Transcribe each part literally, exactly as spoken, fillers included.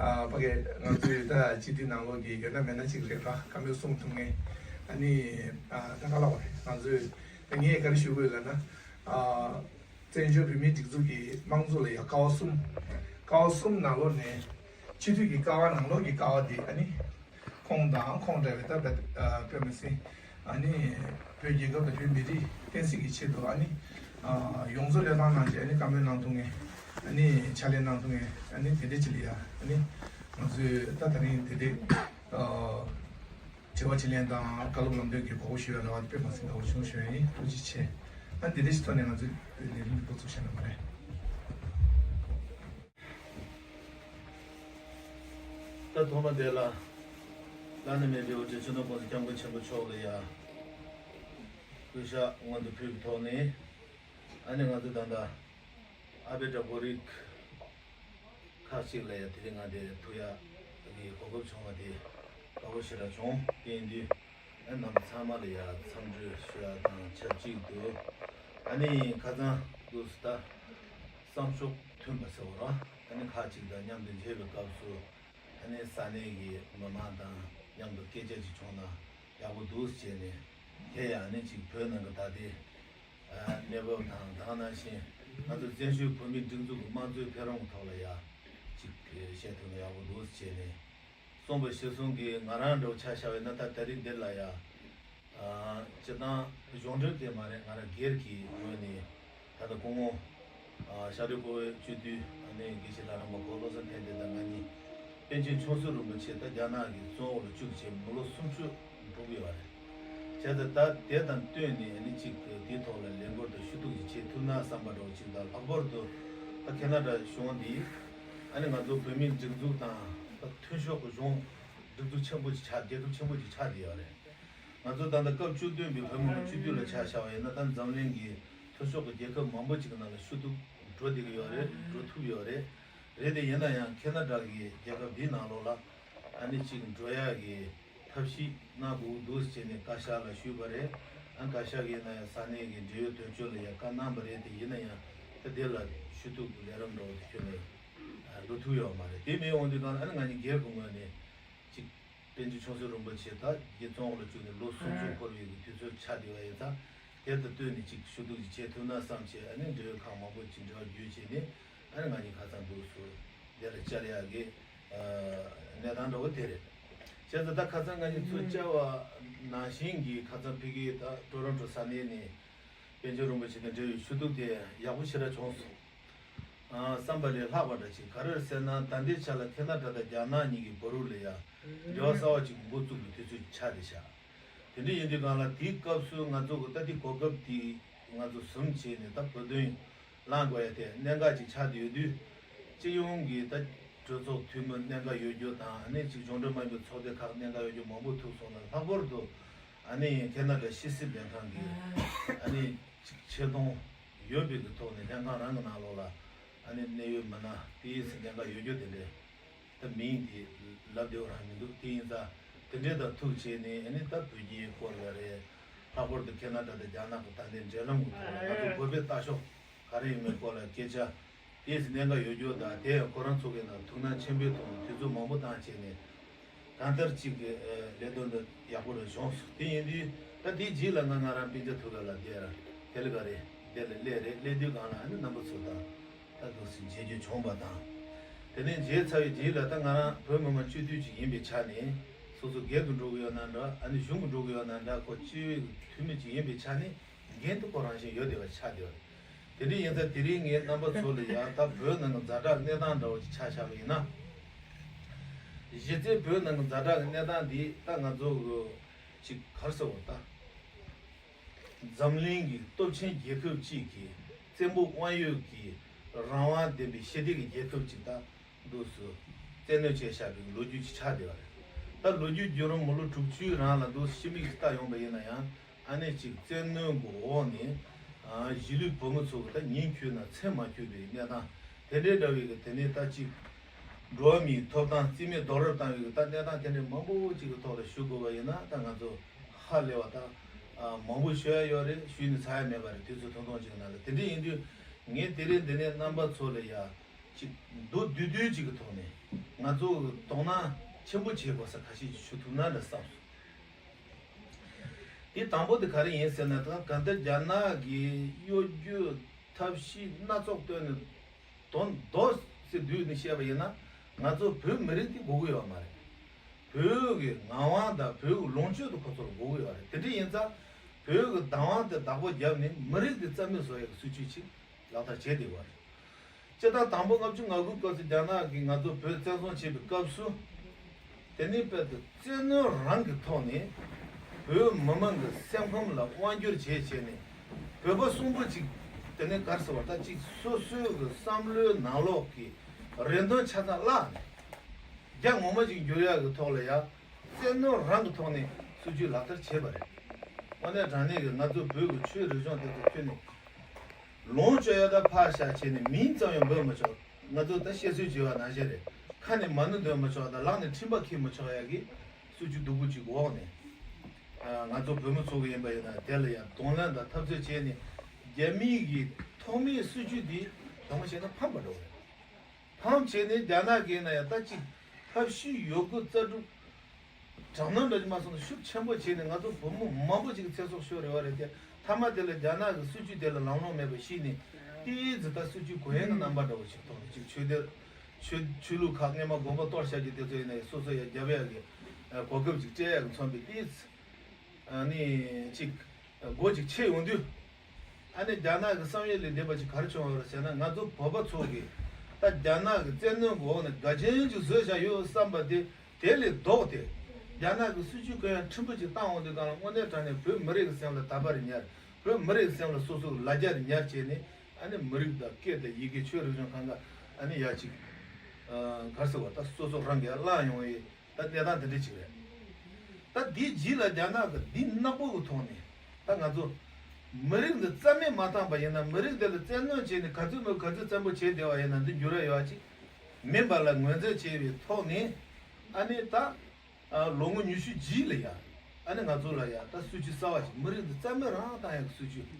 ཨ་ཕ་གི་ང་ཚོའི་ད་སྤྱི་འཐུས་ནང་ལོགས་ཀྱི་ཡོད་ན་མེད་ན་ཅིག་རེད་པ། བཀའ་མོལ་གསུང་ཐུབ་མཁན་ཨ་ནི་ཨ་ད་ག་ལ་བ་རེད། ང་ཚོས་ད་ངས་ག་རེ་ཞུ་དགོས་ལབ་ན། ཨ་བཙན་བྱོལ་བོད་མིའི་སྒྲིག་འཛུགས་ཀྱི་དམངས་གཙོ་ལ་ཡ་ཀ་བ་གསུམ། ཀ་བ་གསུམ་ནང་ལོགས་ནས་སྤྱི་འཐུས་ཀྱི་ཀ་བ་ནང་ལོགས་ཀྱི་ཀ་བ་འདི་ཨ་ནི། ཁོང་དང་ཁོང་འདྲ་བའི་ད་བོད་ཨ་བོད་མི་སེར་ཨ་ནི་བོད་རྒྱལ་ཁབ་དང་བོད་མི་རིགས་བསྟན་སྲིད་ཀྱི་ཆེད་དུ་ཨ་ནི་ཨ་ཡོངས་རྫོགས་བློས་བཏང་གནང་བྱས་ཨ་ནི་བཀའ་མོལ་གནང་ཐུབ་མཁན་ཨ་ནི་ཕྱག་ལས་གནང་ཐུབ་མཁན་ཨ་ནི་དེ་འདྲ་ཅིག་ལ་ཡ་ཨ་ནི་ང་ཚོས་ད་ད་རིང་དེ་འདྲ་ཨ་དྲི་བ་དྲིས་ལན་དང་བཀའ་སློབ་ལམ་སྟོན་གྱི་གོ་སྐབས་ཞུ་བའི་རེ་བ་དེ་དཔེ་མ་སྲིད་དགའ་བོ་བྱུང་ཞུ་ཡ་ཡིན། ཐུགས་རྗེ་ཆེ། ཨ་འདི་འདྲ་ཞིག་ཐོག་ནས་ང་ཚོས་ལས་རིམ་འགོ་ཚུགས་བྱས་ན་མ་རེད། ད་ཐོག་མ་དེ་ལ་བླ་ན་མེད་པའི་དབུ་ཁྲིད་སྤྱི་ནོར་༸གོང་ས་༸སྐྱབས་མགོན་ཆེན་པོ་མཆོག་ལ་ཡ་གུས་ཞབས་སྔོན་དུ་ཕུལ་བའི་ཐོག་ནས་ཨ་ནི་ང་ཚོ་ད་ལྟ་ཨ་བེ་ཏྲ་བོད་རིགས་ཁག་ཅིག་ལ་ཡ་དེ་རིང་ང་དེ་ཐུག་ཡ་གི་གོ་སྐབས་བྱུང་བ་དེ་དགའ་བོ་ཞེ་དྲག་བྱུང་། དེ་ཡིན་དུས་ཨ་རྣམ་པ་ཚང་མ་ལ་ཡ་འཚམས་འདྲི་ཞུ་ཡ་དང་ཆབས་ཅིག་ཏུ་ཨ་ནི་ཁ་སང་དུས་སུ་ད་བསམ་ཕྱོགས་མཐུན་པ་ཟེར་བ་ར་ཨ་ནི་ཁག་ཅིག་དང་མཉམ་དུ་མཇལ་བའི་སྐབས་སུ་ཨ་ནི་ས་གནས་ཀྱི་མི་མང་དང་མཉམ་དུ་སྐད་ཆ་ཅིག་བྱུང་ན་ཡག་པོ་འདུག་ཟེར་ནས་དེ་ཡང་ཨ་ནི་ཅིག་བོད་ནང་གི་ད་ལྟའི་ཨ་གནས་བབ་དང་དེ་ནང་བཞིན་ང་ཚོ་བཙན་བྱོལ་བོད་མིའི་སྒྲིག་འཛུགས་ཀྱི་དམངས་གཙོའི་འཕེལ་རིམ་གྱི་ཐོག་ལ་ཡ་ཅིག་བཤད་ཐུབ་ན་ཡག་པོ་འདུག་ཟེར་ནས། གསུངས་པ་གཞིར་བཟུང་གིས་ང་རང་འདྲ་བོ་ཆ་བཞག་པ་ཡིན་ན་ད་ད་རིང་འདིར་ལ་ཡ། ཨ་སྤྱིར་བཏང་གཞུང་འབྲེལ་དེ་མ་རེད། ང་རང་སྒེར་གྱི་ངོས་ནས་ད་ལྟ་སྐུ་ངོ་ཨ་ཤར་སྒྲོལ་དཀར་པོའི་སྤྱི་འཐུས་ཨ་ནེ་དགེ་བཤེས་ལྷ་རམས་པ་གོ་བློ་བཟང་ཕན་བདེ་དང་ང་གཉིས་པཎ་ཆེན་ཆུང་སྲིད་རིན་པོ་ཆེ་ད་རྒྱ་ནག་གི་བཙོན་འོག་ལ་བཅུག་བྱས་མི་ལོ་སུམ་ཅུ་འགྲོ་གི་ཡོད་རེད། བྱས་ཙང་ད་དེ་དང་བསྟུན་ནས་ཨ་ནི་གཅིག་དེའི་ཐོག་ལ་ལས་འགུལ་དང་ཞུ་གཏུག་ཅིག་བྱེད་ཐུབ་ན་བསམ་པ་འདྲ་བོ་ཅིག་དང་། ལྷག་པར་དུ་ད་ཁེ་ན་ཌ་གཞུང་འདིས་ཨ་ནི་ང་ཚོ་བོད་མིའི་སྒྲིག་འཛུགས་དང་ད་མཐུན་ཕྱོགས་ཀྱི་གཞུང་སྒྲིག་འཛུགས་ཆེན་པོ་ཅིག་ཆགས། རྒྱལ་ཁབ་ཆེན་པོ་ཅིག་ཆགས་བསྡད་ཡོད་རེད། ང་ཚོ་ད་ལྟ་སྐབས་བཅུ་བདུན་པའི་བོད་མི་མང་སྤྱི་འཐུས་ལ་ཆ་བཞག་པ་ཡིན་ན་ད་འཛམ་གླིང་གི་མཐུན་ཕྱོགས་ཀྱི་རྒྱལ་ཁབ་མང་པོ་ཅིག་གི་ནང་ལ་ཞུ་གཏུག་འགྲོ་བསྡད་ཀྱི་ཡོད་རེད། འགྲོ་ཐུབ་ཡོད་རེད། རེད་དེ་ཡིན་ན་ཡང་ཁེ་ན་ཌ་གི་རྒྱལ་ཁབ་འདིའི་ནང་ལོགས་ལ་ཨ་ནི་ཅིག་འགྲོ་ཡག་གི་ཐབས་ཤེས་གནང་དགོས་འདུག་ཟེར་ནས་བཀའ་ཤག་ལ་ཞུས་པ་རེད། ཨ་བཀའ་ཤག་གིས་ཡིན་ན་ཡང་ས་གནས་ཀྱི་འབྲེལ་ཡོད་དོན་གཅོད་ལ་ཡང་བཀའ་གནང་པ་རེད། དེ་ཡིན་ན་ཡང་ད་དེ་ལ་ཞུ་གཏུག་གི་ལས་རིམ་འདྲ་བོ་དེ་ཁྱོན་ནས་འགྲོ་ཐུབ་ཡོད་མ་རེད། དེ་མིན་འོང་དུས་གང་ལ་ཨ་ནི་ང་གཉིས་སྒེར་གྱི་ངོས་ནས་ཅིག་པཎ་ཆེན་ཆུང་སྲིད་རིན་པོ་ཆེ་ད་རྒྱལ་བཙོན་འོག་ལ་བཅུག་ནས་ལོ་སུམ་ཅུ་འཁོར་བའི་གི་དུས་ཚོད་ཆགས་བསྡད་པ་ཡིན་ཙང་། དེ་དང་བསྟུན་ནས་ཅིག་ཞུ་གཏུག་ཅིག་བྱེད་ཐུབ་ན་བསམ་བྱས་ཨ་ནི་འབྲེལ་ཡོད་ཁག་མང་པོ་ཅིག་འབྲེལ་བ་བརྒྱུད་བྱས་ནས་ཨ་ནི་ང་གཉིས་ཁ་སང་འདུག་སུ་དེ་ལ་བཅར་ཡག་གི་ཨ་གནས་སྟངས་འདྲ་བོ་དེ་རེད། བྱས་ཙང་ད་ཁ་སང་ང་གཉིས་ཚུར་བཅར་བ་ནང་བཞིན་གྱི་ཁ་སང་ཕ་གིའི་ད་ཊོ་རོན་ཊོ་ས་གནས་ནས་པཎ་ཆེན་རིན་པོ་ཆེ་དང་འབྲེལ་བའི་ཞུ་གཏུག་དེ་ཡག་པོ་ཞེ་དྲག་བྱུང་སོང་། ཨ་བསམ་པ་ལས་ལྷག་པ་འདྲ་ཅིག་ག་རེ་རེད་ཟེར་ན། ད་ལྟའི་ཆ་ལ་ཁེ་ན་ཌ་དང་རྒྱ་ནག་གཉིས་ཀྱི་བར་དུ་ལ་ཡ་འབྲེལ་བ་གསར་བ་ཅིག་འགོ་བཙུགས་པའི་དུས་ཚོད་ཆགས་བསྡད་ཤག་དེ་འདྲ་ཡིན་དུས་གང་ལ་དེའི་སྐབས་སུ་ང་ཚོ་གི་ད་ལྟའི་གོ་སྐབས་དེ་ང་ཚོ་ཟུང་བྱས་ནས་ད་བོད་དོན་བླང་དགོས་ཡ་དེ་གནད་འགག་ཅིག་ཆགས་བསྡད་ཡོད་དུས། སྤྱི་ཡོངས་ཀྱི་ད་གྲོས་ཚོགས་འཐུས་མི་གནད་འགག་ཡོད་རྒྱུ་དང་། ཨ་ནི་ཅིག་གཞུང་འབྲེལ་མ་ཡིན་པའི་ཚོགས་སྡེ་ཁག་གནད་འགག་ཡོད་རྒྱུ་མང་པོ་ཐུག་སོང་ན། ལྷག་པར་དུ་ཨ་ནི་ཁེ་ན་ཌ་ཕྱི་སྲིད་ལྷན་ཁང་གི་ཨ་ནི་ཅིག་ཆེ་མཐོང་ཡོད་པའི་གི་ཐོག་ནས་ལྷན་ཁང་རང་གི་ནང་ལོགས་ལ་ཨ་ནི་གནད་ཡོད་མི་སྣ་དེའི་སྲིད་གནད་འགག་ཡོད་རྒྱུ་དེ་འདྲས་ད་མིང་དེ་ལབ་བདེ་བོ་རང་མི་འདུག་དེ་ཡིན་ཙང་དེ་འདྲས་དང་ཐུག་བྱས་ནས་ཨ་ནི་ད་བོད་རྒྱའི་སྐོར་ལ་རེད། ལྷག་པར་དུ་ཁེ་ན་ཌ་དང་རྒྱ་ནག་གི་ད་ལྟའི་འབྲེལ་ལམ་གི་ཐོག་ལ་ང་ཚོ་བོད་པའི་ལྟ་ཕྱོགས་ག་རེ་ཡིན་མིན་སྐོར་ལ་སྐད་ཆ། དེས་གནད་འགག་ཡོད་རྒྱུ་དང་། དེ་ཡང་ཁོ་རང་ཚོ་གི་ནང་ཐུགས་སྣང་ཆེན་པོའི་ཐོག་ནས་དུས་ཚོད་མང་པོ་བཏང་བྱས་ནས་གང་ལྟར་གཅིག་གི་ཨ་ལས་དོན་འདི་ཡག་པོ་རེ་བྱུང་སོང་། དེ་ཡིན་དུས་ད་དེའི་རྗེས་ལ་ང་ང་རང་སྤུན་ཀྱག་ཐུག་ག་ལ་དེ་ར་དེ་ལ་ག་རེ་དེ་ལ་སླེབས་རེད། སླེབས་དུས་གང་ལ་ཨ་ནི་རྣམ་པ་ཚོ་དང་ད་འདུག་སེ་མཇལ་རྒྱུ་བྱུང་བ་དང་། དེ་ནས་མཇལ་ཚར་བའི་རྗེས་ལ་ད་ང་རང་བོད་མི་མང་སྤྱི་འཐུས་ཅིག་ཡིན་པའི་ཆ་ནས། སོ་སོ་སྒེར་དུ་འགྲོ་གི་ཡོད་ན་འདྲ། ཨ་ནི་གཞུང་གི་འགྲོ་གི་ཡོད་ན་འདྲ། ཁོ་སྤྱི་འཐུས་མི་ཅིག་ཡིན་པའི་ཆ་ནས། འགན་དེ་ཁོ་རང་བཞིན་ཡོད་བསྡད་པ་ཆགས་བསྡད་པ་རེད། དེ་འདྲ་ཡིན་ཙང་དེ་རིང་ངས་རྣམ་པ་ཚོ་ལ་ཡང་ད་བོད་ནང་གི་ཛ་དྲག་གནས་སྟངས་འདྲ་བོ་ཅིག་ཆ་བཞག་པ་ཡིན་ན། གཞི་རྩའི་བོད་ནང་གི་ཛ་དྲག་གི་གནས་སྟངས་འདི་ད་ང་ཚོ་གི་ཅིག་ག་རེ་ཟེར་བ་ད། འཛམ་གླིང་གི་སྟོབས་ཆེན་རྒྱལ་ཁབ་ཅིག་གི་བཙན་པོ་དབང་ཡོད་ཀྱི་རང་དབང་ལྡན་པའི་ཞི་བདེ་གི་རྒྱལ་ཁབ་ཅིག་ད། འདུག་སུ་བཙན་གནོན་བྱས་བཞག་པའི་ལོ་རྒྱུས་ཅིག་ཆགས་བསྡད་པ་རེད། ད་ལོ་རྒྱུས་བརྒྱུད་རིམ་མི་ལོ་དྲུག་ཅུའི་རིང་ལ་འདུག་སུ་ཕྱི་མིག་ཅིག་ལྟ་ཡོང་པ་ཡིན་ན་ཡང་། ཨ་ནེ་ཅིག་བཙན་གནོན་གྱི་འོག་ནས་ཨ་གཞིས་ལུས་བོད་མི་ཚོ་གི་ད་ཉིན་འཁྱོལ་ན་མཚན་མ་འཁྱོལ་བའི་གནས་སྟངས་དེ་འདྲའི་འདྲ་བའི་གི། དེ་ནས་ད་ཅིག་འགྲོ་བ་མིའི་ཐོབ་ཐང་རྩིས་མེད་རྡོག་རོལ་བཏང་བའི་གི་ད་གནས་སྟངས་དེ་འདྲའི་མང་པོ་ཅིག་གི་ཐོག་ལ་ཞུ་དགོས་པ་ཡིན་ན། ད་ང་ཚོ་ཧ་ལས་པ་ད་ཨ་མང་པོ་ཞུ་ཡ་ཡོད་རེད། ཞུས་ནས་ཚར་ཡ་མེད་པ་རེད། དུས་ཚོད་ཐུང་ཐུང་ཅིག་ནང་ལ། དེ་འདྲ་ཡིན་དུས་ངས་དེ་རིང་འདི་ནས་རྣམ་པ་ཚོ་ལ་ཡ། ཅིག་མདོར་བསྡུས་བསྡུས་ཅིག་གི་ཐོག་ནས་ ང་ཚོ་གི་དོ་སྣང་ཆེན་པོ་བྱེད་དགོས་ས་ཁ་ཤས་ཤིག་ཞུ་ཐུབ་ན་འདྲ་བསམ་སོང་། དེ་དང་པོ་དེ་ག་རེ་ཡིན་ཟེར་ན། ད་ག་འདི་རྒྱ་ནག་གི་གཡོ་སྒྱུ་ཐབས་ཤེས་སྣ་ཚོགས་བཏོན་ནས་དོན་མདོ་ཟེར་བསྡུས་ནས་བཤད་པ་ཡིན་ན། ང་ཚོ་བོད་མི་རིགས་དེ་དགོས་ཀྱི་ཡོད་མ་རེད། བོད་ཀྱི་ངག་དབང་དང་བོད་ཀྱི་ལོངས་སྤྱོད་དེ་ཁོ་ཚོར་དགོས་ཀྱི་ཡོད་རེད། དེ་འདྲ་ཡིན་ཙང་བོད་ཀྱི་བདག་དབང་དེ་བདག་པོ་བརྒྱབ་ནས་མི་རིགས་དེ་རྩ་མེད་བཟོ་ཡག་གི་སྲིད་ཇུས་ཅིག་ལག་བསྟར་བྱས་བསྡད་པ་རེད། སྤྱིར་བཏང་དང་པོ་ལྔ་བཅུ་ང་དགུའི་སྐབས་སུ་རྒྱ་ནག་གིས་ང་ཚོ་བོད་བཙན་བཟུང་བྱས་པའི་སྐབས་སུ། དེ་ནས་དཔེ་དེ་བཙན་གནོན་རང་གི་ཐོག་ནས་བོད་མི་མང་གི་སེམས་ཁམས་ལ་དབང་བསྒྱུར་བྱས་བྱས་ནས། བོད་པ་གསུམ་པོ་གཅིག་དེ་ནས་ག་རེ་ཟེར་བ། ད་གཅིག་སོ་སོའི་གི་བསམ་བློའི་ནང་ལོགས་ཀྱི་རེ་འདུན་ཆ་ཚང་བརླག་ནས། རྒྱ་ངོ་མ་ཅིག་འགྱུར་ཡག་གི་ཐོག་ལ་ཡ། བཙན་གནོན་རང་གི་ཐོག་ནས་སྲིད་ཇུས་ལག་བསྟར་བྱས་པ་རེད། དངོས་གནས་དྲང་གནས་ཀྱི་ང་ཚོ་བོད་ཀྱི་ཆོས་རིག་གཞུང་དེ་ཚོ་ཁྱོན་ནས་ལོངས་སྤྱོད་ཡ་ད་ཕར་བཞག་བྱས་ནས་མིང་ཙམ་ཡང་འབོད་མི་ཆོག་ང་ཚོ་ད་བཤད་སྲོལ་བྱེད་པ་ནང་བཞིན་རེད། ཁ་ནས་མ་ཎི་འདོན་མི་ཆོག་དང་ལག་ནས་འཕྲིན་པ་འཁྱེར་མི་ཆོག་ཡ་གི་སྲིད་ཇུས་སྡུག་པོ་ཅིག་འོག་ནས། ཨ། ང་ཚོ་བོད་མི་ཚོ་གི་ཡིན་པ་ཡིན་ན་དེ་ལ་ཡང་གདོང་ལེན་དང་འཐབ་རྩོད་བྱས་ནས། རྒྱ་མིའི་གི་ཐོག་མའི་སྲིད་ཇུས་འདི་དྲང་པོ་བཤད་ན་ཕམ་པ་འགྲོ་གི་རེད། ཕམ་བྱས་ནས་རྒྱ་ནག་གིས་ན་ཡང་ད་ཅིག་ཐབས་ཤེས་ཡོད་རྒུ་རྩལ་སྤྲུགས་དྲག་གནོན་འདྲ་ཅིག་མ་སོང་ན་ཤུགས་ཆེན་པོ་བྱས་ནས་ང་ཚོ་བོད་མི་མང་པོ་ཅིག་གི་ཚེ་སྲོག་ཤོར་རེ་བ་རེད་དེ། མཐའ་མ་དེ་ལ་རྒྱ་ནག་གི་སྲིད་ཇུས་དེ་ལ་ལམ་ལྷོང་མེད་པ་ཤེས་ནས། ཏོག་ཙམ་ད་སྲིད་ཇུས་གོ་ཡངས་ཀྱི་རྣམ་པ་འདྲ་བོ་ཞིག་ཐོག་ནས་ཅིག་ཆོས་སྡེ། ཆོས་ཆོས་ལུགས་ཁག་སྔས་མ་དགོན་པ་གཏོར་བཞག་རྒྱུ་དེ་ཚོ་ཡིན་ན་ཡང་སོ་སོ་ཡང་རྒྱབ་ཡག་གི་གོ་སྐབས་ཅིག་སྤྲད་ཡག་གི་མཚོན་པའི་ཏོག་ཙམ། ཨ་ནི་ཅིག་སྒོ་ཅིག་ཕྱེ་ཡོང་དུས། ཨ་ནི་རྒྱ་ནག་གི་བསམ་ཡུལ་ལས་འདས་པ་ཅིག་ག་རེ་བྱུང་ཡོད་རེད་ཟེར་ན། ང་ཚོ་བོད་པ་ཚོ་གིས་ད་རྒྱ་ནག་གི་བཙན་གནོན་གྱི་འོག་ནས་དགའ་ཆེན་ཅིག་བཟོས་བཞག་ཡོད་བསམ་པ་དེ། དེ་ལས་ལྡོག་སྟེ་རྒྱ་ནག་གི་སྲིད་ཇུས་གང་ཡང་ཕྲན་བུ་ཅིག་བཏང་འོང་དུས་སྒང་ལ། དངོས་གནས་དྲང་གནས་བོད་མི་རིགས་ཀྱི་སེམས་ལ་དད་པ་རེ་ཉར། བོད་མི་རིགས་ཀྱི་སེམས་ལ་སོ་སོ་གི་ལ་རྒྱ་རེ་ཉར་བྱས་ནས། ཨ་ནི་མི་རིགས་དང་སྐད་དང་ཡི་གེ་ཆོས་རིག་གཞུང་གང་ག་ཨ་ནི་ཡ་ཅིག་ག་རེ་ཟེར་བ། ད་སོ་སོ་རང་གིས་བླངས་ཡོང་བའི་ད་གནས་སྟངས་དེ་འདྲ་ཅིག་རེད། ད་འདིའི་རྗེས་ལ་རྒྱ་ནག་གི་འདི་ནག་པོ་གི་ཐོག་ནས་ད་ང་ཚོ་མི་རིགས་འདི་རྩ་མེད་མ་བཏང་པ་ཡིན་ན། མི་རིགས་འདི་ལ་བཙན་གནོན་བྱས་ནས་ག་ཚོད་མོ་ག་ཚོད་བཙན་པོ་བྱས་བསྡད་པ་ཡིན་ན་འདི་འགྱུར་བ་ཡོད་པ་ཅིག་མིན་པ་ལ་ངོས་འཛིན་བྱས་པའི་ཐོག་ནས། ཨ་ནི་ད་ཨ་ལོ་ངོ་ཉི་ཤུ་རྗེས་ལ་ཡ། ཨ་ནི་ང་ཚོ་ལ་ཡ་ད་སྲིད་ཇུས་གསར་བ་ཞིག་མི་རིགས་འདི་རྩ་མེད་རང་བཏང་ཡག་གི་སྲིད་ཇུས།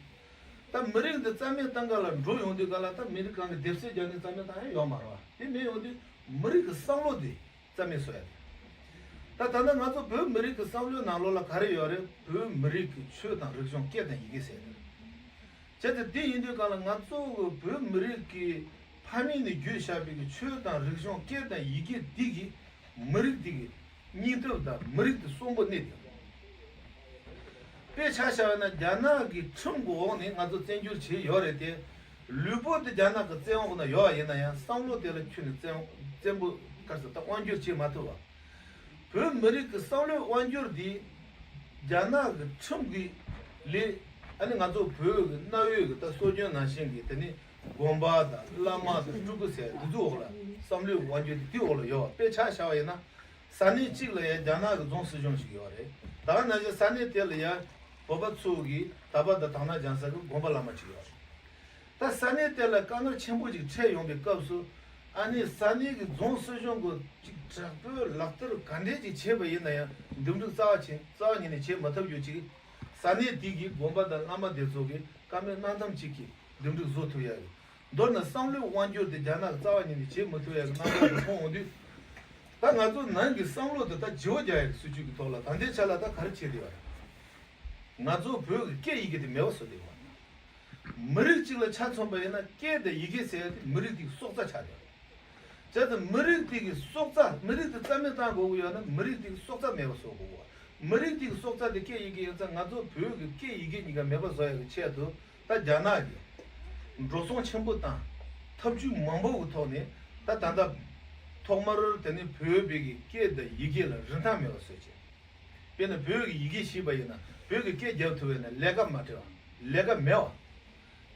ད་མི་རིགས་འདི་རྩ་མེད་བཏང་ག་ལ་འགྲོ་ཡོང་དུས་ག་ལ། ད་མི་རིགས་གང་གི་སྡེབ་གསོད་རྒྱག་ནི་རྩ་མེད་བཏང་ཡག་ཡོད་མ་རེད་བ། དེ་མེད་ཡོང་དུས་མི་རིགས་ཀྱི་བསམ་བློ་འདི་རྩ་མེད་བཟོ་ཡ་དེ། ད་ད་ལྟ་ང་ཚོ་བོད་མི་རིགས་ཀྱི་བསམ་བློའི་ནང་ལོགས་ལ་ག་རེ་ཡོད་རེད། བོད་མི་རིགས་ཀྱི་ཆོས་དང་རིག་གཞུང་སྐད་དང་ཡི་གེ་ཟེར་ཡ་དེ་རེད། བྱས་ཙང་དེ་ཡིན་དུས་གང་ལ་ང་ཚོ་གི་བོད་མི་རིགས་ཀྱི་ཕ་མེས་ནས་བརྒྱུད་བཞག་པའི་གི་ཆོས་དང་རིག་གཞུང་སྐད་དང་ཡི་གེ་འདི་གིས་མི་རིགས་འདི་གི་སྙིང་སྟོབས་དང་མི་རིགས་འདི་གསོན་པོ་གནས་ཐུབ། དཔེ་ཆ་བཞག་ན་རྒྱ་ནག་གི་ཁྲིམས་ཀྱི་འོག་ནས་ང་ཚོ་བཙན་བསྒྱུར་བྱས་ཡོད་རེད་དེ། ལུས་པོ་འདི་རྒྱ་ནག་གི་བཙན་འོག་ན་ཡོད་པ་ཡིན་ན་ཡང་བསམ་བློ་དེ་ལ་ཁྱོན་ནས་བཙན་བཙན་པོ་ག་རེ་ཟེར། ད་དབང་བསྒྱུར་བྱེད་མ་ཐུབ་པ། བོད་མི་རིགས་ཀྱི་བསམ་བློའི་དབང་བསྒྱུར་འདི་རྒྱ་ནག་གི་ཁྲིམས་ཀྱི་ལས། ཨ་ནི་ང་ཚོ་བོད་ཀྱི་གནའ་བོའི་གི་ད་སྲོལ་རྒྱུན་ནང་བཞིན་གྱི་དེ་ནི་དགོན་པ་དང་བླ་མ་དང་སྤྲུལ་སྐུ་ཟེར་འདི་ཚོའི་འོག་ལ་བསམ་བློའི་དབང་བསྒྱུར་འདི་དེའི་འོག་ལ་ཡོད་པ། དཔེ་ཆ་བཞག་པ་ཡིན་ན། ས་གནས་གཅིག་ལ་ཡང་རྒྱ་ནག་གི་རྫོང་སྲིད་གཞུང་ཞིག་ཡོད་རེད། ད་ག་ནང་བཞིན་ས་གནས་དེ་ལ་ཡང་བོད་པ་ཚོ་གིས་དད་པ་དང་དག་སྣང་སྦྱང་ས་གི་དགོན་པ་བླ་མ་ཅིག་ཡོད་རེད། ད་ས་གནས་དེ་ལ་དཀའ་ངལ་ཆེན་པོ་ཅིག་འཕྲད་ཡོང་པའི་སྐབས་སུ། ཨ་ནི་ས་གནས་ཀྱི་རྫོང་སྲིད་གཞུང་གི་ཅིག་དྲག་པོའི་ལག་བསྟར་ག་འདྲས་ཅིག་བྱས་པ་ཡིན་ན་ཡང་འདེམས་སྒྲུག་རྩ་བ་ཆེ་རྩ་བ་ཉིད་ནས་བྱེད་མ་ཐུབ་རྒྱུ་ཅིག་ས་གནས་དེ་གི་དགོན་པ་དང་བླ་མ་དེ་ཚོ་གིས་བཀའ་མོལ་གནང་ཐབས་ཅིག་གིས་འདེམས་སྒྲུག་བཟོ་ཐུབ་ཡ་ཡོད། མདོར་ན་བསམ་བློའི་དབང་སྒྱུར་དེ་རྒྱ་ནག་གིས་རྩ་བ་ཉིད་ནས་བྱེད་མི་ཐུབ་ཡ་གི་རྣམ་པ་དེ་མཐོང་འོང་དུས། ད་ང་ཚོ་ནང་གི་བསམ་བློ་དེ་ད་བརྗེ་བོ་རྒྱག་ཡ་གི་སྲིད་ཇུས་ཀྱི་ཐོག་ལ་ད་ལྟའི་ཆ་ལ་ད་ག་རེ་བྱེད་བསྡད་ཡོད་རེད། ང་ཚོ་བོད་ཀྱི་སྐད་ཡི་གེ་དེ་མེད་པ་བཟོ་བསྡད་ཡོད་རེད། མི་རིགས་གཅིག་ལ་ཆ་མཚོན་པ་ཡིན་ན་སྐད་དང་ཡི་གེ་ཟེར་ཡ་དེ་མི་རིགས་དེ་གི་སྲོག་རྩ་ཆགས་བསྡད་ཡོད་རེད། བྱས་ཙང་མི་རིགས་དེ་གི་སྲོག་རྩ། མི་རིགས་དེ་རྩ་མེད་བཏང་དགོས་ཀྱི་ཡོད་ན་མི་རིགས་དེ་གི་སྲོག་རྩ་མེད་པ་བཟོ་དགོས་ཀྱི་ཡོད། མི་རིགས་དེ་གི་སྲོག་རྩ་དེ་སྐད་ཡི་གེ་ཡིན་ཙང་ང་ཚོ་བོད་ཀྱི་སྐད་ཡི་གེ་གཉིས་ཀ་མེད་པ་བཟོ་ཡ་གི་ཆེད་དུ། ད་རྒྱ་ནག་གིས་འགྲོ་སོང་ཆེན་པོ་བཏང་། ཐབས་ཇུས་མང་པོ་གི་ཐོག་ནས་ད་ད་ལྟ་ཐོག་མར་དེ་ནི་བོད་པའི་གི་སྐད་དང་ཡི་གེ་ལ་རིན་ཐང་མེད་པ་བཟོས་བྱས། དཔེར་ན་བོད་ཀྱི་ཡི་གེ་ཤེས་པ་ཡིན་ན། བོད་ཀྱི་སྐད་རྒྱབ་ཐུབ་པ་ཡིན་ན་ལས་ཀ་མ་སྤྲད་པ། ལས་ཀ་མེད་པ།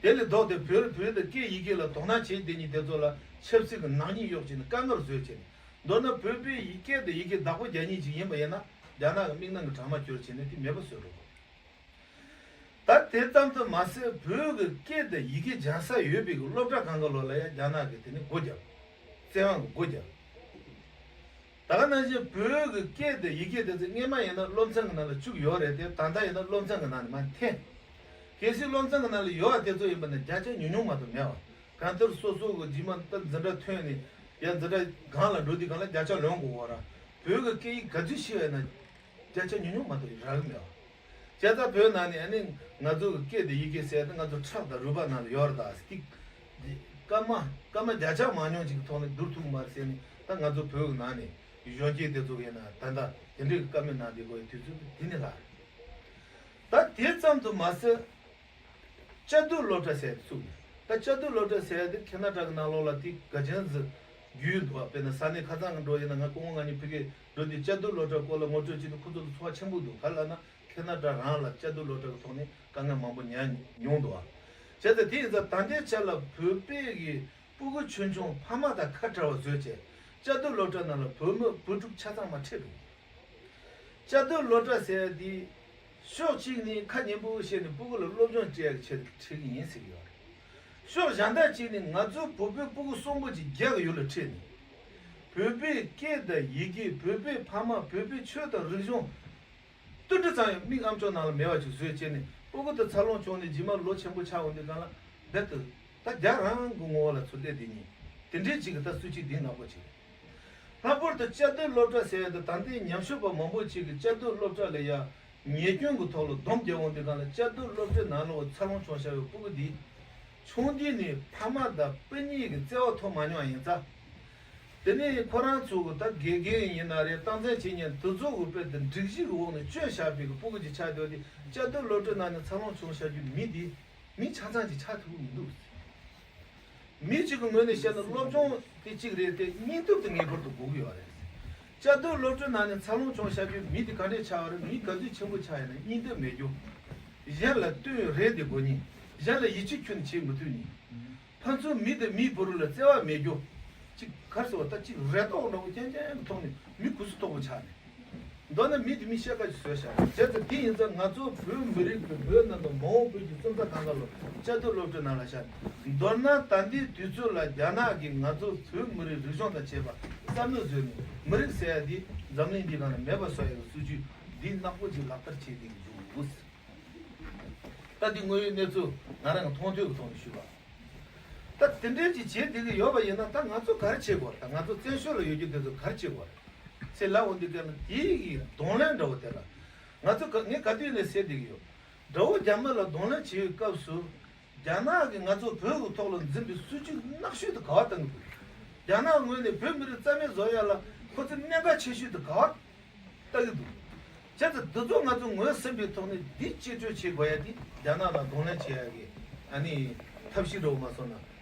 དེ་ལས་ལྡོག་སྟེ་བོད་བོད་དང་སྐད་ཡི་གེ་ལ་དོ་སྣང་བྱེད་བསྡད་མཁན་དེ་ཚོ་ལ་ཆབ་སྲིད་ཀྱི་ནག་ཉེས་གཡོག་བྱས་ནས་དཀའ་ངལ་བཟོས་བྱས་ནས། མདོར་ན་བོད་པའི་ཡི་སྐད་དང་ཡི་གེ་བདག་པོ་རྒྱག་མཁན་ཅིག་ཡིན་པ་ཡིན་ན། རྒྱ་ནག་གི་མིག་ནང་གི་གྲང་མ་གྱུར་བྱས་ནས་དེ་མེད་པ་བཟོས་འགྲོ་དགོས། ད་དེ་ཙམ་དུ་མ་ཟད། བོད་ཀྱི་སྐད་དང་ཡི་གེ་སྦྱང་ས་ཡོད་པའི་གི་སློབ་གྲྭ་གང་ག་ལོག་ལ་ཡང་རྒྱ་ནག་གིས་དེ་ནི་སྒོ་བརྒྱབ། བཙན་དབང་གིས་སྒོ་བརྒྱབ། ད་ག་ནང་བཞིན་བོད་ཀྱི་སྐད་དང་ཡི་གེ་དེ་ཚོ་སྔས་མ་ཡིན་ན་སློབ་ཚན་གྱི་ནང་ལ་བཅུག་ཡོད་རེད་དེ། ད་ལྟ་ཡིན་ན་སློབ་ཚན་གྱི་ནང་ནས་མར་འཐེན། གལ་སྲིད་སློབ་ཚན་གྱི་ནང་ལ་ཡོད་པ་དེ་ཚོ་ཡིན་པ་ན་བརྒྱ་ཆ་ཉུང་ཉུང་མ་གཏོགས་མེད་པ། གང་ལྟར་སོ་སོ་གི་རྗེས་མ་ད་འཛིན་གྲྭ་ཐོན་ནས་ ཡང་འཛིན་གྲྭ་གང་ལ་འགྲོ་དུས་གང་ལ་བརྒྱ་ཆ་ལོན་དགོས་བ་ར། བོད་ཀྱི་སྐད་ཡིག་ག་ཚོད་ཤེས་པ་ཡིན་ན་བརྒྱ་ཆ་ཉུང་ཉུང་མ་གཏོགས་རག་གི་མེད་བ། བྱས་ཙང་བོད་ནང་ནས་ཨ་ནི་ང་ཚོ་གི་སྐད་དང་ཡི་གེ་ཟེར་ཏེ་ང་ཚོ་ཁྲག་དང་རུས་པ་ནང་ལ་ཡོད་རེད་ད། སྐད་སྐར་མ་སྐར་མ་བརྒྱ་ཆ་མང་ཉུང་ཅིག་གི་ཐོག་ནས་བསྡུར་ཐུབ་མ་རེད་ཟེར་ནས། ད་ང་ཚོ་བོད་ཀྱི་ནང་ནས་གཞོན་སྐྱེས་དེ་ཚོ་གི་ཡིན་ན་ད་ལྟ་དེ་འདྲའི་བཀའ་མོལ་གནང་བསྡད་དགོས་པའི་དུས་ཚོད་དེ་ནས་ལྷག་རེད། ད་དེ་ཙམ་དུ་མ་ཟད། བཅའ་སྡོད་སློབ་གྲྭ་ཟེར་ཡ་དེ་བཙུགས་ནས། ད་བཅའ་སྡོད་སློབ་གྲྭ་ཟེར་ཡ་དེ་ཁེ་ན་ཌ་གི་ནང་ལོགས་ལ་དེ་ག་ཅན་ཟིག་རྒྱུས་འདུག་བ། དཔེར་ན་ས་གནས་ཁ་ཚང་གི་འགྲོ་ཡིན་ན། ང་སྐུ་ངོ་ང་གཉིས་ཕ་གིར་འགྲོ་དུས་བཅའ་སྡོད་སློབ་གྲྭ་སྐོར་ལ་ངོ་སྤྲོད་བྱེད་དུས་ཁོ་ཚོ་ལ་ཚོར་བ་ཆེན་པོ་འདུག་ག་རེ་ལབ་ན་ཁེ་ན་ཌ་རང་ལ་བཅའ་སྡོད་སློབ་གྲྭ་གི་ཐོག་ནས་དཀའ་ངལ་མང་པོ་མྱངས་མྱོང་འདུག་བ། བྱས་ཙང་དེ་ཡིན་ཙང་ད་ལྟའི་ཆ་ལ་བོད་པའི་གི་སྤུ་གུ་ཆུང་ཆུང་ཕ་མ་དང་ཁ་བྲལ་བ་བཟོས་བྱས། བཅའ་སྡོད་སློབ་གྲྭ་ནང་ལ་བོད་མི་བུ་ཕྲུག་ཆ་ཚང་མ་ཁྲིད་འགྲོ། བཅའ་སྡོད་སློབ་གྲྭ་ཟེར་ཡ་དེ། ཕྱོགས་གཅིག་ནས་ཁ་ཉན་པོ་བཤད་ནས་སྤུ་གུ་ལ་སློབ་སྦྱོང་སྤྲད་ཡག་ཆེད་ཁྲིད་ཀྱི་ཡིན་ཟེར་གྱི་ཡོད་རེད། ཕྱོགས་གཞན་དག་གཅིག་ནས་ང་ཚོ་བོད་པའི་སྤུ་གུ་གསོན་པོ་ཅིག་རྒྱ་གི་ཡུལ་ལ་ཁྲིད་ནས། བོད་པའི་སྐད་དང་ཡི་གེ། བོད་པའི་ཕ་མ། བོད་པའི་ཆོས་དང་རིག་གཞུང་། ཏུ་འདྲ་ཙམ་ཡང་མིག་ཨམ་ཅོག་ནང་ལ་མེད་པ་ཅིག་བཟོས་བྱས་ནས་སྤུ་གུ་དེ་འཚར་ལོངས་བྱུང་ནས་རྗེས་མ་ལོ་ཆེན་པོ་ཆགས་འོང་དུས་སྒང་ལ་རྦད་དེ་ད་རྒྱ་རང་གི་ངོ་བོ་ལ་ཚུར་སླེབས་བསྡད་ནས། དེ་འདྲའི་ཅིག་གི་ད་སྲིད་བྱུས་འདི་ནག་པོ་ཅིག་རེད། ལྷག་པར་དུ་བཅའ་སྡོད་སློབ་གྲྭ་ཟེར་ཡ་དེ་ད་ལྟའི་ཉམས་ཞིབ་པ་མང་པོ་ཅིག་གིས་བཅའ་སྡོད་སློབ་གྲྭ་ལ་ཡ་ཉེས་སྐྱོན་གྱི་ཐོག་ལ་སྡོམ་རྒྱག་འོང་དུས་སྒང་ལ། བཅའ་སྡོད་སློབ་གྲྭའི་ནང་ལོགས་འཚར་ལོངས་བྱུང་བཞག་པའི་སྤུ་གུ་འདི་ཆུང་དུས་ནས་ཕ་མ་དང་སྤུན་ཉེ་གི་བརྩེ་བ་ཐོབ་མ་མྱོང་བ་ཡིན་ཙང་། དེ་ནས་ཁོ་རང་ཚོ་གི་ད་དགེ་རྒན་ཡིན་ན་རེད། སྟངས་འཛིན་བྱེད་མཁན་དེ་ཚོ་གི་དཔེ་དེ་སྒྲིག་གཞི་གི་འོག་ནས་བཅོས་བཞག་པའི་གི་སྤུ་གུ་ཅིག་ཆགས་བསྡད་དེ། བཅའ་སྡོད་སློབ་གྲྭའི་ནང་ནས་འཚར་ལོངས་བྱུང་བཞག་རྒྱུ་མི་དེ་མི་ཆ་ཚང་ཅིག་ཆགས་ཐུབ་ཀྱི་མི་འདུག། མི་གཅིག་གི་ངོས་ནས་བཤད་ན་སློབ་སྦྱོང་དེ་གཅིག་རེད་དེ། སྙིང་སྟོབས་དེ་ངེས་པར་དུ་དགོས་ཀྱི་ཡོད་རེད། བཅའ་སྡོད་སློབ་གྲྭའི་ནང་ནས་འཚར་ལོངས་བྱུང་བཞག་རྒྱུ་མི་དེ་ག་འདྲས་ཆགས་པ་རེད། མི་ག་ཚོད་ཆེན་པོ་ཆགས་ཡིན་ན་སྙིང་སྟོབས་མེད་རྒྱུ། གཞན་ལ་བསྟུན་རེས་དེ་དགོས་ཉིན། གཞན་ལ་ཡིད་ཆེས་ཁྱོན་ནས་བྱེད་མི་ཐུབ་ཉིན། ཕན་ཚུན་མི་དང་མིའི་བར་ལ་བརྩེ་བ་མེད་རྒྱུ། གཅིག་ག་རེ་ཟེར་བ། ད་གཅིག་རེ་དོགས་འདྲ་བོ་རྐྱང་རྐྱང་གི་ཐོག་ནས་མི་གུ་སུ་དོག་པོ་ཆགས་ནས། མདོར་ན་མི་དེ་མི་ཤ་ཁ་ཅིག་བཟོས་བཞག་རེད། བྱས་ཙང་དེ་ཡིན་ཙང་ང་ཚོ་བོད་མི་རིགས་ཀྱི་བོད་ནང་དུ་མ་འོངས་བོད་ཀྱི་སོན་རྩ་གང་ག་ལོ་བཅའ་སྡོད་སློབ་གྲྭའི་ནང་ལ་བཞག་མདོར་ན་ད་ལྟའི་དུས་ཚོད་ལ་རྒྱ་ནག་གིས་ང་ཚོ་བོད་མི་རིགས་རིག་གཞུང་དང་བཅས་པ་བསམ་བློ་བཟོས་ནས། མི་རིགས་ཟེར་ཡ་དེ་འཛམ་གླིང་འདིའི་སྒང་ལ་མེད་པ་བཟོ་ཡ་གི་སྲིད་བྱུས་འདི་ནག་པོ་ཅིག་ལག་བསྟར་བྱེད་བསྡད་ཀྱི་འདུག། ད་འདི་དངོས་ཡོད་གནས་ཚུལ་ང་རང་གི་མཐོང་ཐོས་ཀྱི་ཐོག་ནས་ཞུས་པ། ད་དེ་འདྲའི་ཅིག་བྱེད་བསྡད་ཀྱི་ཡོད་པ་ཡིན་ན། ད་ང་ཚོ་ག་རེ་བྱེད་དགོས་རེད། ད་ང་ཚོ་བཙན་བྱོལ་ལ་ཡོད་རྒྱུ་དེ་ཚོ་ག་རེ་བྱེད་དགོས་རེད་ཟེར་ལབ་འོང་དུས་སྐབས་ལ། དེའི་གདོང་ལེན་འདྲ་བོ་དེ་ལ་ང་ཚོ་ག་ངས་ག་དུས་ནས་ཟེར་བསྡད་ཀྱི་ཡོད། དགྲ་བོ་རྒྱ་མི་ལ་གདོང་ལེན་བྱེད་པའི་སྐབས་སུ། རྒྱ་ནག་གིས་ང་ཚོ་བོད་ཀྱི་ཐོག་ལ་འཛིན་པའི་སྲིད་བྱུས་ནག་ཤོས་དེ་ག་པར་བཏང་གི་འདུག། རྒྱ་ནག་ངོས་ནས་བོད་མི་རིགས་རྩ་མེད་བཟོ་ཡ་ལ་ཁོ་ཚོས་གནད་འགག་ཆེ་ཤོས་དེ་ག་པར་ལྟ་གི་འདུག། བྱས་ཙང་འདི་ཚོ་ང་ཚོ་ངོས་ཟིན་པའི་ཐོག་ནས་འདི་གཅེས་སྤྲས་བྱེད་དགོས་ཡ་དེ་རྒྱ་ནག་ལ་གདོང་ལེན་བྱེད་ཡ་གི་ཨ་ནི་ཐབས་ཤེས་འདྲ་བོ་མ་སོང་ན།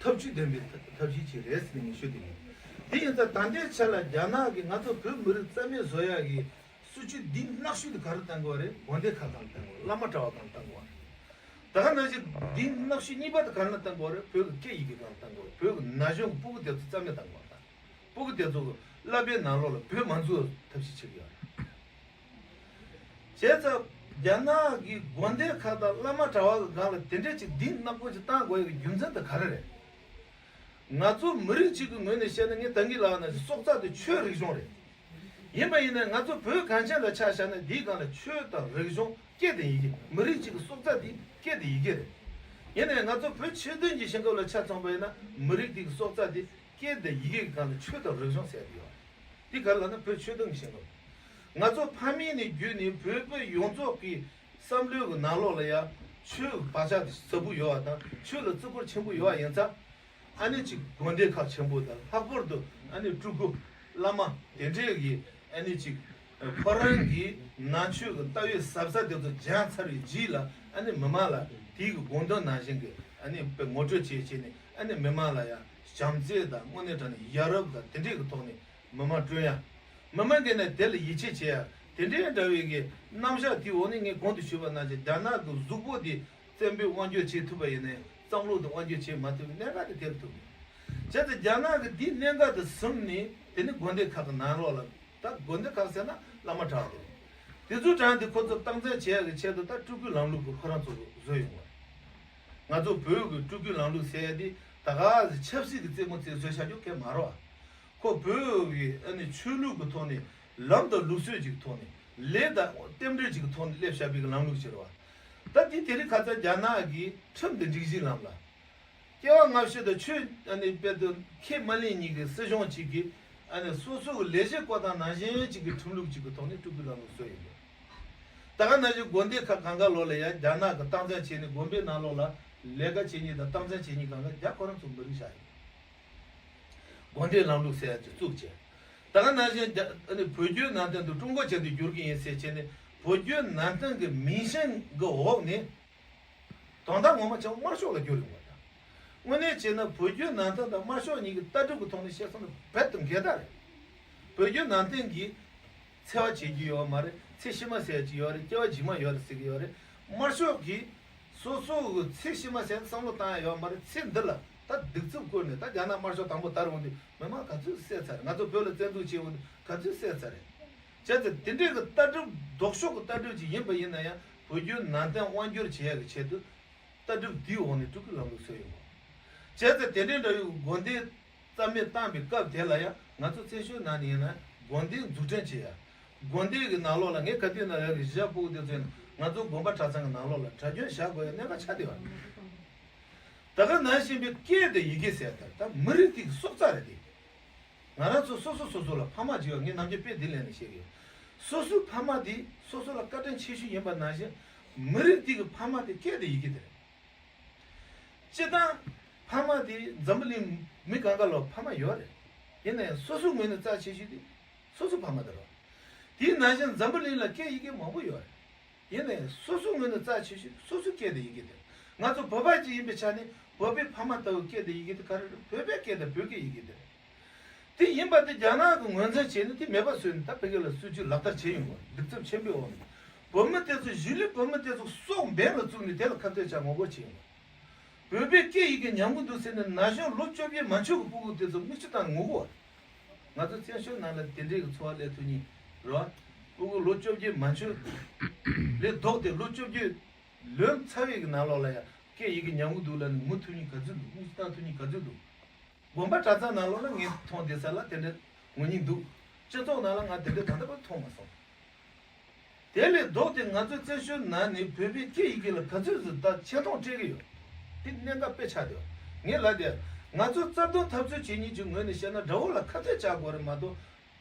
ཐབས་ཇུས་ལྡན་པའི་ཐབས་ཤེས་ཅིག་རེད་ཟེར་ནས་ངས་ཞུ་བསྡད་ཡིན། དེ་ཡིན་ཙང་ད་ལྟའི་ཆ་ལ་རྒྱ་ནག་གིས་ང་ཚོ་བོད་མི་རིགས་རྩ་མེད་བཟོ་ཡ་གི་སྲིད་བྱུས་འདི་ནག་ཤོས་དེ་ག་རེ་བཏང་གི་ཡོད་རེད། དགོན་སྡེ་ཁག་སྒང་ལ་བཏང་གི་ཡོད་རེད། བླ་མ་གྲྭ་པ་སྒང་ལ་བཏང་གི་ཡོད་རེད། ད་ག་ནང་བཞིན་འདི་ནག་ཤོས་གཉིས་པ་དེ་ག་རེ་ལ་བཏང་གི་ཡོད་རེད། བོད་ཀྱི་སྐད་ཡི་གེ་སྒང་ལ་བཏང་གི་ཡོད་རེད། བོད་ཀྱི་ན་གཞོན་གྱི་སྤུ་གུ་དེ་ཚོ་རྩ་མེད་བཏང་གི་ཡོད་རེད། སྤུ་གུ་དེ་ཚོ་གི་བསླབ་པའི་ནང་ལོགས་ལ་བོད་མ་འཛུལ་བའི་ཐབས་ཤེས་བྱེད་ཀྱི་ཡོད་རེད། བྱས་ཙང་རྒྱ་ནག་གི་དགོན་སྡེ་ཁག་དང་བླ་མ་གྲྭ་པ་གི་སྒང་ལ་དེ་འདྲ་ཅིག་འདི་ནག་པོ་ཅིག་བཏང་དགོས་ཡ་གི་རྒྱུ་མཚན་དེ་ག་རེ་རེད། ང་ཚོ་མི་རིགས་གཅིག་གི་ངོས་ནས་བཤད་ན། ངས་ད་གིན་ལབ་པ་ནང་བཞིན་སྲོག་རྩ་དེ་ཆོས་རིག་གཞུང་རེད། ཡིན་པ་ཡིན་ནའི་ང་ཚོ་བོད་གངས་ཅན་ལ་ཆ་བཞག་ན་འདིའི་སྒང་ལ་ཆོས་དང་རིག་གཞུང་། སྐད་དང་ཡི་གེ། མི་རིགས་གཅིག་གི་སྲོག་རྩ་དེ་སྐད་དང་ཡི་གེ་རེད། ཡིན་ནའི་ང་ཚོ་བོད་ཆོས་ལྡན་གྱི་ཞིང་ཁམས་ལ་ཆ་མཚོན་པ་ཡིན་ན། མི་རིགས་དེ་གི་སྲོག་རྩ་དེ་སྐད་དང་ཡི་གེ་གི་སྒང་ལ་ཆོས་དང་རིག་གཞུང་ཟེར་ཡ་དེ་ཡོད་རེད། འདི་ག་རེ་ལབ་ན་བོད་ཆོས་ལྡན་གྱི་ཞིང་ཁམས། ང་ཚོ་ཕ་མེས་ནས་བརྒྱུད་ནས་བོད་པ་ཡོངས་རྫོགས་ཀྱི་བསམ་བློའི་གི་ནང་ལོགས་ལ་ཡ་ཆོས་ཀྱི་བག་ཆགས་དེ་ཟབ་པོ་ཡོད་པ་དང་། ཆོས་ལ་བརྩི་བཀུར་ཆེན་པོ་ཡོད་པ་ཡིན་ཙང་། ཨ་ནི་ཅིག་དགོན་སྡེ་ཁག་ཆེན་པོ་དང་། ལྷག་པར་དུ་ཨ་ནི་སྤྲུལ་སྐུ་བླ་མ་དེ་འདྲས་ཀྱི་ཨ་ནི་ཅིག་ཁོ་རང་གི་ནང་ཆོས་ཀྱི་ལྟ་བའི་ཟབ་ས་དེ་ཚོ་སྦྱངས་ཚར་བའི་རྗེས་ལ། ཨ་ནི་མི་མང་ལ་དེའི་གི་དགོངས་དོན་ནང་བཞིན་གྱི་ཨ་ནི་དཔེ་ངོ་སྤྲོད་བྱས་བྱས་ནས། ཨ་ནི་མི་མང་ལ་ཡང་བྱམས་བརྩེ་དང་། དངོས་གནས་དྲང་གནས་ཡ་རབས་དང་དེ་འདྲས་ཀྱི་ཐོག་ནས་མི་མང་བསྐྲུན་ཡ། མི་མང་གིས་ནི་དེ་ལ་ཡིད་ཆེས་བྱེད་ཡ། དེ་འདྲའི་འདྲ་བའི་གི་རྣམ་གཞག་དེའི་འོག་ནས་ངས་གོང་དུ་ཞུས་པ་ནང་བཞིན་རྒྱ་ནག་གི་གཟུགས་པོ་དེ་བཙན་པོས་དབང་སྒྱུར་བྱེད་ཐུབ་པ་ཡིན་ནའི། བསམ་བློ་དེ་དབང་སྒྱུར་བྱེད་མ་ཐུབ་པའི་གནད་འགག་དེ་ཐེབས་ཐུབ་ཡོད། བྱས་ཙང་རྒྱ་ནག་གིས་འདིའི་གནད་འགག་དེ་བཟུང་ནས། དེ་ནི་དགོན་སྡེ་ཁག་གི་ནང་ལོགས་ལ། ད་དགོན་སྡེ་ཁག་ཟེར་ན་བླ་མ་གྲྭ་པ་དེ་རེད། དེ་ཚོའི་གྲས་དེ་ཁོ་ཚོ་སྟངས་འཛིན་བྱེད་ཡ་གི་ཆེད་དུ་ད་སྤྲུལ་སྐུའི་ལམ་ལུགས་ཀྱི་ཁོ་རང་ཚོ་བཟོས་ཡོང་བ་རེད། ང་ཚོ་བོད་ཀྱི་སྤྲུལ་སྐུའི་ལམ་ལུགས་ཟེར་ཡ་དེ་ད་ག་ཆབ་སྲིད་ཀྱི་རྩེད་མོ་རྩེ་བཟོས་བཞག་རྒྱུ་གང་ཡང་མ་རེད་བ། ཁོ་བོད་ཀྱི་ཨ་ནི་ཆོས་ལུགས་ཀྱི་ཐོག་ནས། ལམ་དང་ལུགས་སྲོལ་གྱི་ཐོག་ནས། ལས་དང་རྟེན་འབྲེལ་གྱི་ཐོག་ནས་སླེབས་བཞག་པའི་ལམ་ལུགས་ཤིག་རེད་བ། ད་དེ་དེ་རིང་ཁ་སང་རྒྱ་ནག་གི་ཁྲིམས་དང་སྒྲིག་གཞིའི་ལམ་ལ། སྐྱེ་བ་སྔ་ཕྱི་དང་ཆོས་ཨ་ནི་དཔེ་དེ་ཁས་མ་ལེན་གཉིས་ཀྱི་སྲིད་གཞུང་གཅིག་གིས་ཨ་ནི་སོ་སོ་གི་ལས་བྱེད་བསྐོ་སྟངས་ནང་བཞིན་གཅིག་གི་ཁྲིམས་ལུགས་གཅིག་གི་ཐོག་ནས་སྤྲུལ་སྐུའི་ལམ་ལུགས་སྲོལ་ཡོད་པས། ད་ག་ནང་བཞིན་དགོན་སྡེ་ཁག་གང་ག་ལོག་ལ་ཡང་རྒྱ་ནག་གི་སྟངས་འཛིན་བྱས་ནས་དགོན་པའི་ནང་ལོགས་ལ་ལས་ཀ་བྱེད་མཁན་དང་སྟངས་འཛིན་བྱེད་མཁན་གང་ག་རྒྱ་ཁོ་རང་ཚོ་མི་རིགས་བཞག་ཡོད། དགོན་སྡེའི་ལམ་ལུགས་ཟེར་ཡ་ཅིག་བཙུགས་བྱས། ད་ག་ནང་བཞིན་རྒྱ་ཨ་ནི་བོད་བརྒྱུད་ནང་བསྟན་དུ་ཀྲུང་གོ་ཅན་དུ་བསྒྱུར་གྱི་ཡིན་ཟེར་བྱས་ནས་བོད་བརྒྱུད་ནང་བསྟན་གྱི་མིང་ཤན་གྱི་འོག་ནས། དོན་དག་ངོ་མ་ཆེ་བ་དམར་ཤོག་ལ་བསྒྱུར་ཡོང་བ་དང་། དངོས་གནས་བྱས་ན་བོད་བརྒྱུད་ནང་བསྟན་དང་དམར་ཤོག་གཉིས་ཀྱི་ལྟ་གྲུབ་ཀྱི་ཐོག་ནས་བཤད་སོང་ན་རྦད་དེ་འགལ་ཟླ་རེད། བོད་བརྒྱུད་ནང་བསྟན་གྱིས་འཚེ་བ་བྱེད་རྒྱུ་ཡོད་མ་རེད། ཚེ་ཕྱི་མ་ཟེར་གྱི་ཡོད་རེད། སྐྱེ་བ་རྗེས་མ་ཡོད་རེད་ཟེར་གྱི་ཡོད་རེད། དམར་ཤོག་གིས་སོ་སོ་གི་ཚེ་ཕྱི་མ་ཟེར་བསམ་བློ་བཏང་ཡ་ཡོད་མ་རེད། ཚེ་འདི་ལ་ད་གདུག་རྩུབ་བཀོལ་ནས། ད་རྒྱ་ནག་དམར་ཤོག་དང་པོ་དར་འོང་དུས་མི་མང་ག་ཚོད་བསད་ཚར་རེད། ང་ཚོ་བོད་ལ་བཙན་འཛུལ་བྱས་འོང་དུས་ག་ཚོད་བསད་ཚར་རེད། བྱས་ཙང་དེ་འདྲའི་གི་ལྟ་གྲུབ་ལྡོག་ཕྱོགས་ཀྱི་ལྟ་གྲུབ་ཅིག་ཡིན་པ་ཡིན་ན་ཡང་བོད་བརྒྱུད་ནང་བསྟན་དབང་བསྒྱུར་བྱེད་ཡག་གི་ཆེད་དུ་ལྟ་གྲུབ་འདིའི་འོག་ནས་སྤྲུལ་སྐུའི་ལམ་ལུགས་སྲོལ་ཡོད་མོད། བྱས་ཙང་དེ་འདྲའི་འདྲ་བའི་དགོན་སྡེ་རྩ་མེད་བཏང་བའི་སྐབས་དེ་ལ་ཡང་ང་ཚོ་བཙན་བྱོལ་ནང་ནས་ཡིན་ན་དགོན་སྡེ་འཛུགས་སྐྲུན་བྱེད་ཡ། དགོན་སྡེ་གི་ནང་ལོགས་ལ་ངས་ག་དུས་ན་ཡང་གི་གཞིས་ཆགས་སྤུ་གུ་དེ་ཚོ་ཡིན་ན་ང་ཚོ་དགོན་པ་གྲྭ་ཚང་གི་ནང་ལོགས་ལ་གྲྭ་རྒྱུན་བཞག་དགོས་ཡ་གནད་འགག་ཆགས་བསྡད་པ་རེད། ད་ག་ནང་བཞིན་པའི་སྐད་དང་ཡི་གེ་ཟེར་ཡ་ད་ད་མི་རིགས་དེ་གི་སྲོག་རྩ་རེད་དེ། ང་རང་ཚོ་སོ་སོ་སོ་སོ་ལ་ཕ་མ་བྱེད་པ། ངས་ནམ་རྒྱུན་དཔེ་འདི་ལེན་ནས་བཤད་ཀྱི་ཡོད། སོ་སོའི་ཕ་མ་དེ་སོ་སོ་ལ་བཀའ་དྲིན་ཆེ་ཤོས་ཡིན་པ་ནང་བཞིན་མི་རིགས་དེ་གི་ཕ་མ་དེ་སྐད་དང་ཡི་གེ་དེ་རེད། སྤྱིར་བཏང་ཕ་མ་དེ་འཛམ་བུ་གླིང་མི་གང་ག་ལ་ཕ་མ་ཡོད་རེད། ཡིན་ན་ཡང་སོ་སོའི་ངོས་ནས་རྩ་ཆེ་ཤོས་དེ་སོ་སོའི་ཕ་མ་དེ་རེད། དེའི་ནང་བཞིན་འཛམ་བུ་གླིང་ལ་སྐད་ཡི་གེ་མང་པོ་ཡོད་རེད། ཡིན་ནའི་སོ་སོའི་ངོས་ནས་རྩ་ཆེ་ཤོས་སོ་སོའི་སྐད་དང་ཡི་གེ་དེ། ང་ཚོ་བོད་པ་ཅིག་ཡིན་པའི་ཆ་ནས་བོད་པའི་ཕ་མ་ལྟ་བུའི་སྐད་དང་ཡི་གེ་དེ་ག་རེ་རེད། བོད་པའི་སྐད་དང་བོད་སྐད་ཡི་གེ་དེ་རེད། དེ་ཡིན་པ་དེ་རྒྱ་ནག་གི་ངོས་འཛིན་བྱས་ནས་དེ་མེད་པ་བཟོས་ནས་ད་བོད་སྐད་ལ་སྲིད་ཇུས་ལག་བསྟར་བྱས་ཡོང་བ། གདུག་རྩུབ་ཆེན་པོའི་འོག་ནས་བོད་མི་དེ་ཚོ་གཞིས་ལུས་བོད་མི་དེ་ཚོ་སྲོག་འབེན་ལ་བཙུགས་ནས་དེ་ལ་ཁ་གཏད་བཅག་ངོ་རྒོལ་བྱས་ཡོང་བ། བོད་པའི་སྐད་ཡི་གེ་ཉམས་ཀྱི་འདུག་ཟེར་ནས་ན་གཞོན་ལོ་བཅོ་བརྒྱད་མན་ཆད་ཀྱི་སྤུ་གུ་དེ་ཚོ་མིག་ཆུ་བཏང་ངུ་གོ། ང་ཚོ་བཙན་བྱོལ་ནང་ལ་དེ་འདྲའི་གི་འཚོ་བ་སླེབས་ཐུབ་མཁན་རེད་བ། སྤུ་གུ་ལོ་བཅོ་བརྒྱད་མན་ཆད་ལས་ལྡོག་སྟེ་ལོ་བཅོ་བརྒྱད་ལོན་ཚར་བའི་གི་ནང་ལོགས་ལ་ཡང་སྐད་ཡི་གེ་ཉམས་ཀྱི་འདུག་ལབ་ནས་ངུ་ཐུབ་མཁན་ག་ཚོད་འདུག་མིག་ཆུ་བཏང་ཐུབ་མཁན་ག་ཚོད་འདུག་དགོན་པ་གྲྭ་ཚང་ནང་ལོགས་ལ་ངས་མཐོང་བསྡད་ས་ལ་དེ་འདྲ་ངུ་མཁན་འདུག་སྤྱི་ཚོགས་ནང་ལ་ང་དེ་འདྲ་ད་ལྟ་བར་མཐོང་མ་སོང་། དེ་ལས་ལྡོག་སྟེ་ང་ཚོ་བཙན་བྱོལ་ནང་ནས་བོད་པའི་སྐད་ཡི་གེ་ལ་ག་ཚོད་ཟིག་ད་ཆེ་མཐོང་སྤྲད་ཀྱི་ཡོད། དེ་གནད་འགག་དཔེ་ཆགས་བསྡད་ཡོད། ངས་ལབ་དེ། ང་ཚོ་རྩ་དོན་འཐབ་རྩོད་བྱེད་མཁན་གྱི་ངོས་ནས་བཤད་ན་དགྲ་བོ་ལ་ཁ་གཏད་བཅག་དགོས་རེད་མ་གཏོགས་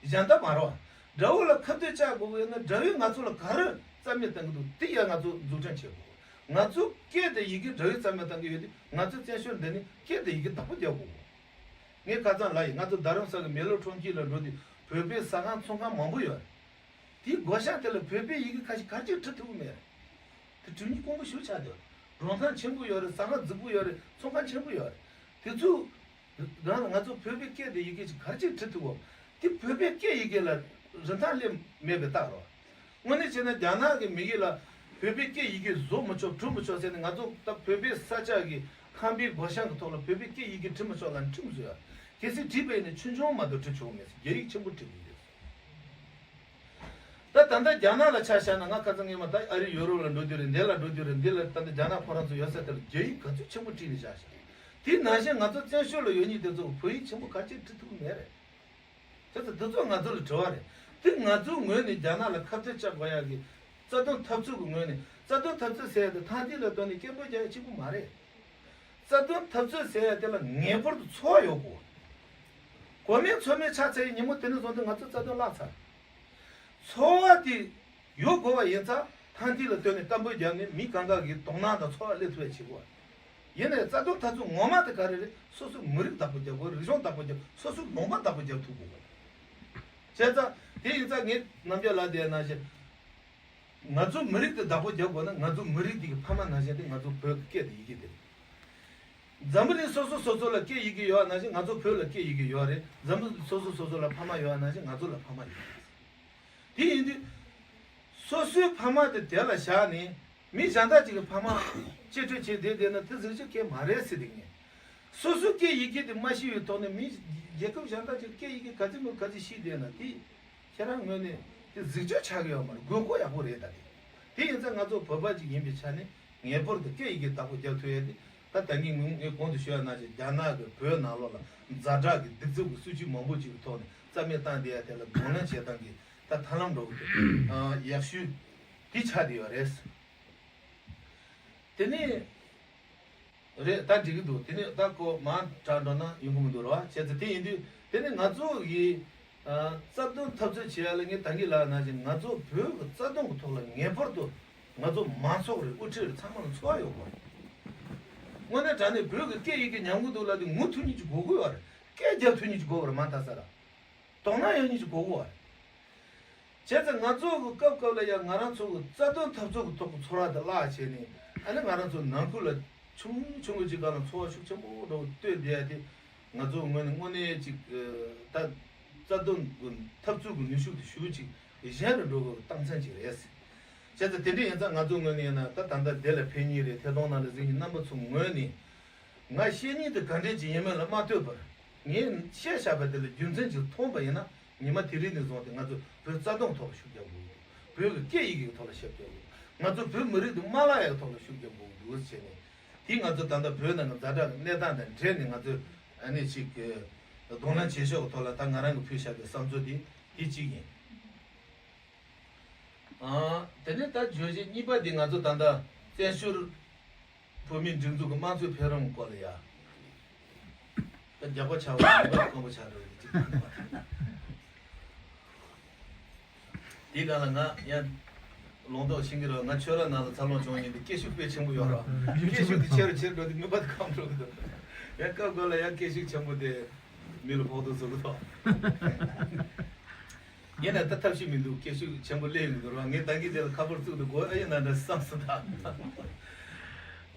གཞན་དག་མ་རེད་བ། དགྲ་བོ་ལ་ཁ་གཏད་བཅག་དགོས་ཀྱི་ཡོད་ན་དགྲ་བོས་ང་ཚོ་ལ་ག་རེ་རྩ་མེད་གཏོང་གི་འདུག་དེ་ཡང་ང་ཚོ་འཛུགས་སྐྲུན་བྱེད་དགོས། ང་ཚོ་སྐད་དང་ཡི་གེ་དགྲ་བོས་རྩ་མེད་གཏོང་གི་ཡོད་དུས་ང་ཚོ་བཙན་བྱོལ་འདི་ནས་སྐད་དང་ཡི་གེ་བདག་པོ་རྒྱག་དགོས། ངས་ཁ་སང་ལབ་ཡིན། ང་ཚོ་རྡ་རམ་ས་གི་མེ་ལོ་ཁྲོམ་སྐྱིད་ལ་འགྲོ་དུས་བོད་པའི་ཟ་ཁང་ཚོང་ཁང་མང་པོ་ཡོད་རེད། དེའི་སྒོ་ཤག་དེ་ལ་བོད་པའི་ཡི་གེ་ཁ་ཤས་ག་རེ་བྲིས་ཐུབ་ཀྱི་མེད་རེད། དེ་བྲིས་མཁན་དཀོན་པོ་ཞེ་པོ་ཆགས་བསྡད་ཡོད་རེད། མགྲོན་ཁང་ཆེན་པོ་ཡོད་རེད། ཟ་ཁང་རྫིག་པོ་ཡོད་རེད། ཚོང་ཁང་ཆེན་པོ་ཡོད་རེད། དེ་ཚོ་སྒང་ལ་ང་ཚོ་བོད་པའི་སྐད་དང་ཡི་གེ་ཅིག་ག་རེ་བྱས་བྲིས་ཐུབ་བམ། དེ་བོད་པའི་སྐད་ཡི་གེ་ལ་རིན་ཐང་སླེབས་མེད་པའི་རྟགས་རེད། དངོས་གནས་བྱས་ན་རྒྱ་ནག་གི་མི་ཡིག་ལ་བོད་པའི་སྐད་ཡི་གེ་བཟོ་མི་ཆོག་བྲི་མི་ཆོག་ཟེར་ནས་ང་ཚོ་ད་བོད་པའི་ས་ཆ་གི་ཁང་པའི་སྒོ་ཤག་གི་ཐོག་ལ་བོད་པའི་སྐད་ཡི་གེ་བྲི་མི་ཆོག་ལབ་ནས་ཁྲིམས་བཟོས་ཡོད། གལ་སྲིད་བྲིས་པ་ཡིན་ན་ཆུང་ཆུང་མ་གཏོགས་བྲི་ཆོག་མེད་ཟེར། རྒྱ་ཡིག་ཆེན་པོ་བྲིས་དགོས་རེད། ད་ད་ལྟ་རྒྱ་ནག་ལ་ཆ་བཞག་ན་ང་ཁ་སང་སྔོན་མ་ད་ཨ་རི་ཡོ་རོབ་ལ་འགྲོ་དུས་རེད། འདི་ལ་འགྲོ་དུས་རེད། འདི་ལ་ད་ལྟ་རྒྱ་ནག་ཁོ་རང་ཚོ་ཡོད་ས་དེ་ལ་རྒྱ་ཡིག་ག་ཚོད་ཆེན་པོ་བྲིས་ནས་བཞག་ཤག་དེ་ནང་བཞིན་ང་ཚོ་བཙན་བྱོལ་ལ་ཡོད་མཁན་དེ་ཚོ་བོད་ཡིག་ཆེན་པོ་ག་ཚོད་བྲིས་ཐུབ་ཀྱི་མེད་རེད། དེ་ཚོ་འདི་ཚོ་ང་ཚོ་ལ་དྲི་བ་རེད། དེ་ང་ཚོའི་ངོས་ནས་རྒྱ་ནག་ལ་ཁ་གཏད་བཅག་དགོས་ཡག་གི་རྩ་དོན་འཐབ་རྩོད་ཀྱི་ངོས་ནས། རྩ་དོན་འཐབ་རྩོད་ཟེར་ཡ་དེ་ཐང་ཐིག་ལ་བཏོན་ནས་སྐད་འབོད་རྒྱག་ཡ་གཅིག་པུ་མ་རེད། རྩ་དོན་འཐབ་རྩོད་ཟེར་ཡ་དེ་ལ་ངེས་པར་དུ་འཚོ་བ་ཡོད་དགོས། གོ་མེད་ཚོར་མེད་ཆགས་ཚར་བའི་ཉིན་མོ་དེ་ནས་བཟུང་སྟེ་ང་ཚོ་རྩ་དོན་བརླག་ཚར། འཚོ་བ་དེ་ཡོད་དགོས་པ་ཡིན་ཙང་ཐང་ཐིག་ལ་བཏོན་ནས་སྐད་འབོད་བརྒྱབ་ནས་མི་གང་ག་གི་དོང་ནང་དང་འཚོ་བ་སླེབས་ཐུབ་པ་བྱེད་དགོས། ཡིན་ནའི་རྩ་དོན་འཐབ་རྩོད་ངོ་མ་དེ་ག་རེ་རེད། སོ་སོའི་མི་རིགས་བདག་པོ་རྒྱབ་དགོས། རིག་གཞུང་བདག་པོ་རྒྱབ། སོ་སོའི་ལུང་པ་བདག་པོ་རྒྱབ་ཐུབ་དགོས། བྱས་ཙང་དེ་ཡིན་ཙང་ངས་ནམ་རྒྱུན་ལབ་བསྡད་ནང་བཞིན། ང་ཚོ་མི་རིགས་དེ་བདག་པོ་རྒྱབ་དགོས་ན་ང་ཚོ་མི་རིགས་དེ་གི་ཕ་མ་ནང་བཞིན་དེ་ང་ཚོ་བོད་ཀྱི་སྐད་དང་ཡི་གེ་དེ་རེད། འཛམ་བུ་གླིང་སོ་སོ་སོ་སོ་ལ་སྐད་ཡི་གེ་ཡོད་པ་ནང་བཞིན་ང་ཚོ་བོད་ལ་སྐད་ཡི་གེ་ཡོད་རེད། འཛམ་བུ་གླིང་སོ་སོ་སོ་སོ་ལ་ཕ་མ་ཡོད་པ་ནང་བཞིན་ང་ཚོ་ལ་ཕ་མ་ཡོད་རེད། དེ་ཡིན་དུས། སོ་སོའི་ཕ་མ་དེ་དེ་ལ་བཞག་ནས་མི་གཞན་དག་ཅིག་གི་ཕ་མ་གཅེས་སྤྲས་བྱས་བསྡད་བསྡད་ན་དེ་གཟི་བརྗིད་སྐད་མ་རེད་ཟེར་དེ་ངས། སོ་སོའི་སྐད་ཡི་གེ་དེ་མ་ཤེས་པའི་ཐོག་ནས་མི་རྒྱལ་ཁབ་གཞན་དག་ཅིག་སྐད་ཡི་གེ་ག་ཚོད་མོ་ག་ཚོད་ཤེས་བསྡད་ན་དེ་ཁྱེད་རང་ངོས་ནས་དེ་གཟི་བརྗིད་ཆགས་ཀྱི་ཡོད་མ་རེད། དགོས་མཁོ་ཡག་པོ་རེད་ད་དེ། དེ་ཡིན་ཙང་ང་ཚོ་བོད་པ་ཅིག་ཡིན་པའི་ཆ་ནས་ངེས་པར་དུ་སྐད་ཡི་གེ་བདག་པོ་རྒྱག་ཐུབ་ཡ་དེ། ད་ད་གིན་ངས་གོང་དུ་ཞུས་པ་ནང་བཞིན་རྒྱ་ནག་གི་བོད་ནང་ལོགས་ལ་ཛ་དྲག་གི་གདུག་རྩུབ་ཀྱི་སྲིད་བྱུས་མང་པོ་ཅིག་གི་ཐོག་ནས་རྩ་མེད་བཏང་བསྡད་ཡ་དེ་ལ་གདོང་ལེན་བྱེད་སྟངས་ཀྱི་ད་ཐབས་ལམ་འགྲོ་གི་འདུག་ཨ། ཡག་ཤོས་དེ་ཆགས་བསྡད་ཡོད་རེད། དེ་ནས་ རེད། ད་འགྲིག་གི་འདུག་དེ་ནས་ད་ཁོ་མར་དྲག་འགྲོ་ན་ཡོང་གི་མི་འདུག་ར་བ། བྱས་ཙང་དེ་ཡིན་དུས་དེ་ནས་ང་ཚོ་གི་ཨ་རྩ་དོན་འཐབ་རྩོད་བྱེད་ཡ་ལ་ངས་ད་གིན་ལབ་ནང་བཞིན་ང་ཚོ་བོད་ཀྱི་རྩ་དོན་གྱི་ཐོག་ལ་ངེས་པར་དུ་ང་ཚོ་མང་ཚོགས་རེད། དབུ་ཁྲིད་རེད། ཚང་མ་ལ་ཚོར་བ་ཡོད་དགོས་རེད། དངོས་གནས་དྲང་གནས་བོད་ཀྱི་སྐད་ཡི་གེ་ཉམས་གི་འདུག་ལབ་དུས་ངུ་ཐུབ་མཁན་ཅིག་དགོས་ཀྱི་ཡོད་རེད། སྐད་རྒྱག་ཐུབ་མཁན་ཅིག་དགོས་པ་རེད། མ་མཐའ་ས་ར། དོ་སྣང་ཡོད་མཁན་ཅིག་དགོས་ཀྱི་ཡོད་རེད། བྱས་ཙང་ང་ཚོ་གི་སྐབས་སྐབས་ལ་ཡང་ང་རང་ཚོ་གི་རྩ་དོན་འཐབ་རྩོད་ཀྱི་ཐོག་གི་ཚོར་བ་དེ་བརླག་བྱས་ནས། ཨ་ནི་ང་རང་ཚོ་ནང་ཁུལ་ལ་ཆུང་ཆུང་ངུ་ཅིག་སྒང་ལ་ཚོར་བ་ཤུགས་ཆེན་པོ་འདྲ་བོ་བཏོད་བསྡད་ཡ་དེ། ང་ཚོ་ངོས་ནས་དངོས་གནས་ཅིག་ད་རྩ་དོན་གྱི་འཐབ་རྩོད་ཀྱི་ནུས་ཤུགས་དེ་ཞེ་པོ་ཅིག་ཞན་རུ་འགྲོ་དགོས་པའི་རྟགས་མཚན་ཅིག་རེད། བྱས་ཙང་དེ་འདྲ་ཡིན་ཙང་ང་ཚོ་ངོས་ནས་ཡིན་ན་ད་ད་ལྟ་དེ་ལ་ཕེབས་མཁན་རེད། ཐད་གཏོང་ནང་ལ་གཟིགས་མཁན་རྣམ་པ་ཚོ་ངོས་ནས། ང་བཤད་མཁན་དེ་ག་འདྲས་ཅིག་ཡིན་མིན་ལ་མ་ལྟོས་པར། ངས་བཤད་བཞག་པ་དེ་ལ་རྒྱུ་མཚན་ཅིག་མཐོང་པ་ཡིན་ན། ཉི་མ་དེ་རིང་ནས་བཟུང་སྟེ་ང་ཚོ་བོད་རྩ་དོན་ཐོག་ལ་ཤུགས་རྒྱག་དགོས་ཀྱི་འདུག་བོད་ཀྱི་སྐད་ཡི་གེ་གི་ཐོག་ལ་ཤུགས་རྒྱག་དགོས་ཀྱི་འདུག་ང་ཚོ་བོད་མི་རིགས་འདི་མ་བརླག་ཡག་ཐོག་ལ་ཤུགས་རྒྱག་དགོས་ཀྱི་འདུག་ཟེར་ནས། དེ་ང་ཚོ་ད་ལྟ་བོད་ནང་གི་ཛ་དྲག་གི་གནས་སྟངས་དང་འབྲེལ་ནས་ང་ཚོས་ཨ་ནི་ཅིག་གི་གདོང་ལེན་བྱེད་ཕྱོགས་ཀྱི་ཐོག་ལ་ད་ང་རང་གི་ཕུལ་བཞག་པའི་བསམ་ཚུལ་དེ་དེ་གཅིག་ཡིན། ཨ། དེ་ནས་ད་བརྗོད་གཞི་གཉིས་པ་འདི་ང་ཚོ་ད་ལྟ་བཙན་བྱོལ་བོད་མིའི་སྒྲིག་འཛུགས་ཀྱི་དམངས་གཙོའི་འཕེལ་རིམ་སྐོར་ལ་ཡ། ད་རྒྱག་པ་ཆགས་པ་ཡིན་པ་ཁོང་པོ་ཆགས་འགྲོ་གི་ཅིག་དང་། དེའི་སྒང་ལ་ང་ཡང་ལུང་རྟོགས་ཤིང་གི་རོ། ང་ཆོས་ར་ནང་ལ་འཚར་ལོངས་བྱུང་ཡིན་དུས་སྐད་ཤུགས་དཔེ་ཆེན་པོ་ཡོད་ར། སྐད་ཤུགས་དེ་ཆེ་རུ་ཆེ་རུ་འགྲོ་དུས་ངུ་པ་དེ་ཁམས་འགྲོ་གི་འདུག་ཡང་སྐབས་འགའ་ལ་ཡང་སྐད་ཤུགས་ཆེན་པོ་དེ་མི་ལ་ཕོག་ཐུག་བཟོ་གི་འདུག་ཡིན་ན་ད་ཐབས་ཤེས་མི་འདུག་སྐད་ཤུགས་ཆེན་པོ་སླེབས་ཡོང་གི་འདུག་ར། ངས་ད་གིན་དེ་ལ་ཁ་པར་བཙུགས་ཏེ་དགོས་ཨ་ཡིན་ན་འདྲ་བསམ་སོང་ད།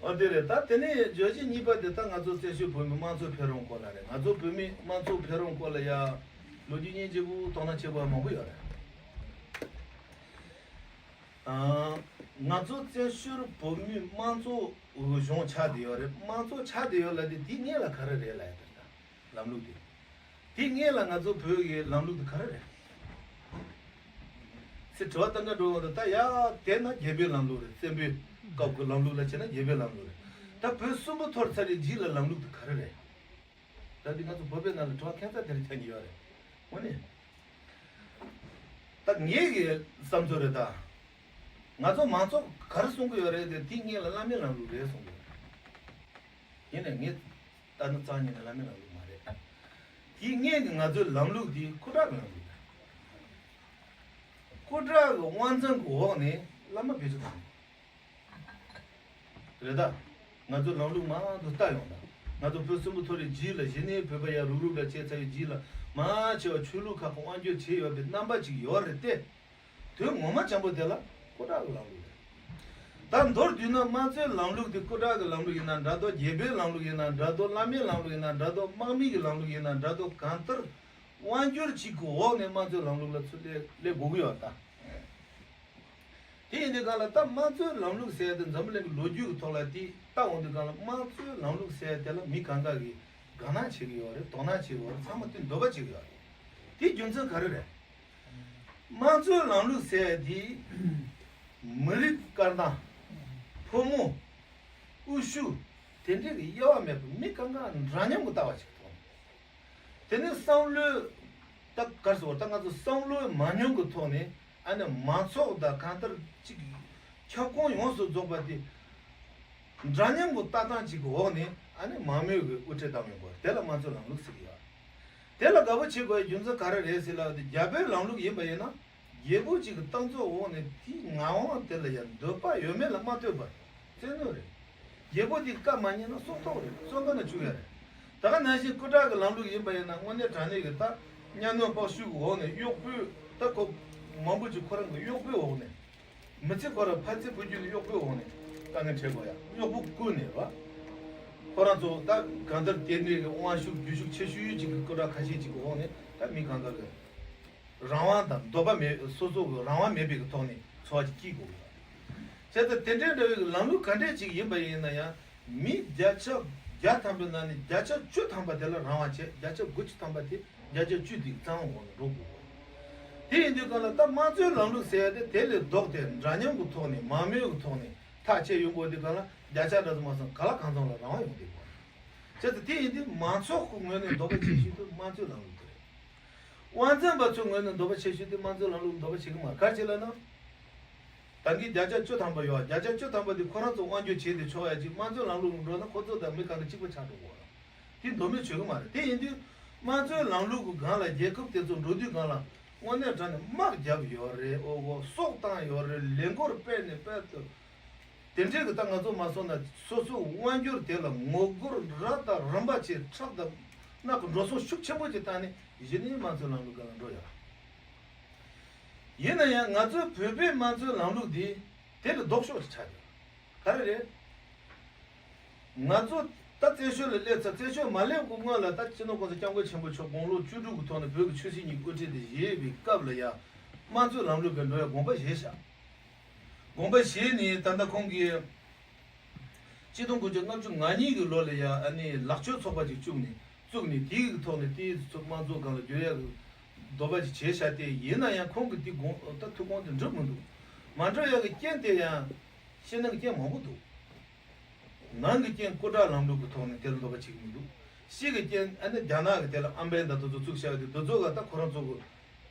འོ་དེ་རེད། ད་དེ་ནས་བརྗོད་གཞི་གཉིས་པ་དེ་ད་ང་ཚོ་བཙན་བྱོལ་བོད་མིའི་དམངས་གཙོའི་འཕེལ་རིམ་སྐོར་ལ་རེད། ང་ཚོ་བོད་མིའི་དམངས་གཙོའི་འཕེལ་རིམ་སྐོར་ལ་ཡ་ལོ་རྒྱུས་སྙིང་རྗེ་པོ་དོ་སྣང་བྱེད་དགོས་མང་པོ་ཡོད་རེད། ཨ། ང་ཚོ་བཙན་བྱོལ་བོད་མིའི་དམངས་གཙོ་གཞུང་ཆགས་བསྡད་ཡོད་རེད། དམངས་གཙོ་ཆགས་བསྡད་ཡོད་ལབ་དེ་དེའི་སྔོན་ལ་ག་རེ་རེད་ལབ་ཡ་དེ་རེད། ད་ལམ་ལུགས་དེ། དེའི་སྔོན་ལ་ང་ཚོ་བོད་ཀྱི་ལམ་ལུགས་དེ་ག་རེ་རེད། ཚེ་དྲི་བ་བཏང་ག་འགྲོ་བ་དང་ད་ཡ་དེ་ན་རྒྱལ་པོའི་ལམ་ལུགས་རེད། བཙན་པོའི་སྐབས་ཀྱི་ལམ་ལུགས་ལ་བྱས་ན་རྒྱལ་པོའི་ལམ་ལུགས་རེད། ད་བོད་སུན་པོ་འཐོར་ཚར་བའི་རྗེས་ལ་ལམ་ལུགས་དེ་ག་རེ་རེད། ད་འདི་ང་ཚོ་བོད་པའི་ནང་ལ་དྲི་བ་ཁྱད་མཚར་དེ་རིགས་ཐོན་གྱི་ཡོད་རེད། འོ་ནི། ད་ངེད་ཀྱི་བསམ་ཚུལ་རེད་ད། ང་ཚོ་མང་ཚོགས་ག་རེ་གསུང་གི་ཡོད་རེད་དེ། དེའི་སྔོན་ལ་བླ་མའི་ལམ་ལུགས་རེད་གསུང་གི་ཡོད་རེད། ཡིན་ནའི་ངས་ལྟ་ན་རྩ་ཉིད་ནས་བླ་མའི་ལམ་ལུགས་མ་རེད། དེའི་སྔོན་གྱི་ང་ཚོའི་ལམ་ལུགས་དེ་སྐུ་དྲག་གི་ལམ་ལུགས་རེད། སྐུ་དྲག་གི་དབང་འཛིན་གྱི་འོག་ནས་བླ་མ་བེད་སྤྱོད་བཏང་། རེད་ད། ང་ཚོ་ལམ་ལུགས་མང་དུ་ལྟ་ཡོང་ད། ང་ཚོ་བོད་སུན་པོ་འཐོར་བའི་རྗེས་ལ་གཞི་ནས་བོད་པ་ཡར་རུབ་རུབ་ལ་བྱས་ཚར་བའི་རྗེས་ལ་མང་ཆེ་བ་ཆོས་ལུགས་ཁག་གི་དབང་སྒྱུར་བྱས་ཡོད་པའི་རྣམ་པ་ཅིག་ཡོད་རེད་དེ། དོན་ངོ་མ་འཇམ་པོ་དེ་ལ་སྐུ་དྲག་གི་ལམ་ལུགས་རེད། ད་མདོར་བསྡུས་ན་དམངས་གཙོའི་ལམ་ལུགས་དེ་སྐུ་དྲག་གི་ལམ་ལུགས་ཡིན་ན་འདྲ་འདུག་རྒྱལ་པོའི་ལམ་ལུགས་ཡིན་ན་འདྲ་འདུག་བླ་མའི་ལམ་ལུགས་ཡིན་ན་འདྲ་འདུག་དམག་མི་གི་ལམ་ལུགས་ཡིན་ན་འདྲ་འདུག་གང་ལྟར་དབང་སྒྱུར་གཅིག་གི་འོག་ནས་དམངས་གཙོའི་ལམ་ལུགས་ལ་ཚུར་སླེབས་སླེབས་དགོས་ཀྱི་ཡོད་ད། དེ་ཡིན་དུས་སྒང་ལ་ད་དམངས་གཙོའི་ལམ་ལུགས་ཟེར་ཡ་དེ་འཛམ་བུ་གླིང་གི་ལོ་རྒྱུས་ཀྱི་ཐོག་ལ་དེ་ལྟ་འོང་དུས་སྒང་ལ་དམངས་གཙོའི་ལམ་ལུགས་ཟེར་ཡ་དེ་ལ་མི་གང་ག་གིས་དགའ་སྣང་བྱེད་ཀྱི་ཡོད་རེད། དོ་སྣང་བྱེད་ཀྱི་ཡོད་རེད། ཚང་མ་དེ་འདོད་པ་བྱེད་ཀྱི་ཡོད་རེད། དེའི་རྒྱུ་མཚན་ག་རེ་རེད། དམངས་གཙོའི་ལམ་ལུགས་ཟེར་ཡ་དེ་མི་རིགས་དཀར་ནག་ཕོ་མོ་དབུ་བཞུགས་དེ་འདྲའི་གི་དབྱེ་བ་མེད་པར་མི་གང་ག་འདྲ་མཉམ་གྱི་ལྟ་བ་ཞིག་མཐོང་། དེ་ནས་བསམ་བློའི་ད་གར་སོང་ད་ང་ཚོ་བསམ་བློའི་མ་ཉམས་ཀྱི་ཐོག་ནས་ཨ་ནི་མང་ཚོགས་དང་གང་ལྟར་ཅིག་ཁྱབ་ཁོངས་ཡོངས་སུ་རྫོགས་པ་དེ་འདྲ་མཉམ་གྱི་ལྟ་སྟངས་ཅིག་གི་འོག་ནས་ཨ་ནི་མང་མོས་ཀྱི་དབུ་ཁྲིད་བདམས་ཡོང་དགོས། དེ་ལ་དམངས་གཙོའི་ལམ་ལུགས་ཟེར་གྱི་ཡོད། དེ་ལ་དགའ་པོ་བྱེད་དགོས་རྒྱུ་མཚན་ག་རེ་རེད་ཟེར་ལབ་དུས་རྒྱལ་པོའི་ལམ་ལུགས་ཡིན་པ་ཡིན་ན། རྒྱལ་པོ་གཅིག་གི་གཏམ་ཚོགས་འོག་ནས་དེའི་ངག་དབང་དེ་ལ་ཡང་འདོད་པ་ཡོད་མེད་ལ་མ་ལྟོས་པར་བཙན་གནོན་རེད། རྒྱལ་པོ་དེའི་བཀའ་མ་ཉན་ན་སྲོག་ཐོག་རེད། བཙོན་ཁང་ནང་བཅུག་ཡ་རེད། ད་ག་ནང་བཞིན་སྐུ་དྲག་གི་ལམ་ལུགས་ཡིན་པ་ཡིན་ན་དངོས་གནས་དྲང་གནས་ཀྱི་ད་གཉའ་གནོན་སྤོབས་ཤུགས་ཀྱི་འོག་ནས་གཡོག་པོའི་ད་ཁོ་མང་པོ་ཅིག་ཁོ་རང་གི་གཡོག་པོའི་འོག་ནས་མི་ཚེ་ཁོ་རང་ཕ་ཚེ་བུ་རྒྱུད་ནས་གཡོག་པོའི་འོག་ནས་དཀའ་ངལ་འཕྲད་དགོས་ཡ། གཡོག་པོ་བཀུག་ནས་ར། ཁོ་རང་ཚོ་ད་གང་ལྟར་དེ་འདྲའི་གི་དབང་ཤུགས་རྒྱུ་ཤུགས་ཆེ་ཤོས་ཅིག་གི་སྐུ་དྲག་ཁ་ཤས་ཅིག་གི་འོག་ནས་ད་མི་གང་ག་གི་རང་དབང་དང་འདོད་པ་མེད། སོ་སོ་གི་རང་དབང་མེད་པའི་གི་ཐོག་ནས་འཚོ་བ་ཅིག་སྐྱེལ་དགོས་ཀྱི་ཡོད། བྱས་ཙང་དེ་འདྲའི་འདྲ་བའི་གི་ལམ་ལུགས་ག་འདྲས་ཅིག་ཡིན་པ་ཡིན་ན་ཡང་མི་བརྒྱ་ཆ་བརྒྱ་ཐམ་པའི་ནང་ནས་བརྒྱ་ཆ་བཅུ་ཐམ་པ་དེ་ལ་རང་དབང་བྱས། བརྒྱ་ཆ་དགུ་བཅུ་ཐམ་པ་དེ་བརྒྱ་ཆ་བཅུ་དེའི་གི་བཙན་དབང་འོག་ནས་འགྲོ་དགོས་ཀྱི་ཡོད། དེ་ཡིན་དུས་གང་ལ་ད་དམངས་གཙོའི་ལམ་ལུགས་ཟེར་ཡ་དེ་དེ་ལས་ལྡོག་སྟེ་འདྲ་མཉམ་གི་ཐོག་ནས་མང་མོས་གི་ཐོག་ནས་ཐག་བཅད་ཡོང་དགོས་དུས་གང་ལ་བརྒྱ་ཆ་འདྲ་ཚོ་མ་སོང་ག་ལ་གང་འཚམ་ལ་རང་དབང་ཡོང་དགོས་ཀྱི་ཡོད། བྱས་ཙང་དེ་ཡིན་དུས་མང་ཚོགས་ཀྱི་ངོས་ནས་འདོད་པ་ཆེ་ཤོས་དེ་དམངས་གཙོའི་ལམ་ལུགས་དེ་རེད། དབང་འཛིན་པ་ཚོའི་ངོས་ནས་འདོད་པ་ཆེ་ཤོས་དེ་དམངས་གཙོའི་ལམ་ལུགས་འདོད་པ་བྱེད་ཀྱི་མ་རེད། ག་རེ་བྱས་ལབ་ན། ད་གིན་བརྒྱ་ཆ་བཅུ་ཐམ་པ་ཡོད། བརྒྱ་ཆ་བཅུ་ཐམ་པ་དེ་ཁོ་རང་ཚོ་དབང་སྒྱུར་བྱས་ཏེ་ཆོག་ཡ་ཅིག་དམངས་གཙོའི་ལམ་ལུགས་ལ་འགྲོ་ན་ཁོ་ཚོ་དང་མི་གང་ག་གཅིག་པ་ཆགས་འགྲོ་གི་ཡོད་རེད། དེ་འདོད་མོས་བྱེད་གི་མ་རེད། དེ་ཡིན་དུས་དམངས་གཙོའི་ལམ་ལུགས་ཀྱི་སྒང་ལ་རྒྱལ་ཁབ་དེ་ཚོ་འགྲོ་དུས་སྒང་ལ་དངོས་གནས་དྲང་ནས་དམག་བརྒྱབ་ཡོད་རེད། ཨོ་ཨོ་སྲོག་བཏང་ཡོད་རེད། ལས་འགུལ་སྤེལ་ནས་སྤེལ་ཏེ། དེ་འདྲའི་གི་ད་ང་ཚོ་མ་སོང་ན་སོ་སོའི་དབང་སྒྱུར་དེ་ལ་ངོ་རྒོལ་རབ་དང་རིམ་པ་བྱས། ཁྲག་དང་སྣ་ཁ་འགྲོ་སོང་ཤུགས་ཆེན་པོ་ཅིག་བཏང་ནས་གཞི་ནས་དམངས་གཙོའི་ལམ་ལུགས་སྒང་ལ་འགྲོ་ཡོད། ཡིན་ན་ཡང་ང་ཚོའི་བོད་པའི་དམངས་གཙོའི་ལམ་ལུགས་འདི་དེ་ལས་ལྡོག་ཕྱོགས་ཤིག་ཆགས་ཡོད། ག་རེ་རེད། ང་ཚོ་ད་བཙན་བྱོལ་ལ་སླེབས་ཚར། བཙན་བྱོལ་མ་སླེབས་གོང་སྔོན་ལ་ད་སྤྱི་ནོར་༸གོང་ས་༸སྐྱབས་མགོན་ཆེན་པོ་མཆོག་དགུང་ལོ་བཅུ་དྲུག་གི་ཐོག་ནས་བོད་ཀྱི་ཆོས་སྲིད་གཉིས་ཀྱི་དབུ་ཁྲིད་དེ་བཞེས་པའི་སྐབས་ལ་ཡང་དམངས་གཙོའི་ལམ་ལུགས་སྒང་འགྲོ་ཡ་དགོངས་པ་བཞེས་ཤག་དགོངས་པ་བཞེས་ནས་ད་ལྟ་ཁོང་གིས་ཆིག་སྟོང་དགུ་བརྒྱ་ལྔ་བཅུ་ང་གཉིས་ཀྱི་ལོ་ལ་ཡ་ཨ་ནི་ལག་ཆོས་ཚོགས་པ་ཅིག་བཙུགས་ནས་བཙུགས་ནས་དེའི་ཐོག་ནས་དེའི་ཚོ་དམངས་གཙོ་སྒང་ལ་བསྒྱུར་ཡག་གི་འདོད་པ་ཅིག་བྱས་ཤག་སྟེ། ཡིན་ན་ཡང་ཁོང་གིས་དེ་དགོངས་ད་ཐུགས་དགོངས་དེ་འགྲུབ་མི་འདུག་མ་འགྲུབ་ཡག་གི་རྐྱེན་དེ་ཡང་ཕྱི་ནང་གི་རྐྱེན་མང་པོ་འདུག་ནང་གི་རྐྱེན་སྐུ་དྲག་ལམ་ལུགས་ཀྱི་ཐོག་ནས་དེ་ལ་འདོད་པ་བྱེད་ཀྱི་མི་འདུག་ཕྱི་གི་རྐྱེན་ཨ་ནི་རྒྱ་ནག་གི་དེ་ལ་ཨམ་བན་དང་དེ་ཚོ་བཙུགས་བཞག་ཡོད་དེ་དེ་ཚོ་ལ་ད་ཁོ་རང་ཚོ་གི་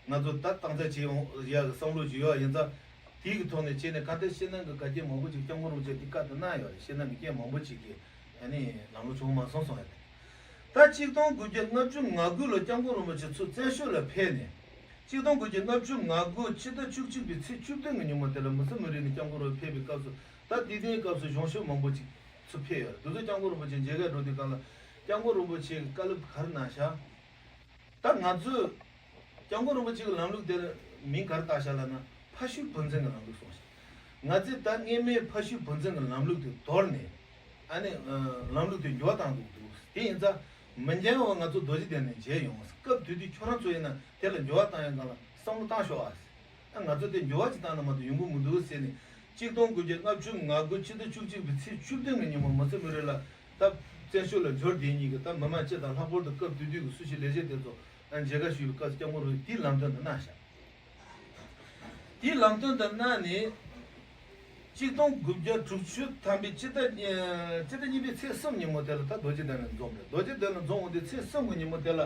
ང་ཚོ་ད་སྟངས་འཛིན་བྱེད་ཡོང་ཡག་གི་བསམ་བློ་ཅིག་ཡོད་ཡིན་ཙང་། དེའི་གི་ཐོག་ནས་བྱས་ནས་ག་དེ་ཕྱི་ནང་གི་འགལ་རྐྱེན་མང་པོ་ཅིག་སྐྱབས་མགོན་རིན་པོ་ཆེ་དེ་བཀའ་དེ་གནང་ཡོད་རེད། ཕྱི་ནང་གི་རྐྱེན་མང་པོ་ཅིག་གིས་ཨ་ནི་ལམ་ལྷོང་བྱུང་མ་སོང་གསུངས་ཡོད་རེད། ད་ཆིག་སྟོང་དགུ་བརྒྱ་ལྔ་བཅུ་ང་དགུ་ལོ་སྐྱབས་མགོན་རིན་པོ་ཆེ་ཚུར་བཙན་བྱོལ་ལ་ཕེབས་ནས། ཆིག་སྟོང་དགུ་བརྒྱ་ལྔ་བཅུ་ང་དགུ་ཕྱི་ཟླ་བཅུ་གཅིག་པའི་ཚེས་བཅུ་བདུན་གྱི་ཉིན་མོ་དེ་ལ་མི་ཚེ་མི་རིང་ནས་སྐྱབས་མགོན་རིན་པོ་ཆེ་ཕེབས་པའི་སྐབས་སུ། ད་དེ་དུས་སྐབས་སུ་གཞུང་ཞབས་མང་པོ་ཅིག་ཚུར་ཕེབས་ཡོད་རེད། དེ་ཚོ་སྐྱབས་མགོན་རིན་པོ་ཆེ་མཇལ་ཁ་འགྲོ་དུས་སྒང་ལ་སྐྱབས་མགོན་རིན་པོ་ཆེ་གིས་བཀའ་སློབ་ག་རེ་གནང་ཤག་ད་ང་ཚོས་སྐྱབས་མགོན་རིན་པོ་ཆེ་གི་ལམ་ལུགས་དེར་མིང་ག་རེ་བཏགས་ཤག་ལབ་ན། ཕ་ཤུལ་བུ་འཛིན་གྱི་ལམ་ལུགས་གསུངས་ཤག་ང་ཚོས་ད་སྔོན་མའི་ཕ་ཤུལ་བུ་འཛིན་གྱི་ལམ་ལུགས་དེ་དོར་ནས། ཨ་ནི་ལམ་ལུགས་དེ་འགྱུར་བ་བཏང་འདུག་འདུག་དེ་ཡིན་ཙང་མི་འགྱངས་བར་ང་ཚོ་རྡོ་རྗེ་གདན་ནས་མཇལ་ཡོང་། སྐབས་དེ་དུས་ཁྱོད་རང་ཚོ་ཡིན་ན་དེ་ལ་འགྱུར་བ་བཏང་ཡོང་སྒང་ལ་བསམ་བློ་བཏང་ཤོག་ཨ། ཨ་ང་ཚོ་དེ་འགྱུར་བ་ཅིག་བཏང་ན་མ་གཏོགས་ཡོང་གི་མི་འདུག་ཟེར་ནས། ཆིག་སྟོང་དགུ་བརྒྱ་ལྔ་བཅུ་ང་དགུ་ཕྱི་ཟླ་བཅུ་གཅིག་པའི་ཚེས་བཅུ་བདུན་གྱི་ཉིན་མོ་མི་ཚེ་མི་རིང་ལ་ད་བཙན་བྱོལ་ལ་འབྱོར་བསྡད་མཁན་གྱི་ད་མི་མང་སྤྱི་དང་། ལྷག་པར་དུ་སྐབས་དེ་དུས་ཀྱི་སུ་ཞིག་ལས་བྱེད་དེ་ཚོ་ཨ་མཇལ་ཁ་ཞུས་པའི་སྐབས་སུ་སྐྱབས་མགོན་རིན་པོ་ཆེ་དེའི་ལམ་སྟོན་དུ་གནང་ཤག་དེའི་ལམ་སྟོན་དུ་གནང་ནས། ཆིག་སྟོང་དགུ་བརྒྱ་དྲུག་ཅུ་ཐམ་པའི་ཕྱི་ཟླ་ཕྱི་ཟླ་གཉིས་པའི་ཚེས་གསུམ་ཉིན་མོ་དེ་ལ་ད་རྡོ་རྗེ་གདན་ལ་འཛོམས་རེད། རྡོ་རྗེ་གདན་ལ་འཛོམས་འོང་དུས་ཚེས་གསུམ་གྱི་ཉིན་མོ་དེ་ལ།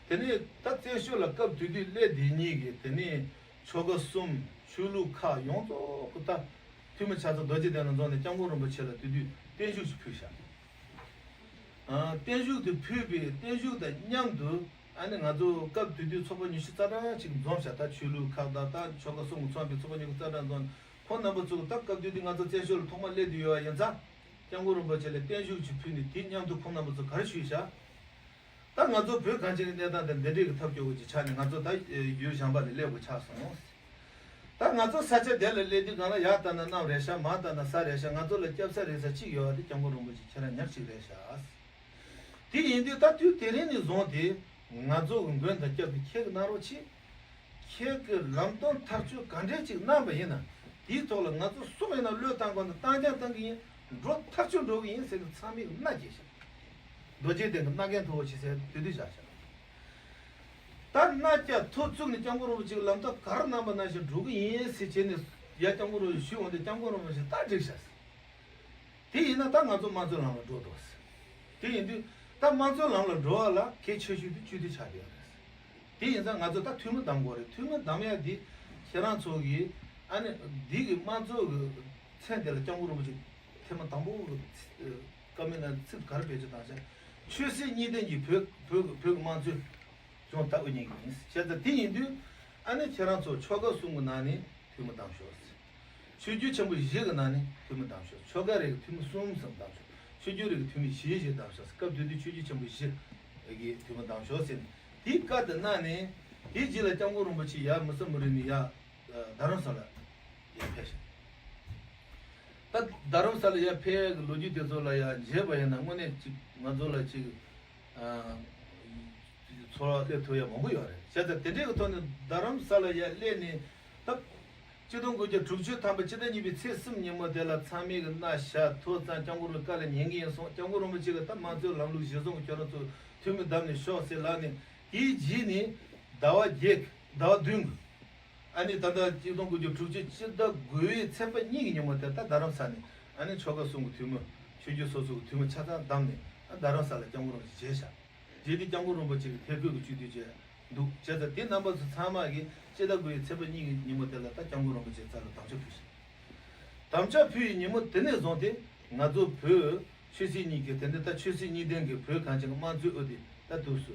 དེ་ནས་ད་བཙན་བྱོལ་ལ་སྐབས་དེ་དུས་སླེབས་བསྡད་མཁན་གྱི་དེ་ནས་ཆོལ་ཁ་གསུམ་ཆོས་ལུགས་ཁག་ཡོངས་རྫོགས་ཀྱི་ད་འཐུས་མི་ཆ་ཚང་རྡོ་རྗེ་གདན་ལ་འཛོམས་ནས་སྐྱབས་མགོན་རིན་པོ་ཆེ་ལ་དེ་དུས་བརྟན་བཞུགས་ཤིག་ཕུལ་ཤག་ཨ། བརྟན་བཞུགས་དེ་ཕུལ་བའི་བརྟན་བཞུགས་དང་མཉམ་དུ་ཨ་ནི་ང་ཚོ་སྐབས་དེ་དུས་ཚོགས་པ་ཉི་ཤུ་རྩ་གྲངས་ཅིག་འཛོམས་ཤག་ད་ཆོས་ལུགས་ཁག་དང་ད་ཆོལ་ཁ་གསུམ་གྱིས་མཚོན་པའི་ཚོགས་པ་ཉི་ཤུ་རྩ་གྲངས་འཛོམས། ཁོང་རྣམ་པ་ཚོ་ད་སྐབས་དེ་དུས་ང་ཚོ་བཙན་བྱོལ་ལ་ཐོག་མར་སླེབས་དུས་ཡོད་པ་ཡིན་ཙང་། སྐྱབས་མགོན་རིན་པོ་ཆེ་ལ་བརྟན་བཞུགས་ཅིག་ཕུལ་ནས་དེ་མཉམ་དུ་ཁོང་རྣམ་པ་ཚོ་ག་རེ་ཞུས་ཤག་ད་ང་ཚོ་བོད་གངས་ཅན་གྱི་གནས་སྟངས་དང་འདི་འདྲའི་གི་ཐབས་སྐྱོ་བོ་ཅིག་ཆགས་ནས་ང་ཚོ་ད་ཡུལ་གཞན་པ་ལ་སླེབས་དགོས་ཆགས་སོང་། ད་ང་ཚོ་ས་ཆ་དེ་ལ་སླེབས་དུས་སྒང་ལ་ཡར་ལྟ་ན་གནམ་རེད་ཤག་མར་ལྟ་ན་ས་རེད་ཤག་ང་ཚོ་ལ་སྐྱབས་ས་རེད་ས་གཅིག་ཡོད་པ་དེ་སྐྱབས་མགོན་རིན་པོ་ཆེ་ཁྱེད་རང་ཉག་གཅིག་རེད་ཤག་དེ་ཡིན་དུས་ད་དུས་དེ་རིང་ནས་བཟུང་སྟེ་ང་ཚོ་གི་མགོན་དང་སྐྱབས་དེ་ཁྱེད་ཀྱིས་གནང་རོགས་གྱིས། ཁྱེད་ཀྱིས་ལམ་སྟོན་ཐག་གཅོད་ག་འདྲས་ཅིག་གནང་པ་ཡིན་ན། དེའི་ཐོག་ལ་ང་ཚོ་སྲོག་ཡིན་ན་བློས་བཏང་དགོས་ན་བཏང་ཀྱང་བཏང་གི་ཡིན། འགྲོ་ཐག་ཆོད་འགྲོ་གི་ཡིན་ཟེར་ནས་ཚང་མས་མནའ་སྐྱེལ་ཤག་རྡོ་རྗེ་གདན་གྱི་མནའ་གན་མཐོ་བོ་ཆེ་ཟེར་དེ་དུས་བཞག་ཤག་ད་མནའ་བསྐྱལ་ཐོ་བཙུགས་ནས་སྐྱབས་མགོན་རིན་པོ་ཆེ་གི་ལམ་སྟོན་ག་རེ་གནང་པ་ནང་བཞིན་འགྲོ་གི་ཡིན་ཟེར་བྱས་ནས་ཡ་སྐྱབས་མགོན་རིན་པོ་ཆེ་ཞུས་འོང་དུས་སྐྱབས་མགོན་རིན་པོ་ཆེ་ད་འགྲིག་ཤག་ཟེར། དེ་ཡིན་ན་ད་ང་ཚོ་དམངས་གཙོའི་ལམ་ལ་འགྲོ་འདུག་ཟེར། དེ་ཡིན་དུས་ད་དམངས་གཙོའི་ལམ་ལ་འགྲོ་བ་ལ་གལ་ཆེ་ཤོས་དེ་སྤྱི་འཐུས་ཆགས་བསྡད་ཡོད་རེད་ཟེར། དེ་ཡིན་ཙང་ང་ཚོ་ད་འཐུས་མི་འདེམས་དགོས་རེད། འཐུས་མི་འདེམས་ཡ་དེ་ཁྱེད་རང་ཚོ་གིས་ཨ་ནི་འདི་གི་དམངས་གཙོ་གི་མཚན་དེ་ལ་སྐྱབས་མགོན་རིན་པོ་ཆེ་ཐེངས་མ་དང་པོ་གི་བཀའ་མོལ་ནང་ཚིག་ག་རེ་བེད་སྤྱོད་བཏང་ཤག་ཆོས་སྲིད་གཉིས་ལྡན་གྱི་བོད་བོད་བོད་ཀྱི་དམངས་གཙོའི་ལྗོངས་ད་དབུ་བརྙེས་ཀྱི་ཡིན་ཟེར། བྱས་ཙང་དེ་ཡིན་དུས་ཨ་ནི་ཁྱེད་རང་ཚོ་ཆོལ་ཁ་གསུམ་གྱི་ནང་ནས་འཐུས་མི་བདམས་ཤོག་ཟེར། ཆོས་བརྒྱུད་ཆེན་པོ་བཞི་གི་ནང་ནས་འཐུས་མི་བདམས་ཤོག་ཆོལ་ཁ་རེ་གི་འཐུས་མི་གསུམ་གསུམ་བདམས་ཤོག་ཆོས་བརྒྱུད་རེ་གི་འཐུས་མི་བཞི་བཞི་བདམས་ཤོག་སྐབས་དེ་དུས་ཆོས་བརྒྱུད་ཆེན་པོ་བཞི་གི་འཐུས་མི་བདམས་ཤོག་ཟེར་ནས་དེའི་བཀའ་དེ་གནང་ནས། དེའི་རྗེས་ལ་སྐྱབས་མགོན་རིན་པོ་ཆེ་ཡར་མི་ཚེ་མི་རིང་ནས་ཡར་རྡ་རམ་ས་ལ་ཡར་ཕེབས་ཤག་ད་རྡ་རམ་ས་ལ་ཡར་ཕེབས་ཡག་གི་ལོ་རྒྱུས་དེ་ཚོ་ལ་ཡར་མཇལ་བ་ཡིན་ན་དངོས་གནས་ཅིག་ང་ཚོ་ལ་ཅིག་ཚོར་བ་སླེབས་ཐུབ་ཡ་མང་པོ་ཡོད་རེད། བྱས་ཙང་དེ་འདྲའི་གི་ཐོག་ནས་རྡ་རམ་ས་ལ་ཡར་སླེབས་ནས་ད་ཆིག་སྟོང་དགུ་བརྒྱ་དྲུག་ཅུ་ཐམ་པ་ཕྱི་ཟླ་གཉིས་པའི་ཚེས་གསུམ་ཉིན་མོ་དེ་ལ་ཚང་མས་གི་མནའ་བཞག་ཐུགས་གཙང་སྐྱབས་མགོན་རིན་པོ་ཆེ་བཀའ་ལ་ཉན་གི་ཡིན་གསུངས། སྐྱབས་མགོན་རིན་པོ་ཆེ་གི་ད་དམངས་གཙོའི་ལམ་ལུགས་གཞིར་བཟུང་གི་ཁྱོད་རང་ཚོ་འཐུས་མི་བདམས་ནས་ཤོག་ཟེར་ལབ་ནས་དེའི་རྗེས་ནས་ཟླ་བ་བརྒྱད་ཟླ་བ་བདུན་གི་ཨ་ནི་ད་ལྟ་ཆིག་སྟོང་དགུ་བརྒྱ་དྲུག་ཅུ་ཕྱི་ཟླ་དགུ་པའི་ཚེས་པ་གཉིས་ཀྱི་ཉིན་མོ་དེ་ད་རྡ་རམ་ས་ནས་ཨ་ནི་ཆོལ་ཁ་གསུམ་གྱི་འཐུས་མི་ཆོས་བརྒྱུད་སོ་སོ་གི་འཐུས་མི་ཆ་ཚང་བདམས་ནས་ཨ་རྡ་རམ་ས་ལ་སྐྱབས་མགོན་རིན་པོ་ཆེ་མཇལ་ཤག་མཇལ་དུས་སྐྱབས་མགོན་རིན་པོ་ཆེ་གི་ཐད་བསྐོས་ཀྱི་སྤྱི་འཐུས་བྱས་འདུག་བྱས་ཙང་དེ་རྣམ་པ་ཚོ་ཚང་མ་གིས་ཕྱི་ཟླ་དགུ་པའི་ཚེས་པ་གཉིས་ཀྱི་ཉིན་མོ་དེ་ལ་ད་སྐྱབས་མགོན་རིན་པོ་ཆེའི་རྩ་ལ་དམ་ཆོས་ཕུལ་ཤག་དམ་བཅའ་ཕུལ་བའི་ཉིན་མོ་དེ་ནས་བཟུང་སྟེ་ང་ཚོ་བོད་ཆོས་སྲིད་གཉིས་ཀྱི་དེ་འདི་ད་ཆོས་སྲིད་གཉིས་ལྡན་གྱི་བོད་གངས་ཅན་གྱི་དམངས་གཙོའི་དབུ་དེ་ད་དུས་སུ་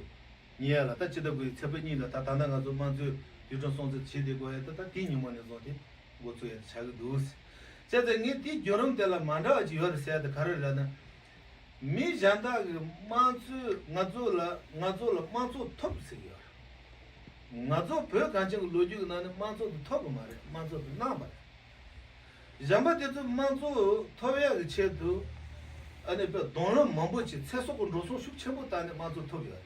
ཉེ་ཡ་ལ་ད་སྤྱི་ཟླ་དགུ་པའི་ཚེས་པ་གཉིས་ལ་ད་ད་ལྟ་ང་ཚོ་དམངས་གཙོའི་དུས་དྲན་སྲུང་བརྩི་བྱེད་བསྡད་དགོས་ཡ་ད་ད་དེའི་ཉིན་མོ་ནས་བཟུང་སྟེ་འགོ་ཚུགས་ཡ་ཆགས་ཀྱི་འདུག་བྱས་ཙང་ངས་དེའི་བརྒྱུད་རིམ་དེ་ལ་མ་འདྲ་བ་ཅིག་ཡོད་རེད་ཟེར་ཡ་དེ་ག་རེ་རེད་ལབ་ན། མི་གཞན་དག་གིས་དམངས་གཙོའི་ང་ཚོ་ལ་ང་ཚོ་ལ་དམངས་གཙོ་ཐོབ་ཟེར་གྱི་ཡོད་རེད། ང་ཚོ་བོད་གངས་ཅན་གྱི་ལོ་རྒྱུས་ཀྱི་ནང་ནས་དམངས་གཙོ་དེ་ཐོབ་པ་མ་རེད། དམངས་གཙོ་དེ་གནང་བ་རེད། གཞན་པ་དེ་ཚོས་དམངས་གཙོ་ཐོབ་ཡག་གི་ཆེད་དུ་ཨ་ནི་དཔེ་གདོང་ལེན་མང་པོ་ཅིག་ཚེ་སྲོག་གི་འགྲོ་སོང་ཤུགས་ཆེན་པོ་བཏང་ནས་དམངས་གཙོ་ཐོབ་ཡོད་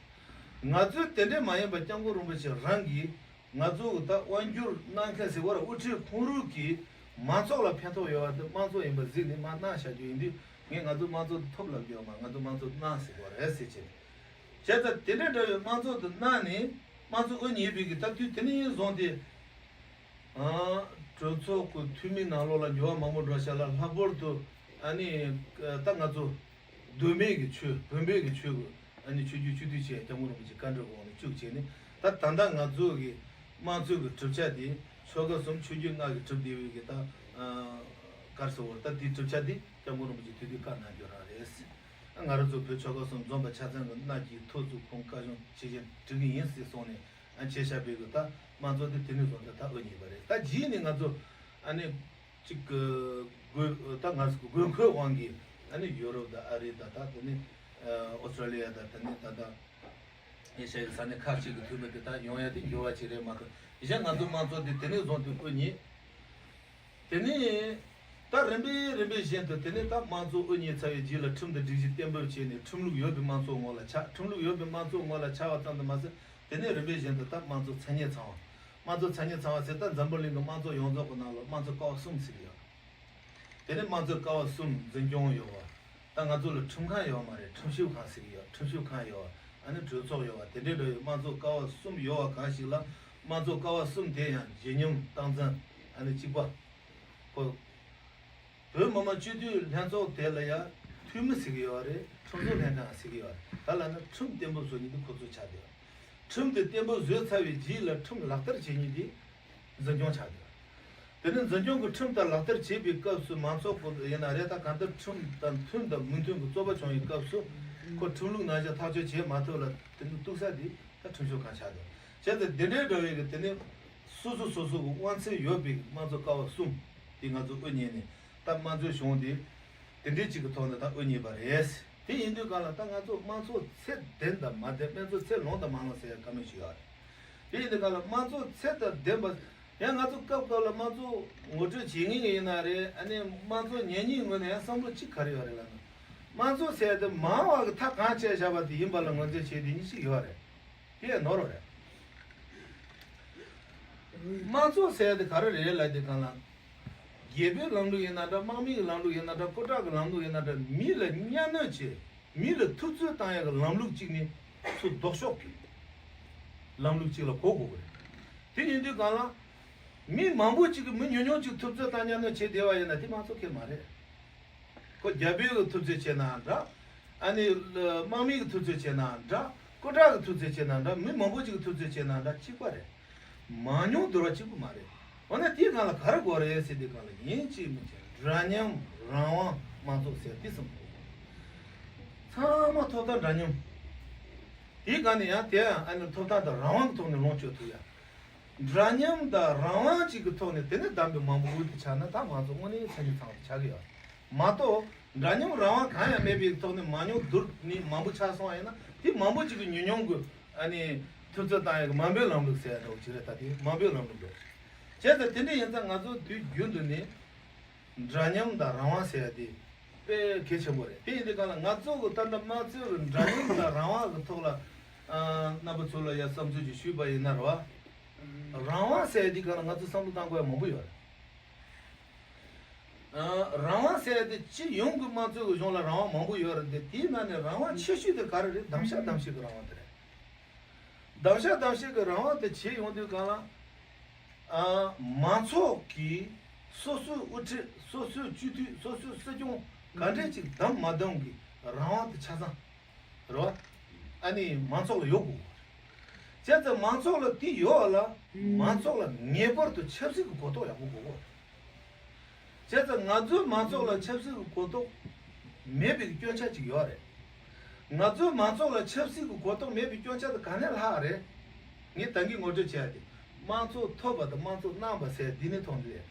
རེད། ང་ཚོས་དེ་འདྲས་མ་ཡིན་པར་སྐྱབས་མགོན་རིན་པོ་ཆེ་རང་གིས་ང་ཚོ་གི་ད་དབང་སྒྱུར་གནང་མཁན་ཟེར་བ་ར་དབུ་ཁྲིད་ཁོང་རང་གིས་མང་ཚོགས་ལ་ཕན་ཐོགས་ཡོད་པ་དེ་དམངས་གཙོ་ཡིན་པ་གཟིགས་ནས་མར་གནང་བཞག་རྒྱུ་ཡིན་དུས། ངས་ང་ཚོ་དམངས་གཙོ་དེ་ཐོབ་ལབ་རྒྱུ་ཡོད་མ། ང་ཚོ་དམངས་གཙོ་གནང་ཟེར་བ་རེད་ཟེར་བྱས། བྱས་ཙང་དེ་འདྲ་འདྲ་བའི་དམངས་གཙོ་དེ་གནང་ནས་དམངས་གཙོ་དབུ་བརྙེས་པའི་གི་ད་དུས་དེ་ནས་བཟུང་སྟེ། ཨ། གྲོས་ཚོགས་ཀྱི་འཐུས་མི་ནང་ལོགས་ལ་འགྱུར་བ་མང་པོ་འགྲོ་བཞག་ལ། ལྷག་པར་དུ་ཨ་ནི་ད་ང་ཚོ་གདོད་མའི་གི་ཆོས་བོན་པོའི་གི་ཆོས་ཀྱི་ཨ་ནི་ཆོས་བརྒྱུད་སྤྱི་འཐུས་བྱས་སྐྱབས་མགོན་རིན་པོ་ཆེ་བཀའ་འདྲི་འོག་ནས་བཅུག་བྱས་ནས། ད་ད་ལྟ་ང་ཚོ་གི་དམངས་གཙོའི་གི་གྲུབ་ཆ་དེ་ཆོལ་ཁ་གསུམ་ཆོས་བརྒྱུད་ལྔ་གི་གྲུབ་བསྡད་པའི་གི་ད་ག་རེ་ཟེར་བ་རེད། ད་དེའི་གྲུབ་ཆ་དེ་སྐྱབས་མགོན་རིན་པོ་ཆེ་དུས་དུས་བཀའ་གནང་རྒྱུ་རང་རེད། ང་རང་ཚོ་བོད་ཆོལ་ཁ་གསུམ་འཛོམས་པ་ཆ་ཚང་གི་མནའ་སྐྱེལ་ཐུགས་བཙུགས་ཁུངས་སྐར་གཞུང་ཇི་བཞིན་སྒྲིག་གི་ཡིན་ཟེར་གསུངས་ནས། ཨ། བྱས་བཞག་པའི་གི་ད་དམངས་གཙོ་དེ་དེ་ནས་བཟུང་སྟེ་ད་དབུ་བརྙེས་པ་རེད། ད་རྗེས་ནས་ང་ཚོ་ཨ་ནི་གཅིག་གི་དགོས། ད་ང་ཚོ་དགོས་མཁོའི་དབང་གིས་ཨ་ནི་ཡོ་རོབ་དང་ཨ་རི་དང་། ད་དེ་ནས་ཨོ་སི་ཀྲོ་ལི་ཡ་དང་། དེ་ནས་ད་ལྟ་ཨེ་ཤ་ཡའི་ས་གནས་ཁག་ཅིག་གི་འཐུས་མི་དེ་ད་ཡོང་ཡ་དེ་འགྱུར་བ་ཅིག་རེད་མ་གཏོགས། གཞན་ང་ཚོ་དམངས་གཙོ་དེ་དེ་ནས་བཟུང་སྟེ་དབུ་བརྙེས། དེ་ནས་ད་རིམ་པས་རིམ་པས་བཞིན་དུ། དེ་ནས་ད་དམངས་གཙོ་དབུ་བརྙེས་ཚར་བའི་རྗེས་ལ་ཁྲིམས་དང་སྒྲིག་གཞི་གཏན་འབེབས་བྱས་ནས། ཁྲིམས་ལུགས་ཡོད་པའི་དམངས་གཙོ་ངོ་ལ་ཆགས། ཁྲིམས་ལུགས་ཡོད་པའི་དམངས་གཙོ་ངོ་ལ་ཆགས་པ་ཙམ་དུ་མ་ཟད། དེ་ནས་རིམ་པས་བཞིན་དུ་ད་དམངས་གཙོ་མཚན་ཉིད་ཚང་བ། དམངས་གཙོ་མཚན་ཉིད་ཚང་བ་ཟེར་ད་འཛམ་བུ་གླིང་གི་དམངས་གཙོ་ཡོངས་རྫོགས་ཀྱི་ནང་ལ་དམངས་གཙོ་ཀ་བ་གསུམ་ཟེར་གྱི་ཡོད། དེ་ནས་དམངས་གཙོའི་ཀ་བ་གསུམ། འཛིན་སྐྱོང་ཡོད་པ། ད་ང་ཚོ་ལ་ཁྲིམས་ཁང་ཡོད་མ་རེད། ཁྲིམས་ཞིབ་ཁང་ཟེར་གྱི་ཡོད། ཁྲིམས་ཞིབ་ཁང་ཡོད་པ། ཨ་ནི་གྲོས་ཚོགས་ཡོད་པ། དེ་འདྲའི་འདྲ་བའི་དམངས་གཙོ་ཀ་བ་གསུམ་ཡོད་པ་གང་ཞིག་ལ། དམངས་གཙོ་ཀ་བ་གསུམ་དེ་ཡང་བརྗིད་ཉམས་སྟངས་འཛིན། ཨ་ནི་གཅིག་པ་ཁོ། བོད་མི་མང་སྤྱི་འཐུས་ལྷན་ཚོགས་དེ་ལ་ཡང་འཐུས་མི་ཟེར་གྱི་ཡོད་རེད། ཁྲིམས་བཟོ་ལྷན་ཁང་ཟེར་གྱི་ཡོད་རེད། ད་ལབ་ན་ཁྲིམས་གཏན་འབེབས་བཟོ་མཁན་དེ་ཁོ་ཚོ་ཆགས་བསྡད་ཡོད། ཁྲིམས་དེ་གཏན་འབེབས་བཟོས་ཚར་བའི་རྗེས་ལ་ཁྲིམས་ལག་བསྟར་བྱེད་མཁན་དེ་འཛིན་སྐྱོང་ཆགས་བསྡད་ཡོད། དེ་ནས་འཛིན་སྐྱོང་གི་ཁྲིམས་དེ་ལག་བསྟར་བྱེད་པའི་སྐབས་སུ་མང་ཚོགས་ཀྱི་ཡིན་ན་རེད། ད་གང་ལྟར་ཁྲིམས་དང་མཐུན་དང་མི་མཐུན་གྱི་རྩོད་པ་བྱུང་བའི་སྐབས་སུ་ཁོ་ཁྲིམས་ལུགས་ནང་བཞིན་ཐག་གཅོད་བྱེད་མ་ཐུབ་ལ། དེ་ནི་གཏུག་ས་དེ་ད་ཁྲིམས་ཞིབ་ཁང་ཆགས་འདུག་བྱས་ཙང་དེ་འདྲའི་འདྲ་བའི་གི་དེ་ནི་སོ་སོ་སོ་སོ་གི་དབང་ཚད་ཡོད་པའི་དམངས་གཙོ་ཀ་བ་གསུམ་དེ་ང་ཚོ་དབུ་བརྙེས་ནས། ད་དམངས་གཙོའི་གཞུང་དེ་དེ་འདྲའི་ཅིག་གི་ཐོག་ནས་ད་དབུ་བརྙེས་པ་རེད། དེ་ཡིན་དུས་གང་ལ་ད་ང་ཚོ་དམངས་གཙོ་ཚད་ལྡན་དང་མ་ལྡན། དམངས་གཙོ་ཚད་ལོངས་དང་མ་ལོངས་ཟེར་ཡ་བཀའ་མོལ་ཞིག་ཡོད་རེད། དེ་ཡིན་དུས་གང་ལ་དམངས་གཙོ་ཚད་དང་ལྡན་པ། ཡང་ང་ཚོ་སྐབས་སྐབས་ལ་དམངས་གཙོ་ངོ་སྤྲོད་བྱེད་མཁན་ཡིན་ན་རེད། ཨ་ནི་དམངས་གཙོ་ཉན་མཁན་ངོས་ནས་ཡང་བསམ་བློ་གཅིག་ག་རེ་ཡོད་རེད་ལབ་ན། དམངས་གཙོ་ཟེར་ཡ་དེ་མང་བ་གི་མཐའ་གང་བཅད་བཞག་པ་དེ་ཡིན་པ་ལ་ངོས་འཛིན་བྱེད་དེ་གཉིས་ཤིག་ཡོད་རེད། དེ་ནོར་བ་རེད། དམངས་གཙོ་ཟེར་ཡ་དེ་ག་རེ་རེད་ལབ་དུས་གང་ལ། རྒྱལ་པོའི་ལམ་ལུགས་ཡིན་ན་འདྲ། དམག་མིའི་ལམ་ལུགས་ཡིན་ན་འདྲ། སྐུ་དྲག་གི་ལམ་ལུགས་ཡིན་ན་འདྲ། མི་ལ་གཉའ་གནོན་བྱེད། མི་ལ་ཐུབ་ཚོད་བཏང་ཡ་གི་ལམ་ལུགས་གཅིག་ནི་ཚུར་ལྡོག་ཕྱོགས་ཀྱི་ལམ་ལུགས་གཅིག་ལ་གོ་དགོས་པ་རེད། དེ་ཡིན་དུས་གང་ལ། མི་མང་པོ་གཅིག་གིས་མི་ཉུང་ཉུང་གཅིག་ཐུབ་ཚོད་བཏང་གཉའ་གནོན་བྱེད་བསྡད་པ་ཡིན་ན་དེ་དམངས་གཙོ་ཁེལ་མ་རེད། ཁོ་རྒྱལ་པོའི་གི་ཐུབ་ཚོད་བྱས་ནའང་འདྲ། ཨ་ནི་དམག་མིའི་གི་ཐུབ་ཚོད་བྱས་ནའང་འདྲ། སྐུ་དྲག་གི་ཐུབ་ཚོད་བྱས་ནའང་འདྲ། མི་མང་པོ་གཅིག་གི་ཐུབ་ཚོད་བྱས་ནའང་འདྲ། གཅིག་པ་རེད། མང་ཉུང་བསྡུར་བ་གཅིག་པུ་མ་རེད། འོ་ན་དེའི་སྒང་ལ་ག་རེ་དགོས་རེད་ཟེར་དུས་སྒང་ལ་ཡིན་གཅིག་མིན་གཅིག་འདྲ་མཉམ་རང་དབང་དམངས་གཙོ་ཟེར་དེ་གསུམ་དགོས། ཚང་མ་ཐོབ་ཐང་འདྲ་མཉམ། དེའི་སྒང་ནས་ཡང་དེ་ཡང་ཨ་ནི་ཐོབ་ཐང་དང་རང་དབང་གི་ཐོག་ནས་ལོངས་སྤྱོད་ཐུབ་ཡ། འདྲ་མཉམ་དང་རང་དབང་གཅིག་གི་ཐོག་ནས་དེ་ནས་བདམས་པའི་མང་པོ་འོས་དེ་ཆགས་ན་ད་ང་ཚོ་དངོས་གནས་མཚན་ཉིད་ཚང་བ་དེ་ཆགས་ཀྱི་ཡོད་མ་གཏོགས། འདྲ་མཉམ་རང་དབང་གང་ཡང་མེད་པའི་ཐོག་ནས་མང་ཉུང་བསྡུར་ནས་མང་པོ་ཆགས་སོང་བ་ཡིན་ན། དེ་མང་པོ་གཅིག་གི་ཉུང་ཉུང་གི་ཨ་ནི་ཐུབ་ཚོད་བཏང་ཡག་གི་དམའ་འབེབས་ལམ་ལུགས་ཟེར་ཡ་འདྲ་བོ་ཅིག་རེད། ད་དེ་དམའ་འབེབས་ལམ་ལུགས་རེད། བྱས་ཙང་དེ་འདྲ་ཡིན་ཙང་ང་ཚོ་དུས་རྒྱུན་དུ་ནས་འདྲ་མཉམ་དང་རང་དབང་ཟེར་ཡ་དེ་དཔེ་གལ་ཆེན་པོ་རེད། དེ་ཡིན་དུས་གང་ལ་ང་ཚོ་གི་ད་ལྟ་དམངས་གཙོའི་འདྲ་མཉམ་དང་རང་དབང་གི་ཐོག་ལ་ཨ་རྣམ་པ་ཚོ་ལ་ཡ་བསམ་ཚུལ་ཅིག་ཞུས་པ་ཡིན་ན་རེད་བ། རང་དབང་ཟེར་ཡ་དེ་གང་ལ་ང་ཚོ་བསམ་བློ་བཏང་དགོས་ཡ་མང་པོ་ཡོད་རེད། ཨ། རང་དབང་ཟེར་ཡ་དེ་སྤྱི་ཡོངས་ཀྱི་དམངས་གཙོའི་གི་གཞུང་ལ་རང་དབང་མང་པོ་ཡོད་རེད་དེ། དེའི་ནང་ནས་རང་དབང་ཆེ་ཤོས་དེ་ག་རེ་རེད། གདམ་གཤིས་གདམ་གཤིས་ཀྱི་རང་དབང་དེ་རེད། གདམ་གཤིས་གདམ་གཤིས་ཀྱི་རང་དབང་དེ་བྱེད་ཡོང་དུས་གང་ལ། ཨ། མང་ཚོགས་ཀྱིས་སོ་སོའི་དབུ་ཁྲིད། སོ་སོའི་སྤྱི་འཐུས། སོ་སོའི་སྲིད་སྐྱོང་ག་འདྲས་ཅིག་བདམས་མ་བདམས་ཀྱི་རང་དབང་དེ་ཆ་ཚང་རེད་བ། ཨ་ནི་མང་ཚོགས་ལ་ཡོད་དགོས། བྱས་ཙང་མང་ཚོགས་ལ་དེ་ཡོད་ལ། མང་ཚོགས་ལ་ངེས་པར་དུ་ཆབ་སྲིད་ཀྱི་གོ་རྟོགས་ཡག་པོ་དགོས། བྱས་ཙང་ང་ཚོའི་མང་ཚོགས་ལ་ཆབ་སྲིད་ཀྱི་གོ་རྟོགས་མེད་པའི་སྐྱོན་ཆ་ཅིག་ཡོད་རེད། ང་ཚོའི་མང་ཚོགས་ལ་ཆབ་སྲིད་ཀྱི་གོ་རྟོགས་མེད་པའི་སྐྱོན་ཆ་དེ་ག་ནས་ལྷག་རེད། ངས་ད་གིན་ངོ་སྤྲོད་བྱས་ཏེ། དམངས་གཙོ་ཐོབ་པ་དང་དམངས་གཙོ་གནང་བ་ཟེར་འདི་ནས་ཐོན་གྱི་རེད།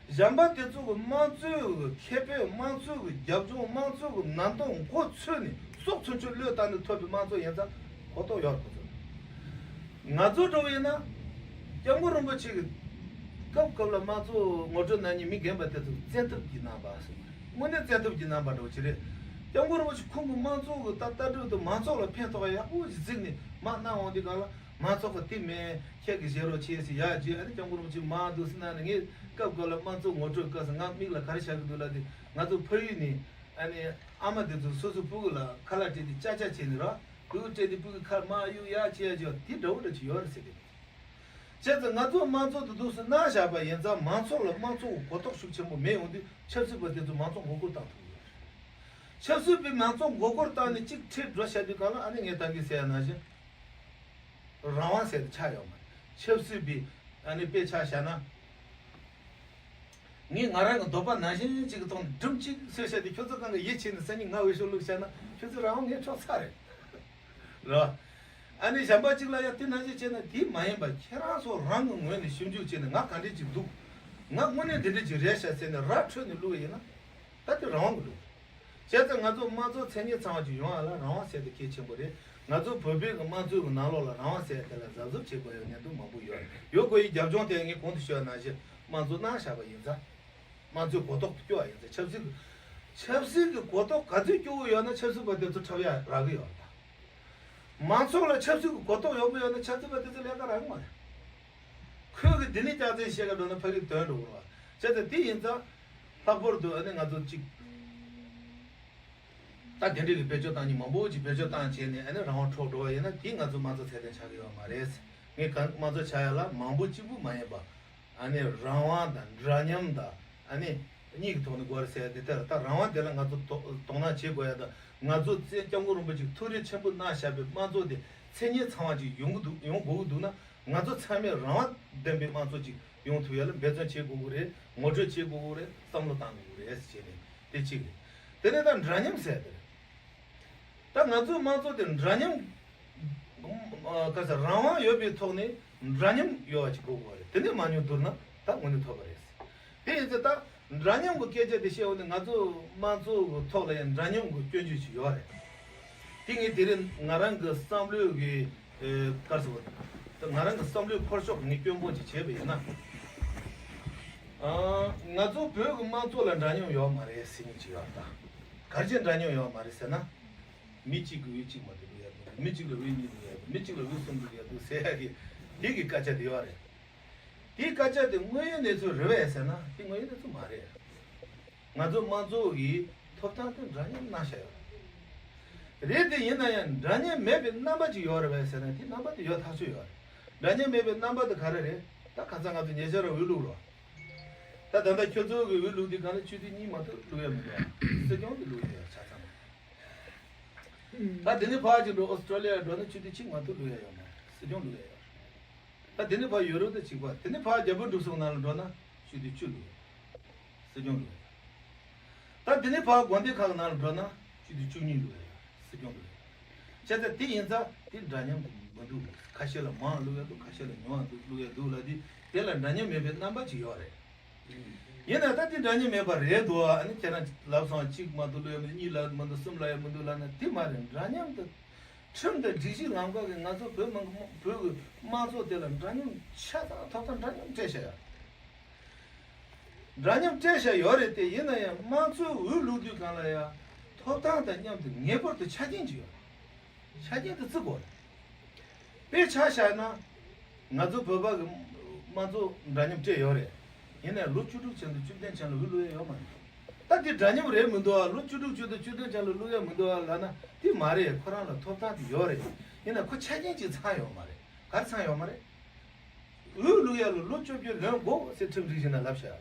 གཞན་པ་དེ་ཚོ་གི་དམངས་གཙོའི་གི་ཁེ་ཕན། དམངས་གཙོའི་གི་རྒྱབ་ལྗོངས། དམངས་གཙོའི་གི་ནང་དོན་མགོ་ཚོས་ནས་སྲོག་ཚུན་ཆོད་བློས་བཏང་ནས་ཐོབ་པའི་དམངས་གཙོ་ཡིན་ཙང་གོ་རྟོགས་ཡོད་རེད་ཁོ་ཚོ། ང་ཚོ་འདྲ་བོ་ཡིན་ན། སྐྱབས་མགོན་རིན་པོ་ཆེ་གི་སྐབས་སྐབས་ལ་དམངས་གཙོ་ངོ་སྤྲོད་གནང་མཁན་མི་རྒན་པ་དེ་ཚོ་བཙན་ཐབས་ཀྱིས་གནང་པ་ཟེར་བ་རེད། དངོས་གནས་བཙན་ཐབས་ཀྱིས་གནང་པ་འདྲ་བོ་ཅིག་རེད། སྐྱབས་མགོན་རིན་པོ་ཆེ་ཁོང་གི་དམངས་གཙོ་གི་ད་ལྟ་གྲོས་དེ་མང་ཚོགས་ལ་ཕན་ཐོགས་ཡག་པོ་ཞིག་བརྩིས་ནས་མར་གནང་འོང་དུས་སྒང་ལ། མང་ཚོགས་ཀྱིས་དེ་མིན་ཁྱེད་ཀྱིས་བཞེས་རོགས་བྱེད་ཟེར་ཡར་བརྗོད། ཨ་ནི་སྐྱབས་མགོན་རིན་པོ་ཆེ་མར་འདུག་སེ་གནང་ནས། ངས་སྐབས་སྐབས་ལ་དམངས་གཙོ་ངོ་སྤྲོད་སྐབས་སུ་ང་མིག་ལ་ག་རེ་ཤར་གྱི་འདུག་ལབ་དུས། ང་ཚོ་ཕ་ཡུལ་ནས་ཨ་ནི་ཨ་མ་དེ་ཚོ་སོ་སོའི་སྤུ་གུ་ལ་ཁ་ལག་སྤྲད་དེ་ཅག་ཅག་བྱས་ནས་ར། སྤུ་གུ་སྤྲད་དེ་སྤུ་གུ་ཁ་མར་གཡུག་ཡར་བྱེད་ཡ་བྱེད་པ་དེ་འདྲ་བོ་འདྲ་ཅིག་ཡོད་རེད་ཟེར་གི། བྱས་ཙང་ང་ཚོ་དམངས་གཙོ་དེ་འདུག་སེ་གནང་བཞག་པ་ཡིན་ཙང་མང་ཚོགས་ལ་དམངས་གཙོ་གོ་རྟོགས་ཤུགས་ཆེན་པོ་མེད་ཡོང་དུས་ཆབ་སྲིད་པ་དེ་ཚོ་མང་གཙོ་མགོ་སྐོར་བཏང་ཐུབ་ཀྱི་ཡོད་རེད། ཆབ་སྲིད་པས་མང་གཙོ་མགོ་སྐོར་བཏང་ནས་གཅིག་ཁྲིད་འགྲོ་བྱ་དུས་སྒང་ལ། ཨ་ནི་ངས་ད་གིན་ཟེར་ཡ་ནང་བཞིན། རང་དབང་ཟེར་དེ་ཆགས་ཡོད་མ་རེད། ཆབ་སྲིད་པའི་ཨ་ནི་དཔེ་ཆ་བཞག་ན། ངས་ང་རང་གི་འདོད་པ་ནང་བཞིན་ཅིག་གི་ཐོག་ནས་སྒྲུབ་ཅིག་ཟེར་བྱས་ཏེ། ཁྱོད་ཚོ་གང་གི་ཡིད་ཆེས་ནས་སང་ཉིན་ང་འོས་ཤོག་བླུགས་བྱས་ན། ཁྱོད་ཚོ་རང་དབང་ངས་འཕྲོག་ཚར་རེད། རེད་བ། ཨ་ནི་གཞན་པ་ཅིག་ལ་ཡང་དེ་ནང་བཞིན་བྱས་ན། དེ་མ་ཡིན་པ་ཁྱེད་རང་ཚོ་རང་གི་ངོས་ནས་ཞིབ་འཇུག་བྱས་ནས། ང་ག་འདྲས་ཅིག་འདུག་ང་དངོས་གནས་འདི་འདྲས་ཅིག་རེད་ཤག་ཟེར་ནས་ར་འཕྲོད་ནས་བླུགས་པ་ཡིན་ན། ད་དེ་རང་དབང་གི་ལུགས་རེད། བྱས་ཙང་ང་ཚོ་དམངས་གཙོ་མཚན་ཉིད་ཚང་བ་ཅིག་ཡོང་ཡ་ལ་རང་དབང་ཟེར་དེ་གལ་ཆེན་པོ་རེད། ང་ཚོ་བོད་པའི་གི་དམངས་གཙོའི་གི་ནང་ལོགས་ལ་རང་དབང་ཟེར་དེ་ལ་གཟབ་གཟབ་བྱེད་དགོས་ཡ་ཉན་དུ་མང་པོ་ཡོད་རེད། ཡོད་དགོས་ཡའི་རྒྱབ་ལྗོངས་དེ་ངས་གོང་དུ་ཞུས་པ་ནང་བཞིན་དམངས་གཙོ་གནང་བཞག་པ་ཡིན་ཙང་། དམངས་གཙོའི་གོ་རྟོགས་སྐྱོ་བ་ཡིན་ཙང་། ཆབ་སྲིད་ཀྱི་ཆབ་སྲིད་ཀྱི་གོ་རྟོགས་ག་ཚོད་སྐྱོ་བོ་ཡོད་ན་ཆབ་སྲིད་པ་དེ་ཚོ་འཁྲབ་ཡ་རག་གི་ཡོད་རེད་ད། མང་ཚོགས་ལ་ཆབ་སྲིད་ཀྱི་གོ་རྟོགས་ཡོད་པོ་ཡོད་ན་ཆབ་སྲིད་པ་དེ་ཚོ་ལས་ཀ་རག་གི་མ་རེད། ཁོས་གི་འདི་ནས་སྐྱག་རྫུན་བཤད་ག་འགྲོ་ན་ཕ་གི་དོན་འགྲོ་གི་རེད་བ། བྱས་ཙང་དེ་ཡིན་ཙང་ལྷག་པར་དུ་ཨ་ནི་ང་ཚོ་གཅིག་ད་དེ་འདྲའི་གི་བེད་སྤྱོད་བཏང་མཁན་མང་པོ་ཅིག་བེད་སྤྱོད་བཏང་བྱས་ནས་ཨ་ནི་རང་དབང་འཕྲོག་འགྲོ་བ་ཡིན་ན། དེ་ང་ཚོ་དམངས་གཙོ་ཚད་ལྡན་ཆགས་ཀྱི་ཡོད་མ་རེད། ངས་གང་དམངས་གཙོ་ཆགས་ཡ་ལ་མང་པོ་གཅིག་པུ་མ་ཡིན་པ། ཨ་ནི་རང་དབང་དང་འདྲ་མཉམ་དང་ཨ་ནི་གཉིས་ཀྱི་ཐོག་ནས་དགོས་རེད་ཟེར་ཡ་དེ་ལྟར། ད་རང་དབང་དེ་ལ་ང་ཚོ་དོ་དོ་སྣང་བྱེད་དགོས་ཡ་དང་། ང་ཚོ་བཙན་སྐྱབས་མགོན་རིན་པོ་ཆེས་ཐུགས་རེ་ཆེན་པོ་གནང་བཞག་པའི་དམངས་གཙོ་དེ་མཚན་ཉིད་ཚང་བ་ཅིག་ཡོང་གི་འདུག་ཡོང་དགོས་ཀྱི་འདུག་ན། ང་ཚོ་ཚང་མས་རང་དབང་ལྡན་པའི་དམངས་གཙོ་ཅིག་ཡོང་ཐུབ་ཡ་ལ་འབད་བརྩོན་བྱེད་དགོས་ཀྱི་རེད། ངོ་སྤྲོད་བྱེད་དགོས་ཀྱི་རེད། བསམ་བློ་བཏང་དགོས་ཀྱི་རེད་ཟེར་ནས་དེ་གཅིག་རེད། དེ་ནས་ད་འདྲ་མཉམ་ཟེར་དེ་རེད། ད་ང་ཚོའི་དམངས་གཙོ་དེ་འདྲ་མཉམ། ཨ་ག་ས་རང་དབང་ཡོད་པའི་ཐོག་ནས་འདྲ་མཉམ་ཡོད་པ་ཅིག་དགོས་དགོས་རེད། དེ་ནས་མ་ཉུང་བསྡུར་ན་ད་དངོས་གནས་ཐོབ་པ་རེད། དེ་ཡིན་ཚེ་ད་འདྲ་མཉམ་གྱི་སྐད་ཆ་དེ་བཤད་འོང་ནས་ང་ཚོ་དམངས་གཙོ་གི་ཐོག་ལ་ཡང་འདྲ་མཉམ་གྱི་སྐྱོན་བརྗོད་ཅིག་ཡོད་རེད། དེ་ངས་དེ་རིང་ང་རང་གི་བསམ་བློའི་གི་ཨེ་ག་རེ་ཟེར་བ། ད་ང་རང་གི་བསམ་བློའི་འཁོར་ཕྱོགས་ངས་སྐྱོན་པོ་ཅིག་བྱས་པ་ཡིན་ན། ཨ་ང་ཚོ་བོད་ཀྱི་དམངས་གཙོ་ལ་འདྲ་མཉམ་ཡོད་མ་རེད་ཟེར་མཁན་ཅིག་ཡོད་རེད་ད། ག་རེ་བྱས་འདྲ་མཉམ་ཡོད་མ་རེད་ཟེར་ན། མི་གཅིག་གིས་འོས་གཅིག་མ་གཏོགས་བླུག་ཡ་འདུག་མི་གཅིག་ལ་འོས་གཉིས་བླུག་ཡ་འདུག་མི་གཅིག་ལ་འོས་གསུམ་བླུག་ཡ་འདུག་ཟེར་ཡ་གི་དེ་གི་སྐད་ཆ་དེ་ཡོད་རེད། དེའི་སྐད་ཆ་དེ་དངོས་ཡོད་གནས་ཚུལ་རེད་པས་ཟེར་ན་དེ་དངོས་ཡོད་གནས་ཚུལ་མ་རེད། ང་ཚོ་དམངས་གཙོ་གི་ཐོབ་ཐང་དེ་འདྲ་མཉམ་གནང་བཞག་ཡོད་རེད། རེད་དེ་ཡིན་ན་ཡང་འདྲ་མཉམ་མེད་པའི་རྣམ་པ་ཅིག་ཡོད་རེད་པས་ཟེར་ན་དེ་རྣམ་པ་དེ་ཡོད་ཐག་ཆོད་ཡོད་རེད། འདྲ་མཉམ་མེད་པའི་རྣམ་པ་དེ་ག་རེ་རེད། ད་ཁ་སང་ང་ཚོ་ཉེ་ཆར་འོས་བླུགས་རོགས། ད་ད་ལྟ་ཁྱོད་ཚོ་གི་འོས་བླུགས་དུས་གང་ལ་སྤྱི་འཐུས་གཉིས་མ་གཏོགས་བླུག་ཡ་མི་འདུག་སྲིད་སྐྱོང་དེ་བླུག་ཡ་ཡོད་ཆ་ཚང་མ། ད་དེ་ནས་ཕར་ཅིག་འགྲོ་ཨོ་སི་ཀྲོ་ལི་ཡ་འགྲོ་ན་སྤྱི་འཐུས་གཅིག་མ་གཏོགས་བླུག་ཡ་ཡོད་མ་རེད། སྲིད་སྐྱོང་བླུག་ཡ་ཡོད་རེད། ད་དེ་ནས་ཕར་ཡོ་རོབ་དང་གཅིག་པ། དེ་ནས་ཕར་རྒྱལ་པོ་འབྲུག་སོག་ནང་ལ་འགྲོ་ན་སྤྱི་འཐུས་བཅུ་བླུག་ཡ་ཡོད་རེད། སྲིད་སྐྱོང་བླུག་ཡ་ཡོད་རེད། ད་དེ་ནས་ཕར་དགོན་སྡེ་ཁག་ནང་ལ་འགྲོ་ན་སྤྱི་འཐུས་བཅུ་གཉིས་བླུག་ཡ་ཡོད་རེད། སྲིད་སྐྱོང་བླུག་ཡ་ཡོད་རེད། བྱས་ཙང་དེ་ཡིན་ཙང་དེ་འདྲ་མཉམ་དུ་མི་འདུག་ཁ་ཤས་ལ་མང་བླུག་ཡ་འདུག་ཁ་ཤས་ལ་ཉུང་བ་འདུག་བླུག་ཡ་འདུག་ལབ་དུས་དེ་ལ་འདྲ་མཉམ་མེད་པའི་རྣམ་པ་ཅིག་ཡོད་རེད། ཡིན་ན་ད་དེ་འདྲ་མཉམ་མེད་པ་རེད་འདུག་ཨ་ནི་ཁྱེད་རང་ལབ་སོང་། གཅིག་མ་གཏོགས་བླུག་ཡ་མི་འདུག་གཉིས་ལབ་མི་འདུག་གསུམ་ལབ་ཡ་མི་འདུག་ལབ་ན་དེ་མ་རེད། འདྲ་མཉམ་དུ་ཁྲིམས་དང་སྒྲིག་གཞི་ལམ་ཁག་གིས་ང་ཚོ་བོད་མི་བོད་ཀྱི་དམངས་གཙོ་དེ་ལ་འདྲ་མཉམ་ཆ་ཚང་ཐོབ་ཐང་འདྲ་མཉམ་སྤྲད་བཞག་ཡ། འདྲ་མཉམ་སྤྲད་བཞག་ཡོད་རེད་དེ། ཡིན་ན་ཡང་དམངས་གཙོའི་འོས་བླུག་དུས་སྒང་ལ་ཡ་ཐོབ་ཐང་དང་མཉམ་དུ་ངེས་པར་དུ་ཆ་རྐྱེན་ཅིག་ཡོད་རེད། ཆ་རྐྱེན་དེ་བརྩི་དགོས་རེད། དཔེ་ཆ་བཞག་ན། ང་ཚོ་བོད་པ་གི་དམངས་གཙོ་འདྲ་མཉམ་སྤྲད་ཡོད་རེད། ཡིན་ནའི་ལོ་བཅུ་དྲུག་ཚུན་དུ་བཅུ་བདུན་ཚུན་ལ་འོས་བླུག་ཡ་ཡོད་མ་རེད། ད་དེ་འདྲ་མཉམ་རེད་མི་འདུག་ཨ། ལོ་བཅུ་དྲུག་ཚུན་དུ་བཅུ་བདུན་ཚུན་ལ་བླུག་ཡ་མི་འདུག་ཨ་ལབ་ན་དེ་མ་རེད། ཁོ་རང་ལ་ཐོབ་ཐང་དེ་ཡོད་རེད། ཡིན་ན་ཁོ་ཆ་རྐྱེན་ཅིག་ཚང་ཡོད་མ་རེད། ག་རེ་ཚང་ཡོད་མ་རེད། འོས་བླུག་ཡ་ལ་ལོ་བཅོ་བརྒྱད་ལོན་དགོས་ཟེར་ཁྲིམས་སྒྲིག་གཞི་ནང་ལབ་བཞག་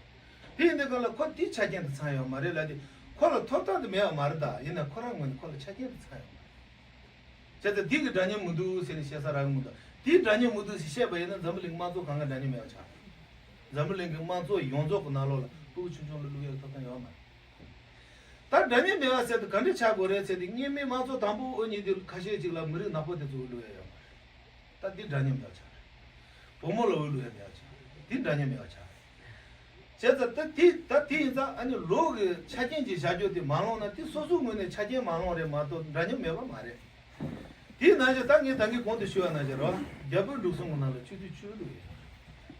དེ་ཡིན་དུས་སྒང་ལ་ཁོ་དེ་ཆ་རྐྱེན་དེ་ཚང་ཡོད་མ་རེད་ལབ་དུས་ཁོ་ལ་ཐོབ་ཐང་དེ་མེད་པ་མ་རེད། ད་ཡིན་ན་ཁོ་རང་ངོས་ནས་ཁོ་ལ་ཆ་རྐྱེན་དེ་ཚང་ཡོད་མ་རེད། བྱས་ཙང་འདི་གི་འདྲ་མཉམ་མི་འདུག་ཟེར་ནས་བཤད་ས་རག་གི་མི་འདུག་དེའི་འདྲ་མཉམ་མི་འདུག་ཟེར་བཤད་པ་ཡིན་ན་འཛམ་བུ་གླིང་དམངས་གཙོ་གང་ག་འདྲ་མཉམ་མེད་པ་ཆགས། འཛམ་བུ་གླིང་གི་དམངས་གཙོ་ཡོངས་རྫོགས་ཀྱི་ནང་ལོགས་ལ་ ཕྲུ་གུ་ཆུང་ཆུང་ལ་བླུག་ཡག་ཐོབ་ཐང་ཡོད་མ་རེད། ད་འདྲ་མཉམ་མེད་པ་ཟེར་དུས་ག་འདྲ་ཆགས་དགོས་རེད་ཟེར་དུས། སྔོན་མའི་དམངས་གཙོ་དང་པོ་འོས་གཉིས་དེ་ཁ་ཤས་ཅིག་ལ་མི་རིགས་ནག་པོ་དེ་ཚོ་བླུག་ཡག་ཡོད་མ་རེད། ད་འདི་འདྲ་མཉམ་ཡག་ཆགས་རེད། བུ་མོ་ལ་འོས་བླུག་ཡག་མེད་ཡག་ཆགས་རེད། འདི་འདྲ་མཉམ་མེད་པ་ཆགས་རེད། བྱས་ཙང་ད་དེ་ད་དེ་ཡིན་ཙང་ཨ་ནི་ལོག་གི་ཆ་རྐྱེན་གྱི་བྱ་སྤྱོད་དེ་མ་ལོངས་ན། དེ་སོ་སོའི་ངོས་ནས་ཆ་རྐྱེན་མ་ལོངས་རེད་མ་གཏོགས་འདྲ་མཉམ་མེད་པ་མ་རེད། དེའི་ནང་བཞིན་ད་ངས་ད་གིན་གོང་དུ་ཞུས་པ་ནང་བཞིན་རེད་བ། རྒྱ་བོད་འབྲུག་གསུམ་གྱི་ནང་ལ་སྤྱི་འཐུས་བཅུ་བླུགས་ཡོད།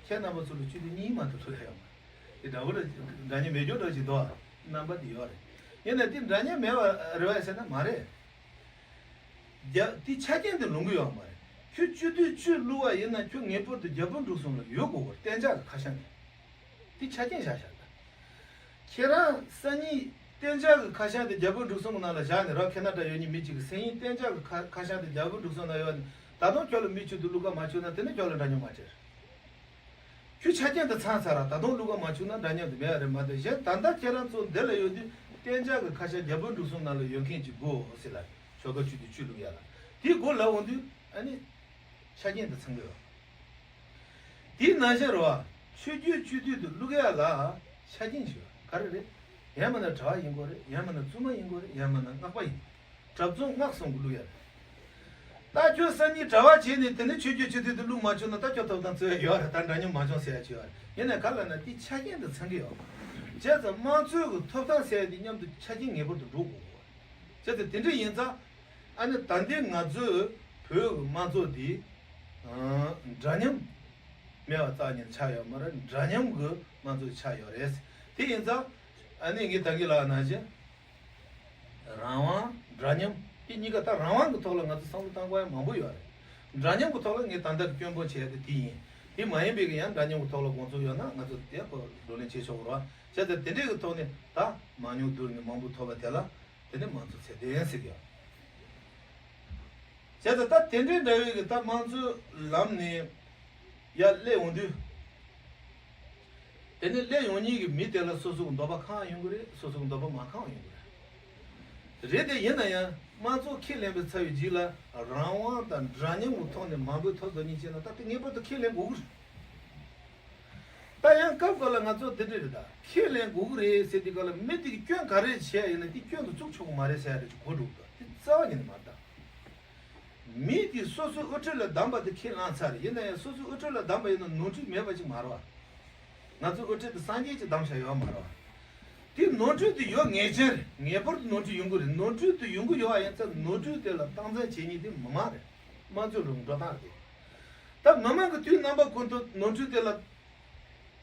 ཁྱེད་རྣམ་པ་ཚོ་ལ་སྤྱི་འཐུས་གཉིས་མ་གཏོགས་བླུགས་ཡོད་མ་རེད། དེ་འདྲ་བོ་རེད། འདྲ་མཉམ་མེད་རྒྱུ་འདྲ་ཞིག་འདུག་བ། རྣམ་པ་དེ་ཡོད་རེད། ཡིན་ནའི་དེ་འདྲ་མཉམ་མེད་པ་རེད་བ་ཟེར་ན་མ་རེད། རྒྱ་དེ་ཆ་རྐྱེན་དེ་ལོངས་ཀྱི་ཡོད་མ་རེད། ཁྱོད་སྤྱི་འཐུས་བཅུ་བླུགས་པ་ཡིན་ན་ཁྱོད་ངེས་པར་དུ་རྒྱ་བོད་འབྲུག་གསུམ་ལ་ཡོད་དགོས་པར་གཏན་འཇགས་ཀྱི་ཁ་བྱང་དེ། དེ་ཆ་རྐྱེན་བཞག་བཞག་ད། ཁྱེད་རང་སང་ཉིན་གཏན་འཇགས་ཀྱི་ཁ་བྱང་དེ་རྒྱ་བོད་འབྲུག་གསུམ་གྱི་ནང་ལ་བཞག་ནས་རོགས། ཁེ་ན་ཌ་ཡོད་མཁན་མི་གཅིག་གིས་སང་ཉིན་གཏན་འཇགས་ཀྱི་ཁ་ཁ་བྱང་དེ་རྒྱ་བོད་འབྲུག་གསུམ་ནང་ཡོད་ནས་ད་དུང་ཁྱོད་ལ་མི་གཅིག་ཏུ་བླུག་ག་མ་བཅུག་ན། དེ་ནི་ཁྱོད་ལ་འདྲ་མཉམ་མ་བྱེད། ཁྱོད་ཆ་རྐྱེན་དེ་ཚང་ཚར་ར། ད་དུང་བླུག་ག་མ་བཅུག་ན་འདྲ་མཉམ་དུ་མེད་རེད་མ་གཏོགས། གཞན་ད་ལྟ་ཁྱེད་རང་ཚོ་འདི་ལ་ཡོད་དུས་གཏན་འཇགས་ཀྱི་ཁ་བྱང་རྒྱ་བོད་འབྲུག་གསུམ་ནང་ལ་ཡོད་མཁན་གྱི་དགོས་ཟེར་ལ། ཆོལ་ཁ་བཅུ་དེ་བཅུ་བླུག་ཡ་ལ། དེའི་སྒོ་ལ་འོང་དུས་ཨ་ནི་ཆ་རྐྱེན་དེ་ཚང་གི་ཡོད། དེའི་ནང་བཞིན་རེད་བ། ཆོས་བརྒྱུད་སྤྱི་འཐུས་དེ་བླུག་ཡ་ལ་ཆ་རྐྱེན་ཞིག་ཡོད། ག་རེ་རེད། ཡང་མིན་ན་གྲྭ་བ་ཡིན་དགོས་རེད། ཡང་མིན་ན་བཙུན་མ་ཡིན་དགོས་རེད། ཡང་མིན་ན་སྔགས་པ་ཡིན། གྲྭ་བཙུན་སྔགས་གསུམ་གྱི་བླུག་ཡ་རེད། ད་ཁྱོད་སང་ཉིན་གྲྭ་བ་བྱས་ནས་དེ་ནས་ཆོས་བརྒྱུད་སྤྱི་འཐུས་དེ་བླུག་མ་བཅུག་ན་ད་ཁྱོད་ཐོབ་ཐང་རྩོད་ཡ་ཡོད་རེད། ད་འདྲ་མཉམ་མ་བྱུང་ཟེར་ཡ་ཅིག་ཡོད་རེད། ཡིན་ནའི་ག་ལབ་ན་དེ་ཆ་རྐྱེན་དེ་ཚང་གི་ཡོད། བྱས་ཙང་དམངས་གཙོའི་གི་ཐོབ་ཐང་ཟེར་ཡ་དེ་མཉམ་དུ་ཆ་རྐྱེན་ངེས་པར་དུ་འགྲོ་དགོས་གོ། བྱས་ཙང་དེ་འདྲ་ཡིན་ཙང་ཨ་ནི་ད་ལྟའི་ང་ཚོའི་བོད་ཀྱི་དམངས་གཙོ་འདི་འདྲ་མཉམ་མེད་པ་རྩ་བ་ཉིད་ནས་ཆགས་ཡོད་མ་རེད། འདྲ་མཉམ་གྱི་དམངས་གཙོ་ཆགས་ཡོད་རེད། དེ་ཡིན་ཙང་ཨ་ནི་ངས་ད་གིན་ལབ་པ་ནང་བཞིན། རང་དབང་འདྲ་མཉམ་དེ་གཉིས་ཀ། ད་རང་དབང་གི་ཐོག་ལ་ང་ཚོ་བསམ་བློ་བཏང་དགོས་ཡ་མང་པོ་ཡོད་རེད། འདྲ་མཉམ་གྱི་ཐོག་ལ་ངས་ད་ལྟ་སྐྱོན་སྤོང་བྱས་ཏེ་དེ་ཡིན། དེ་མ་ཡིན་པའི་གི་ཡང་འདྲ་མཉམ་གྱི་ཐོག་ལ་དགོངས་ཚུལ་ཡོད་ན་ང་ཚོ་དེ་ཁོ་བགྲོ་གླེང་བྱེད་ཆོག་རེད་བ། བྱས་ཙང་དེ་འདྲའི་གི་ཐོག་ནས་ད་མང་ཉུང་བསྡུར་ནས་མང་པོ་ཐོབ་པ་དེ་ལ་དེ་ནས་དམངས་གཙོ་ཚད་ལྡན་ཟེར་གི་ཡོད། བྱས་ཙང་ད་དེ་འདྲའི་འདྲ་བའི་གི་ད་དམངས་གཙོའི་ལམ་ནས་ཡར་སླེབས་འོང་དུས། དེ་ནས་སླེབས་ཡོང་མཁན་གྱི་མི་དེ་ལ་སོ་སོ་གི་འདོད་པ་ཁེངས་ཡོང་གི་རེད། སོ་སོ་གི་འདོད་པ་མ་ཁེངས་ཡོང་གི་རེད། རེད་དེ་ཡིན་ན་ཡང་དམངས་གཙོ་ཁས་ལེན་པའི་ཚར་བའི་རྗེས་ལ་རང་དབང་དང་འདྲ་མཉམ་གྱི་ཐོག་ནས་མང་པོའི་ཐོབ་ཐང་གཉིས་བྱས་ན་ད་དེ་ངེས་པར་དུ་ཁས་ལེན་དགོས་ཀྱི་རེད། ད་ཡང་སྐབས་འགའ་ལ་ང་ཚོ་འདི་འདྲ་རེད། ད་ཁས་ལེན་དགོས་ཀྱི་རེད་ཟེར་དུས་སྒང་ལ་མི་དེ་གིས་སྐྱོན་ག་རེ་བྱས་ཡིན་ན་དེ་སྐྱོན་དུ་བཙུགས་ཆོག་གི་མ་རེད་ཟེར་ཡ་རེད་ཅིག་གོ་འགྲོ་གི་འདུག་དེ་རྩ་བ་ཉིད་ནས་མ་རེད་ད། མི་དེ་སོ་སོའི་དབུ་ཁྲིད་ལ་བདམས་པ་དེ་ཁས་བླངས་ཚར་རེད། ཡིན་ན་ཡང་སོ་སོའི་དབུ་ཁྲིད་ལ་བདམས་པ་ཡིན་ན་ནོར་འཁྲུལ་མེད་པ་ཅིག་མ་རེད་བ། ང་ཚོའི་དབུ་ཁྲིད་དེ་སངས་རྒྱས་ཀྱིས་བདམས་བཞག་ཡོད་མ་རེད་བ། དེ་ནོར་འཁྲུལ་དེ་ཡོད་ངེས་ཅན་རེད། ངེས་པར་དུ་ནོར་འཁྲུལ་ཡོང་གི་རེད། ནོར་འཁྲུལ་དེ་ཡོང་གི་ཡོད་པ་ཡིན་ཙང་ནོར་འཁྲུལ་དེ་ལ་སྟངས་འཛིན་བྱེད་མཁན་དེ་མི་མང་རེད། དམངས་གཙོའི་འགྲོ་སྟངས་རེད། ད་མི་མང་གི་དུས་རྣམ་པ་ཀུན་ཏུ་ནོར་འཁྲུལ་དེ་ལ་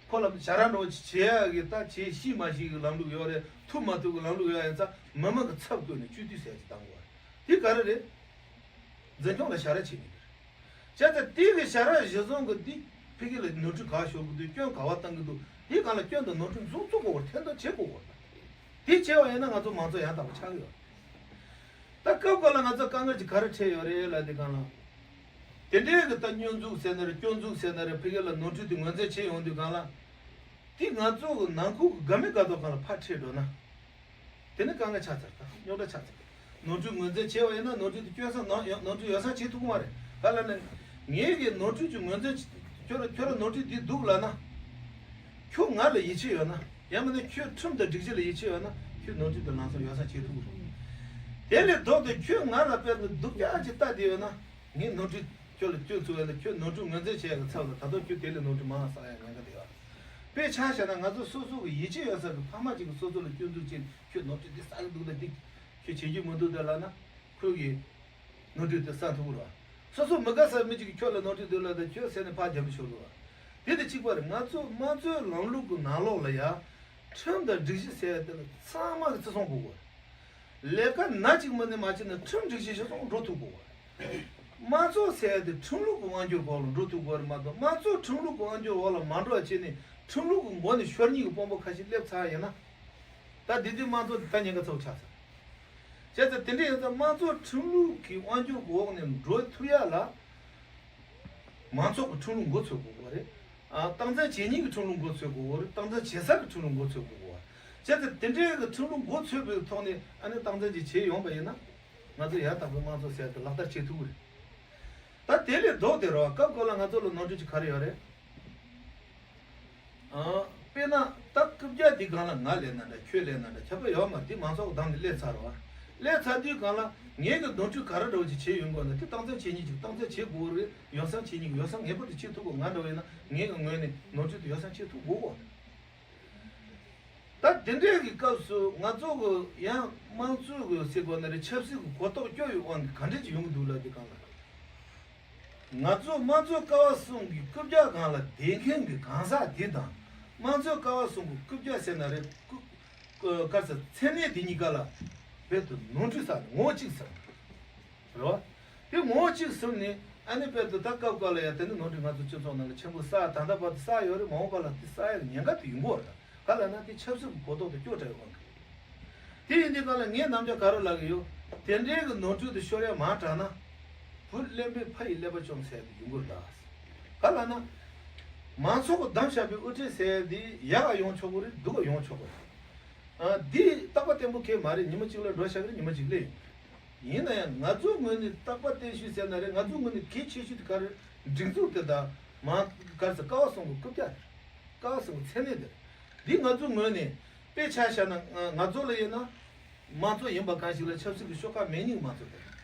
ཁོ་ལ་ཞབས་ར་འདྲ་བོ་ཅིག་བྱེད་ཡག་གི་ད་བྱེད་ཤེས་མ་ཤེས་ཀྱི་ལམ་ལུགས་ཡོད་རེད། ཐུབ་མ་ཐུབ་ཀྱི་ལམ་ལུགས་ཡོད་ཡིན་ཙང་མི་མང་གི་ཚབ་བཀོད་ནས་སྤྱི་འཐུས་ཟེར་ཡག་ཅིག་བཏང་དགོས་རེད། དེ་ག་རེ་རེད། འཛིན་སྐྱོང་ལ་ཞབས་ར་བྱེད་མཁན་དེ་རེད། བྱས་ཙང་དེ་གི་ཞབས་ར་གཞི་བཟུང་གི་འདི་ཕ་གི་ལ་ནོར་འཁྲུལ་ག་ཤོར་གི་འདུག་སྐྱོན་ག་བ་བཏང་གི་འདུག་དེ་སྒང་ལ་སྐྱོན་དང་ནོར་འཁྲུལ་མཛུབ་བཙུགས་དགོས་པར་ཐེར་འདོན་བྱེད་དགོས་པར། དེ་བྱས་པ་ཡིན་ན་ང་ཚོ་མང་གཙོ་ཡང་དག་པ་ཆགས་ཀྱི་ཡོད། ད་སྐབས་འགའ་ལ་ང་ཚོ་དཀའ་ངལ་ཅིག་ག་རེ་འཕྲད་ཡོད་རེད་ལབ་དུས་སྒང་ལ། དེ་འདྲའི་གི་ད་སྐྱོན་འཛུགས་ཟེར་ན་རེད། སྐྱོན་འཛུགས་ཟེར་ན་རེད། ཕ་གི་ལ་ནོར་འཁྲུལ་དེ་ངོས་འཛིན་བྱེད་ཡོང་དུས་སྒང་ལ། དེ་ང་ཚོ་གི་ནང་ཁུལ་གི་དགའ་མི་དགའ་མདོག་སྒང་ལ་ཕར་འཕྲད་འགྲོ་ན། དེ་ནི་དཀའ་ངལ་ཆགས་ཚར། ད་རྙོག་དྲ་ཆགས་ཚར། ནོར་འཁྲུལ་ངོས་འཛིན་བྱས་པ་ཡིན་ན་ནོར་འཁྲུལ་དེ་སྐྱོན་བསམ་ནང་ཡོང་། ནོར་འཁྲུལ་ཡོ་བསྲང་བྱེད་ཐུབ་ཀྱི་མ་རེད། ག་ལབ་ན། ངེད་ཀྱིས་ནོར་འཁྲུལ་གྱི་ངོས་འཛིན་བྱེད། ཁྱོད་ལ་ཁྱོད་ལ་ནོར་འཁྲུལ་འདི་འདུག་ལབ་ན། ཁྱོད་ང་ལ་ཡིད་ཆེས་ཡོད་ན། ཡང་མིན་ན་ཁྱོད་ཁྲིམས་དང་སྒྲིག་གཞི་ལ་ཡིད་ཆེས་ཡོད་ན་ཁྱོད་ནོར་འཁྲུལ་དེ་ལམ་སང་ཡོ་བསྲང་བྱེད་ཐུབ་ཀྱི་རེད། དེ་ལས་ལྡོག་སྟེ་ཁྱོད་ང་ལ་དཔེར་ན་སྡུག་ཅག་ཅིག་ལྟ་བསྡད་ཡོད་ན། ངས་ནོར་འཁྲུལ་ཁྱོད་ལ་སྐྱོན་བཙུགས་ཡོད་ན་ཁྱོད་ནོར་འཁྲུལ་ངོས་འཛིན་བྱེད་ཡག་གི་ཚབ་ལ་ད་དུང་ཁྱོད་དེ་ལས་ནོར་འཁྲུལ་མང་བ་བསགས་ཡག་ཉེན་ཁ་དེ་ཡོད། དཔེ་ཆ་བཞག་ན་ང་ཚོ་སོ་སོ་གི་ཡིད་ཆེས་ཡོད་ས་གི་ཕ་མ་ཅིག་གིས་སོ་སོ་ལ་སྐྱོན་འཛུགས་བྱས་ནས་ཁྱོད་ནོར་འཁྲུལ་འདི་བསགས་ཀྱི་འདུག་ད་འདི་ཁྱོད་བྱེད་རྒྱུ་མི་འདུག་ད་ལབ་ན། ཁོས་གི་ནོར་འཁྲུལ་དེ་བསགས་ཐུབ་ཀྱི་རེད། སོ་སོ་མི་དགའ་ས་མི་གཅིག་གིས་ཁྱོད་ལ་ནོར་འཁྲུལ་འདུག་ལབ་ད་ཁྱོད་ཟེར་ནས་ཕར་རྒྱབ་ནས་ཤོར་གྱི་རེད། དེ་དང་གཅིག་པ་རེད། ང་ཚོ་དམངས་གཙོའི་ལམ་ལུགས་ཀྱི་ནང་ལོགས་ལ་ཡ། ཁྲིམས་དང་སྒྲིག་གཞི་ཟེར་ཡ་དེ་ལ་ཚང་མ་གིས་བརྩི་སྲུང་དགོས་དགོས། ལས་ཀ་སྣ་གཅིག་མ་ནས་མ་བྱས་ན་ཁྲིམས་སྒྲིག་གཞི་གཞིར་བཟུང་འགྲོ་ཐུབ་དགོས། དམངས་གཙོ་ཟེར་ཡ་དེ་ཁྲིམས་ལུགས་ཀྱི་དབང་སྒྱུར་འོག་ལ་འགྲོ་ཐུབ་དགོས་རེད་མ་གཏོགས། དམངས་གཙོ་ཁྲིམས་ལུགས་ཀྱི་དབང་སྒྱུར་འོག་ལ་མ་འགྲོ་བ་བྱས་ནས་ཁྲིམས་ལུགས་ཀྱི་མགོ་ནས་ཤོར་མཁན་གྱི་དཔོན་པོ་ཁ་ཤས་སླེབས་ཚར་ཡིན་ན། ད་དེ་དུས་དམངས་གཙོ་དེ་ད་ཉེན་ཁ་ཚ་པོ་ཆགས་ཚར། བྱས་ཙང་དེ་འདྲ་ཡིན་ཙང་དམངས་གཙོ་ཁྲིམས་ལུགས་ཀྱི་དབང་སྒྱུར་འོག་ནས་འགྲོ་ཐུབ་ཡ་ལ། མང་ཚོགས་ཀྱི་ཁྲིམས་ལུགས་མགོ་ཚོས་དགོས་པ་རེད། ཨ། སྟངས་འཛིན་བྱེད་མཁན་གྱི་ཁྲིམས་ལུགས་མགོ་ཚོས་དགོས་པ་རེད། སྟངས་འཛིན་བྱེད་ས་གི་ཁྲིམས་ལུགས་མགོ་ཚོས་དགོས་པ། བྱས་ཙང་དེ་འདྲའི་གི་ཁྲིམས་ལུགས་མགོ་ཚོས་པའི་ཐོག་ནས་ཨ་ནི་སྟངས་འཛིན་ཅིག་བྱས་ཡོང་པ་ཡིན་ན། ང་ཚོ་ཡང་དག་པའི་དམངས་གཙོ་ཟེར་དེ་ལག་བསྟར་བྱེད་ཐུབ་ཀྱི་རེད། ད་དེ་ལས་ལྡོག་སྟེ་རེད་བ། སྐབས་འགའ་ལ་ང་ཚོ་ལ་ནོར་འཁྲུལ་ཅིག་ག་རེ་ཡོད་རེད། ཨ། དཔེར་ན་ད། རྒྱ་དེ་སྒང་ལ་ང་ལས་ན་འདྲ་ཁྱོད་ལས་ན་འདྲ་ཁྱབ་པ་ཡོད་མ་རེད། དེ་མང་ཚོགས་ཀྱི་གདམ་ནས་སླེབས་ཚར་བ། སླེབས་ཚར་དུས་སྒང་ལ་ངས་ཀྱི་ནོར་འཁྲུལ་ག་རེ་འདྲ་བོ་ཅིག་བྱས་ཡོང་དགོས་ན་དེ་སྟངས་འཛིན་བྱེད་མཁན་ཅིག་སྟངས་འཛིན་བྱེད་དགོས་རེད། ཡོ་བསྲང་བྱེད་མཁན་ཅིག་ཡོ་བསྲང་ངེས་པར་དུ་བྱེད་ཐུབ་དགོས། ང་འདྲ་བོ་ཡིན་ན་ངས་ཀྱི་ངོས་ནས་ནོར་འཁྲུལ་དེ་ཡོ་བསྲང་བྱེད་ཐུབ་དགོས་གོ། ད་དེ་འདྲའི་གི་སྐབས་སུ་ང་ཚོ་གི་ཡང་དམངས་གཙོ་གི་ཟེར་དགོས་ན་རེད། ཆབ་སྲིད་ཀྱི་གོ་རྟོགས་སྐྱོ་བའི་དབང་གིས་ག་འདྲ་ཅིག་ཡོང་གི་འདུག་ལབ་དུས་སྒང་ལ། ང་ཚོ་དམངས་གཙོ་ཀ་བ་གསུམ་གྱི་རྐུབ་བཀྱག་སྒང་ལ་བསྡད་མཁན་གྱི་གང་ཟག་དེ་དང་། དམངས་གཙོ་ཀ་བ་གསུམ་གྱི་རྐུབ་བཀྱག་ཟེར་ན་རེད། རྐུབ་ཀ་ས་མཚན་གནས་དེ་གཉིས་ཀ་ལ་རྦད་དེ་ནོར་འཁྲུལ་ཟ་ནས་ངོ་གཅིག་ཟ། རེད་བ། དེ་ངོ་གཅིག་ཟིན་ནས་ཨ་ནི་དཔེར་དུ་ད་སྐབས་སྐབས་ལ་ཡང་དེ་ནི་ནོར་འཁྲུལ་ང་ཚོ་སྤྱི་ཚོགས་ནང་ལ་ཆེན་པོ་བསགས། ད་ལྟ་བར་དུ་བསགས་ཡོད་རེད། མ་འོངས་པ་ལ་དེ་བསགས་ཡག་ཉེན་ཁ་དེ་ཡོང་གི་ཡོད་རེད། ག་ལབ་ན་དེ་ཆབ་སྲིད་ཀྱི་གོ་རྟོགས་དེ་སྐྱོ་དྲགས་ཡོད་གང་གི། དེ་ཡིན་དུས་སྒང་ལ་ངས་ནམ་རྒྱུན་ག་རེ་ལབ་ཀྱི་ཡོད། དེ་འདྲའི་གི་ནོར་འཁྲུལ་དེ་ཤོར་ཡ་མང་དྲགས་ན། བུ་གླེན་པས་ཕ་ཡི་ཀླད་པ་བཅོམ་ཟེར་ཡ་དེ་ཡོང་གི་རེད་ད། ག་ལབ་ན། མང་ཚོགས་ཀྱིས་བདམས་བཞག་པའི་དབུ་ཁྲིད་ཟེར་ཡ་དེ་ཡག་ག་ཡོང་ཆོག་གི་རེད། སྡུག་ག་ཡོང་ཆོག་གི་རེད། ཨ། འདི་རྟག་པ་བརྟན་པོ་གང་ཡང་མ་རེད། ཉི་མ་གཅིག་ལ་འགྲོ་བཞག་གི་རེད། ཉི་མ་གཅིག་སླེབས་ཡོང་གི་རེད། ཡིན་ན་ཡང་ང་ཚོའི་ངོས་ནས་རྟག་པ་བརྟན་ཤོས་ཟེར་ན་རེད། ང་ཚོའི་ངོས་ནས་གལ་ཆེ་ཤོས་དེ་ག་རེ། སྒྲིག་འཛུགས་དེ་དང་མང་ག་རེ་ཟེར། ཀ་བ་གསུམ་གྱི་རྐུབ་བཀྱག་དེ་རེད། ཀ་བ་གསུམ་གྱི་མཚན་གནས་དེ་རེད། འདི་ང་ཚོའི་ངོས་ནས་དཔེ་ཆ་བཞག་ན་ང་ཚོ་ལ་ཡིན་ན། དམངས་གཙོ་ཡིན་པ་གང་ཞིག་ལ་ཆབ་སྲིད་ཀྱི་ཤོག་ཁག་མེད་མཁན་གྱི་དམངས་གཙོ་དེ་རེད།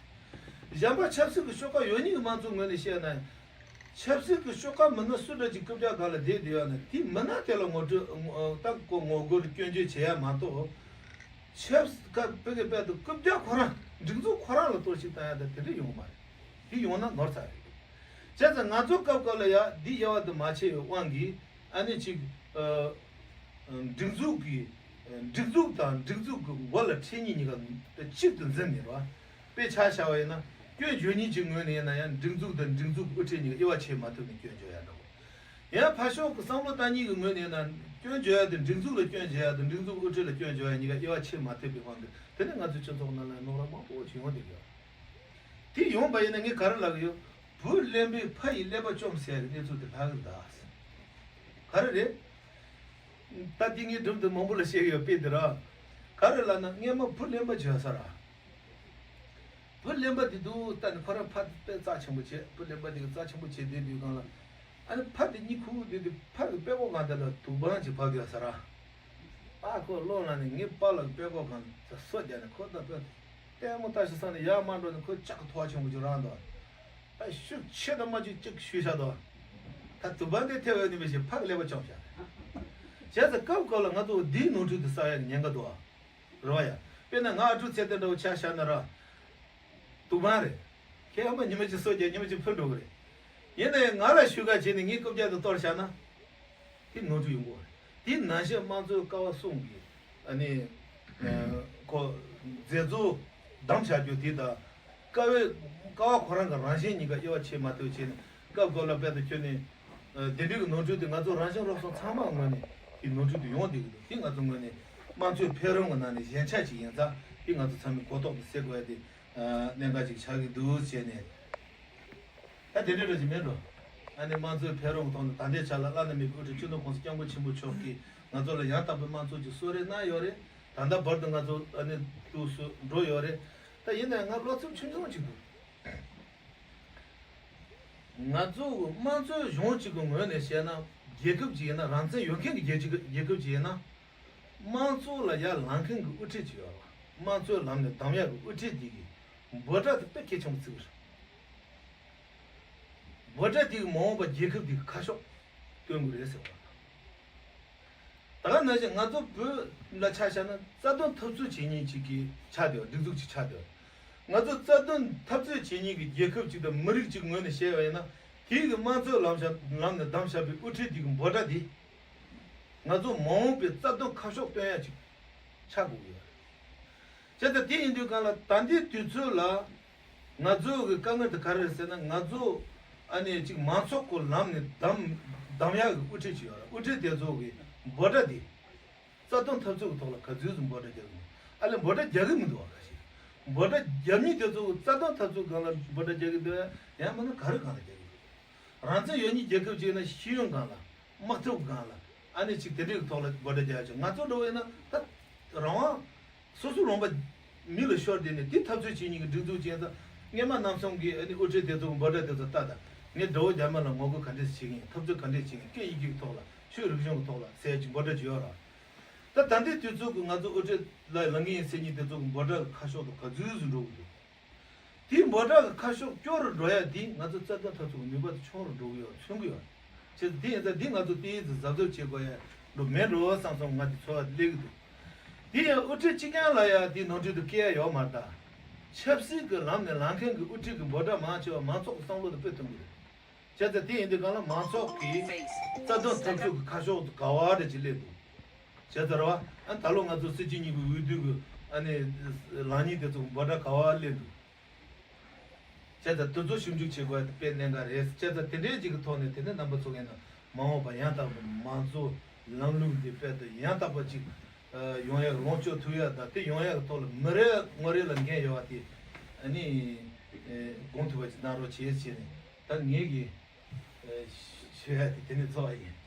གཞན་པ་ཆབ་སྲིད་ཀྱི་ཤོག་ཁག་ཡོད་མཁན་གྱི་དམངས་གཙོའི་ངོས་ནས་བཤད་ན། ཆབ་སྲིད་ཀྱི་ཤོག་ཁག་མི་སྣ་སུ་འདྲ་ཅིག་རྐུབ་བཀྱག་སྒང་ལ་བསྡད་བསྡད་ཡོད་ན་དེའི་མི་སྣ་དེ་ལ་ངོ་སྤྲོད་ད་ངོ་རྒོལ་སྐྱོན་བརྗོད་བྱེད་ཡ་མ་གཏོགས། ཆབ་སྲིད་ཀ་བོད་ཀྱི་དཔལ་དུ་རྐུབ་བཀྱག་ཁོ་རང་སྒྲིག་འཛུགས་ཁོ་རང་ལ་གཏོར་བཤིག་བཏང་ཡ་དང་དེ་འདྲ་ཡོང་གི་མ་རེད། དེ་ཡོང་ན་ནོར་ཚར་རེད། བྱས་ཙང་ང་ཚོ་སྐབས་སྐབས་ལ་ཡ་འདི་དབྱེ་བ་དུ་མ་ཕྱེ་བའི་དབང་གིས་ཨ་ནི་ཅིག་ཨ། སྒྲིག་འཛུགས་ཀྱི་སྒྲིག་འཛུགས་དང་སྒྲིག་འཛུགས་ཀྱི་མགོ་ལ་ཁྲིད་མཁན་གཉིས་ཀ་གཅིག་ཏུ་འཛིན་ནས་རེད་བ། དཔེ་ཆ་བཞག་པ་ཡིན་ན་སྐྱོན་བརྗོད་མཁན་གྱི་ངོས་ནས་ཡིན་ན་ཡང་སྒྲིག་འཛུགས་དང་སྒྲིག་འཛུགས་ཀྱི་དབུ་ཁྲིད་གཉིས་ཀ་དབྱེ་བ་ཕྱེ་མ་ཐུབ་ནས་སྐྱོན་བརྗོད་ཡ་འདྲ་བོ། ཡང་ཕར་ཕྱོགས་ཀྱི་བསམ་བློ་བཏང་མཁན་གྱི་ངོས་ནས་ཡིན་ན་སྐྱོན་བརྗོད་ཡ་དེ་སྒྲིག་འཛུགས་ལ་སྐྱོན་བརྗོད་ཡ་དང་སྒྲིག་འཛུགས་དབུ་ཁྲིད་ལ་སྐྱོན་བརྗོད་ཡ་གཉིས་ཀ་དབྱེ་བ་ཕྱེ་མ་ཐུབ་པའི་དབང་གིས་དེ་ནས་ང་ཚོའི་སྤྱི་ཚོགས་ནང་ལ་རྙོག་དྲ་མང་པོ་ཞིག་ཡོང་བསྡད་ཀྱི་ཡོད། དེ་ཡོང་བ་ཡིན་ན་ངས་ག་རེ་ལབ་ཀྱི་ཡོད། བུ་གླེན་པས་ཕ་ཡི་ཀླད་པ་བཅོམ་ཟེར་ཡ་གི་གནས་ཚུལ་དེ་ལྷག་གི་རེད་ད། ག་རེ་རེད། ད་དེ་ངས་སྒྲུང་དེ་མང་པོ་ལ་བཤད་ཀྱི་ཡོད་དཔེ་དེ་ར། ག་རེ་ལབ་ན་སྔས་མ་བུ་གླེན་པ་བྱོས་ས་ར། བུ་གླེན་པ་དེ་འདུག་ལྟ་ནས་ཁོ་རང་ཕ་དེ་དཔེ་རྩ་ཆེན་པོ་བྱས། བུ་གླེན་པ་དེ་གི་རྩ་ཆེན་པོ་བྱས་བསྡད་དུས་སྒང་ལ། ཨ་ནི་ཕ་དེ་གཉིད་ཁུག་བསྡད་དུས་ཕ་གི་དཔྲལ་ཀོ་སྒང་དེ་ལ་དུག་པང་ཅིག་བབས་ཡོད་ས་ར། ཨ་ཁོ་བློ་ལངས་ནས་ངའི་པཱ་ལགས་ཀྱི་དཔྲལ་ཀོ་སྒང་ལ་སོ་བརྒྱབ་ནས་ཁོ་ད་དཔེ་ལྟད་མོ་ལྟ་ཤི་བསམ་ནས་ཡར་མར་འགྲོ་ནས་ཁོའི་ལྕགས་ཀྱི་ཐོག་ཆེན་པོ་ཅིག་རག་འདུག་ཨ་ཤུགས་ཆེ་དང་མ་ཅིག་ཅིག་གཞུས་བཞག་འདུག་ད་དུག་པང་དེ་ཐེབས་ཡོད་ནི་མི་ཤེས། ཕ་གི་ཀླད་པ་བཅོམ་བཞག་བྱས་ཙང་སྐབས་སྐབས་ལ་ང་ཚོ་འདིའི་ནོར་འཁྲུལ་དེ་བསགས་ཡག་གི་ཉེན་ཁ་འདུག་ཨ། རེད་བ་ཡ། དཔེར་ན་ང་ཨ་ཕྲུག་ཚེ་བརྟན་འདྲ་བོ་ཆ་བཞག་ན་ར། དུག་པང་རེད། ཁྱེད་ཨ་མ་ཉི་མ་གཅིག་སོ་བརྒྱབ་ཉི་མ་གཅིག་ཕུད་འགྲོ་གི་རེད། ཡིན་ན་ཡང་ང་ལ་ཤུགས་ཁ་བྱས་ནས་ངའི་རྐུབ་བཀྱག་དེ་གཏོར་བཞག་ན། དེ་ནོར་འཁྲུལ་ཡོང་གི་རེད། དེ་ནང་བཞིན་དམངས་གཙོའི་ཀ་བ་གསུམ་གྱི་ཨ་ནི་ཁོ་མཛད་གཙོ་བདམས་བཞག་རྒྱུ་དེ་དང་། ཀ་བའི་ཀ་བ་ཁོ་རང་གི་རང་བཞིན་གཉིས་ཀ་དབྱེ་བ་ཕྱེ་མ་ཐུབ་བྱས་ནས་སྐབས་སྐབས་ལ་དཔེ་དང་ཁྱོན་ནས་དེ་འདྲའི་གི་ནོར་འཁྲུལ་དེ་ང་ཚོ་རང་བཞིན་རོགས་ཚོགས་ཚང་མ་ངོས་ནས་དེ་ནོར་འཁྲུལ་དེ་ཡོང་བསྡད་ཀྱི་འདུག་དེ་ང་ཚོ་ངོས་ནས་དམངས་གཙོའི་འཕེལ་རིམ་གྱི་ནང་ནས་ཞན་ཆ་ཅིག་ཡིན་ཙང་དེ་ང་ཚོ་ཚང་མས་གོ་རྟོགས་དེ་སད་དགོས་ཡ་དེ་གནད་འགག་ཅིག་ཆགས་ཀྱི་འདུག་བྱས་ནས། ད་དེ་འདྲའི་འདྲ་ཅིག་མིན་འགྲོ། ཨ་ནི་དམངས་གཙོའི་འཕེལ་རིམ་གྱི་ཐོག་ནས་ད་ལྟའི་ཆ་ལ་བླ་ན་མེད་པའི་དབུ་ཁྲིད་སྤྱི་ནོར་༸གོང་ས་༸སྐྱབས་མགོན་ཆེན་པོ་མཆོག་གིས་ང་ཚོ་ལ་ཡང་དག་པའི་དམངས་གཙོ་ཅིག་གསོལ་རས་གནང་ཡོད་རེད། ད་ལྟ་བར་དུ་ང་ཚོ་ཨ་ནི་འདུག་སེ་འགྲོ་ཡོད་རེད། ད་ཡིན་ན་ཡང་ང་བློ་འཚབ་ཆུང་ཆུང་ཅིག་འདུག་ང་ཚོ་དམངས་གཙོའི་གཞུང་གཅིག་གི་ངོས་ནས་བཤད་ན། རྒྱལ་ཁབ་ཅིག་ཡིན་ན། རང་བཙན་ཡོད་མཁན་གྱི་རྒྱལ་ཁབ་ཅིག་ཡིན་ན། དམངས་གཙོ་ལ་ཡར་ལངས་མཁན་གྱི་དབུ་ཁྲིད་ཅིག་ཡོད་རེད་བ། དམངས་གཙོའི་ལམ་ནས་བདམས་ཡག་གི་དབུ་ཁྲིད་དེ་གི་འབོད་སྒྲ་དེ་དཔེ་གལ་ཆེན་པོ་བརྩི་གི་རེད། འབོད་སྒྲ་དེ་གི་མ་འོངས་པ་རྒྱལ་ཁབ་དེ་གི་ཁ་ཕྱོགས་སྟོན་དགོས་རེད་ཟེར་བ། ད་ག་ནང་བཞིན་ང་ཚོ་བོད་ལ་ཆ་བཞག་ན་རྩ་དོན་འཐབ་རྩོད་བྱེད་མཁན་ཅིག་གི་ཆགས་བསྡད་པ། སྒྲིག་འཛུགས་ཅིག་ཆགས་བསྡད་པ། ང་ཚོ་རྩ་དོན་འཐབ་རྩོད་བྱེད་མཁན་གྱི་རྒྱལ་ཁབ་ཅིག་དང་མི་རིགས་ཅིག་ངོས་ནས་བཤད་པ་ཡིན་ན། དེའི་གི་དམངས་གཙོའི་ལམ་བཞག་ལམ་ནས་བདམས་བཞག་པའི་དབུ་ཁྲིད་དེ་གི་འབོད་སྒྲ་དེ། ང་ཚོ་མ་འོངས་པའི་རྩ་དོན་ཁ་ཕྱོགས་སྟོན་ཡ་ཅིག་ཆགས་དགོས་ཀྱི་ཡོད་རེད། བྱས་ཙང་དེ་ཡིན་དུས་སྒང་ལ་ད་ལྟའི་དུས་ཚོད་ལ་ང་ཚོ་གི་དཀའ་ངལ་དེ་ག་རེ་རེད་ཟེར་ན། ང་ཚོ་ཨ་ནི་ཅིག་མང་ཚོགས་ཀྱི་ལམ་ནས་བདམས་བདམས་ཡག་གི་དབུ་ཁྲིད་ཅིག་ཡོད་རེད། དབུ་ཁྲིད་དེ་ཚོ་གི་འབོད་སྒྲ་དེ་རྩ་དོན་འཐབ་རྩོད་ཀྱི་ཐོག་ལ་ག་ཚོད་ཙམ་འབོད་སྒྲ་རྒྱག་གི་འདུག་ཨ་ལས་འབོད་སྒྲ་རྒྱག་གི་མི་འདུག་བ། ཁ་ཤས་འབོད་སྒྲ་རྒྱབ་མཁན་དེ་ཚོ་གི་རྩ་དོན་འཐབ་རྩོད་སྒང་ལ་འབོད་སྒྲ་རྒྱག་གི་འདུག་ཡང་མིན་ན་ག་རེ་སྒང་ལ་རྒྱག་གི་འདུག་རང་བཙན་ཡོད་མཁན་རྒྱལ་ཁབ་ཅིག་ཡིན་ན་ཤེས་ཡོན་སྒང་ལ། དམག་འཐབ་སྒང་ལ། ཨ་ནི་ཅིག་དེ་འདྲའི་ཐོག་ལ་འབོད་སྒྲ་རྒྱག་ཆོག་ང་ཚོ་འདྲ་བོ་ཡིན་ན་ད་རང་དབང་སོ་སོ་རང་དབང་མི་ལ་ཤོར་དེ་ནས་དེ་འཐབ་རྩོད་བྱེད་མཁན་གྱི་སྒྲིག་འཛུགས་ཅན་ད། སྔས་མ་གནམ་མཚོ་གི་ཨ་ནི་དབུ་ཁྲིད་དེ་ཚོ་གི་འབོད་སྒྲ་དེ་ཚོ་ལྟ་དང་། ངས་དགྲ་བོ་རྒྱ་དམར་ལ་ངོ་རྒོལ་ག་འདྲས་བྱེད་ཀྱི་ཡིན། འཐབ་རྩོད་ག་འདྲས་བྱེད་ཀྱི་ཡིན། སྐད་ཡིག་གི་ཐོག་ལ། ཆོས་རིག་གཞུང་གི་ཐོག་ལ་ཟེར་ཅིག་འབོད་སྒྲ་ཅིག་ཡོད་ར། ད་ད་ལྟའི་དུས་ཚོད་ཀྱི་ང་ཚོ་དབུ་ཁྲིད་ལ་ལངས་ཀྱི་ཡིན་ཟེར་མཁན་དེ་ཚོ་གི་འབོད་སྒྲ་གི་ཁ་ཕྱོགས་དེ་ག་ཚོད་ཟིག་འགྲོ་གི་འདུག་དེའི་འབོད་སྒྲ་གི་ཁ་ཕྱོགས་སྐྱོ་རུ་འགྲོ་ཡ་དེ་ང་ཚོ་རྩ་དོན་འཐབ་རྩོད་ཀྱི་ནུས་པ་དེ་ཆུང་རུ་འགྲོ་གི་ཡོད། ཆུང་གི་ཡོད། བྱས་ཙང་དེ་ཡིན་ཙང་འདི་ང་ཚོ་དེའི་ཟུར་གཟབ་གཟབ་བྱེད་དགོས་ཡ་འགྲོ་མེད་འགྲོ་བསམ་སོང་། ང་དེ་ཚོར་བ་སླེབས་ཀྱི་འདུག་དེ་ཡང་དབུ་ཁྲིད་གཅིག་རྐྱང་ལ་ཡ་དེ་ནོར་འཁྲུལ་དེ་སྐྱེ་ཡ་ཡོད་མ་རེད་ད། ཆབ་སྲིད་ཀྱི་ལམ་ནས་ལངས་མཁན་གྱི་དབུ་ཁྲིད་ཀྱི་འབོད་སྒྲ་མང་ཆེ་བ་མང་ཚོགས་ཀྱི་བསམ་བློ་དེ་སྤོས་ཐུབ་ཀྱི་རེད། བྱས་ཙང་དེ་ཡིན་དུས་གང་ལ་མང་ཚོགས་ཀྱི་རྩ་དོན་འཐབ་རྩོད་ཀྱི་ཁ་ཕྱོགས་དེ་ག་བ་རེ་ཅིག་སླེབས་འདུག་བྱས་ཙང་རེད་བ། ཨ་ད་ལོ་ང་ཚོ་སྲིད་སྤྱི་གཉིས་ཀྱི་འོས་བསྡུ་གི་ཨ་ནི་ལངས་མཁན་དེ་ཚོ་གི་འབོད་སྒྲ་ག་བ་སླེབས་འདུག་བྱས་ཙང་དེ་ཚོ་ཞིབ་འཇུག་བྱེད་དགོས་ཡ་དེ་དཔེ་གནད་འགག་རེད། བྱས་ཙང་དེ་འདྲའི་ཅིག་གི་ཐོག་ནས་དེ་ནས་རྣམ་པ་ཚོ་གིས་ན་མ་འོངས་པ་ཡང་དག་པའི་མང་གཙོ་ལམ་ལུགས་འདི་དཔེ་དེ་ཡང་དག་པ་ཅིག་ཡོང་ཡ་ལོངས་སྤྱོད་ཐུབ་ཡ་དང་དེ་ཡོང་ཡ་གི་ཐོག་ལ་མི་རེ་ངོ་རེ་ལ་འགན་ཡོད་པ་དེ་ཨ་ནི་དགོངས་ཐུབ་པ་ཅིག་གནང་རོགས་བྱེད་ཟེར་ནས་ད་ངེད་ཀྱིས་ཞུ་ཡ་དེ་དེ་ནས་ཚོགས་པ་ཡིན།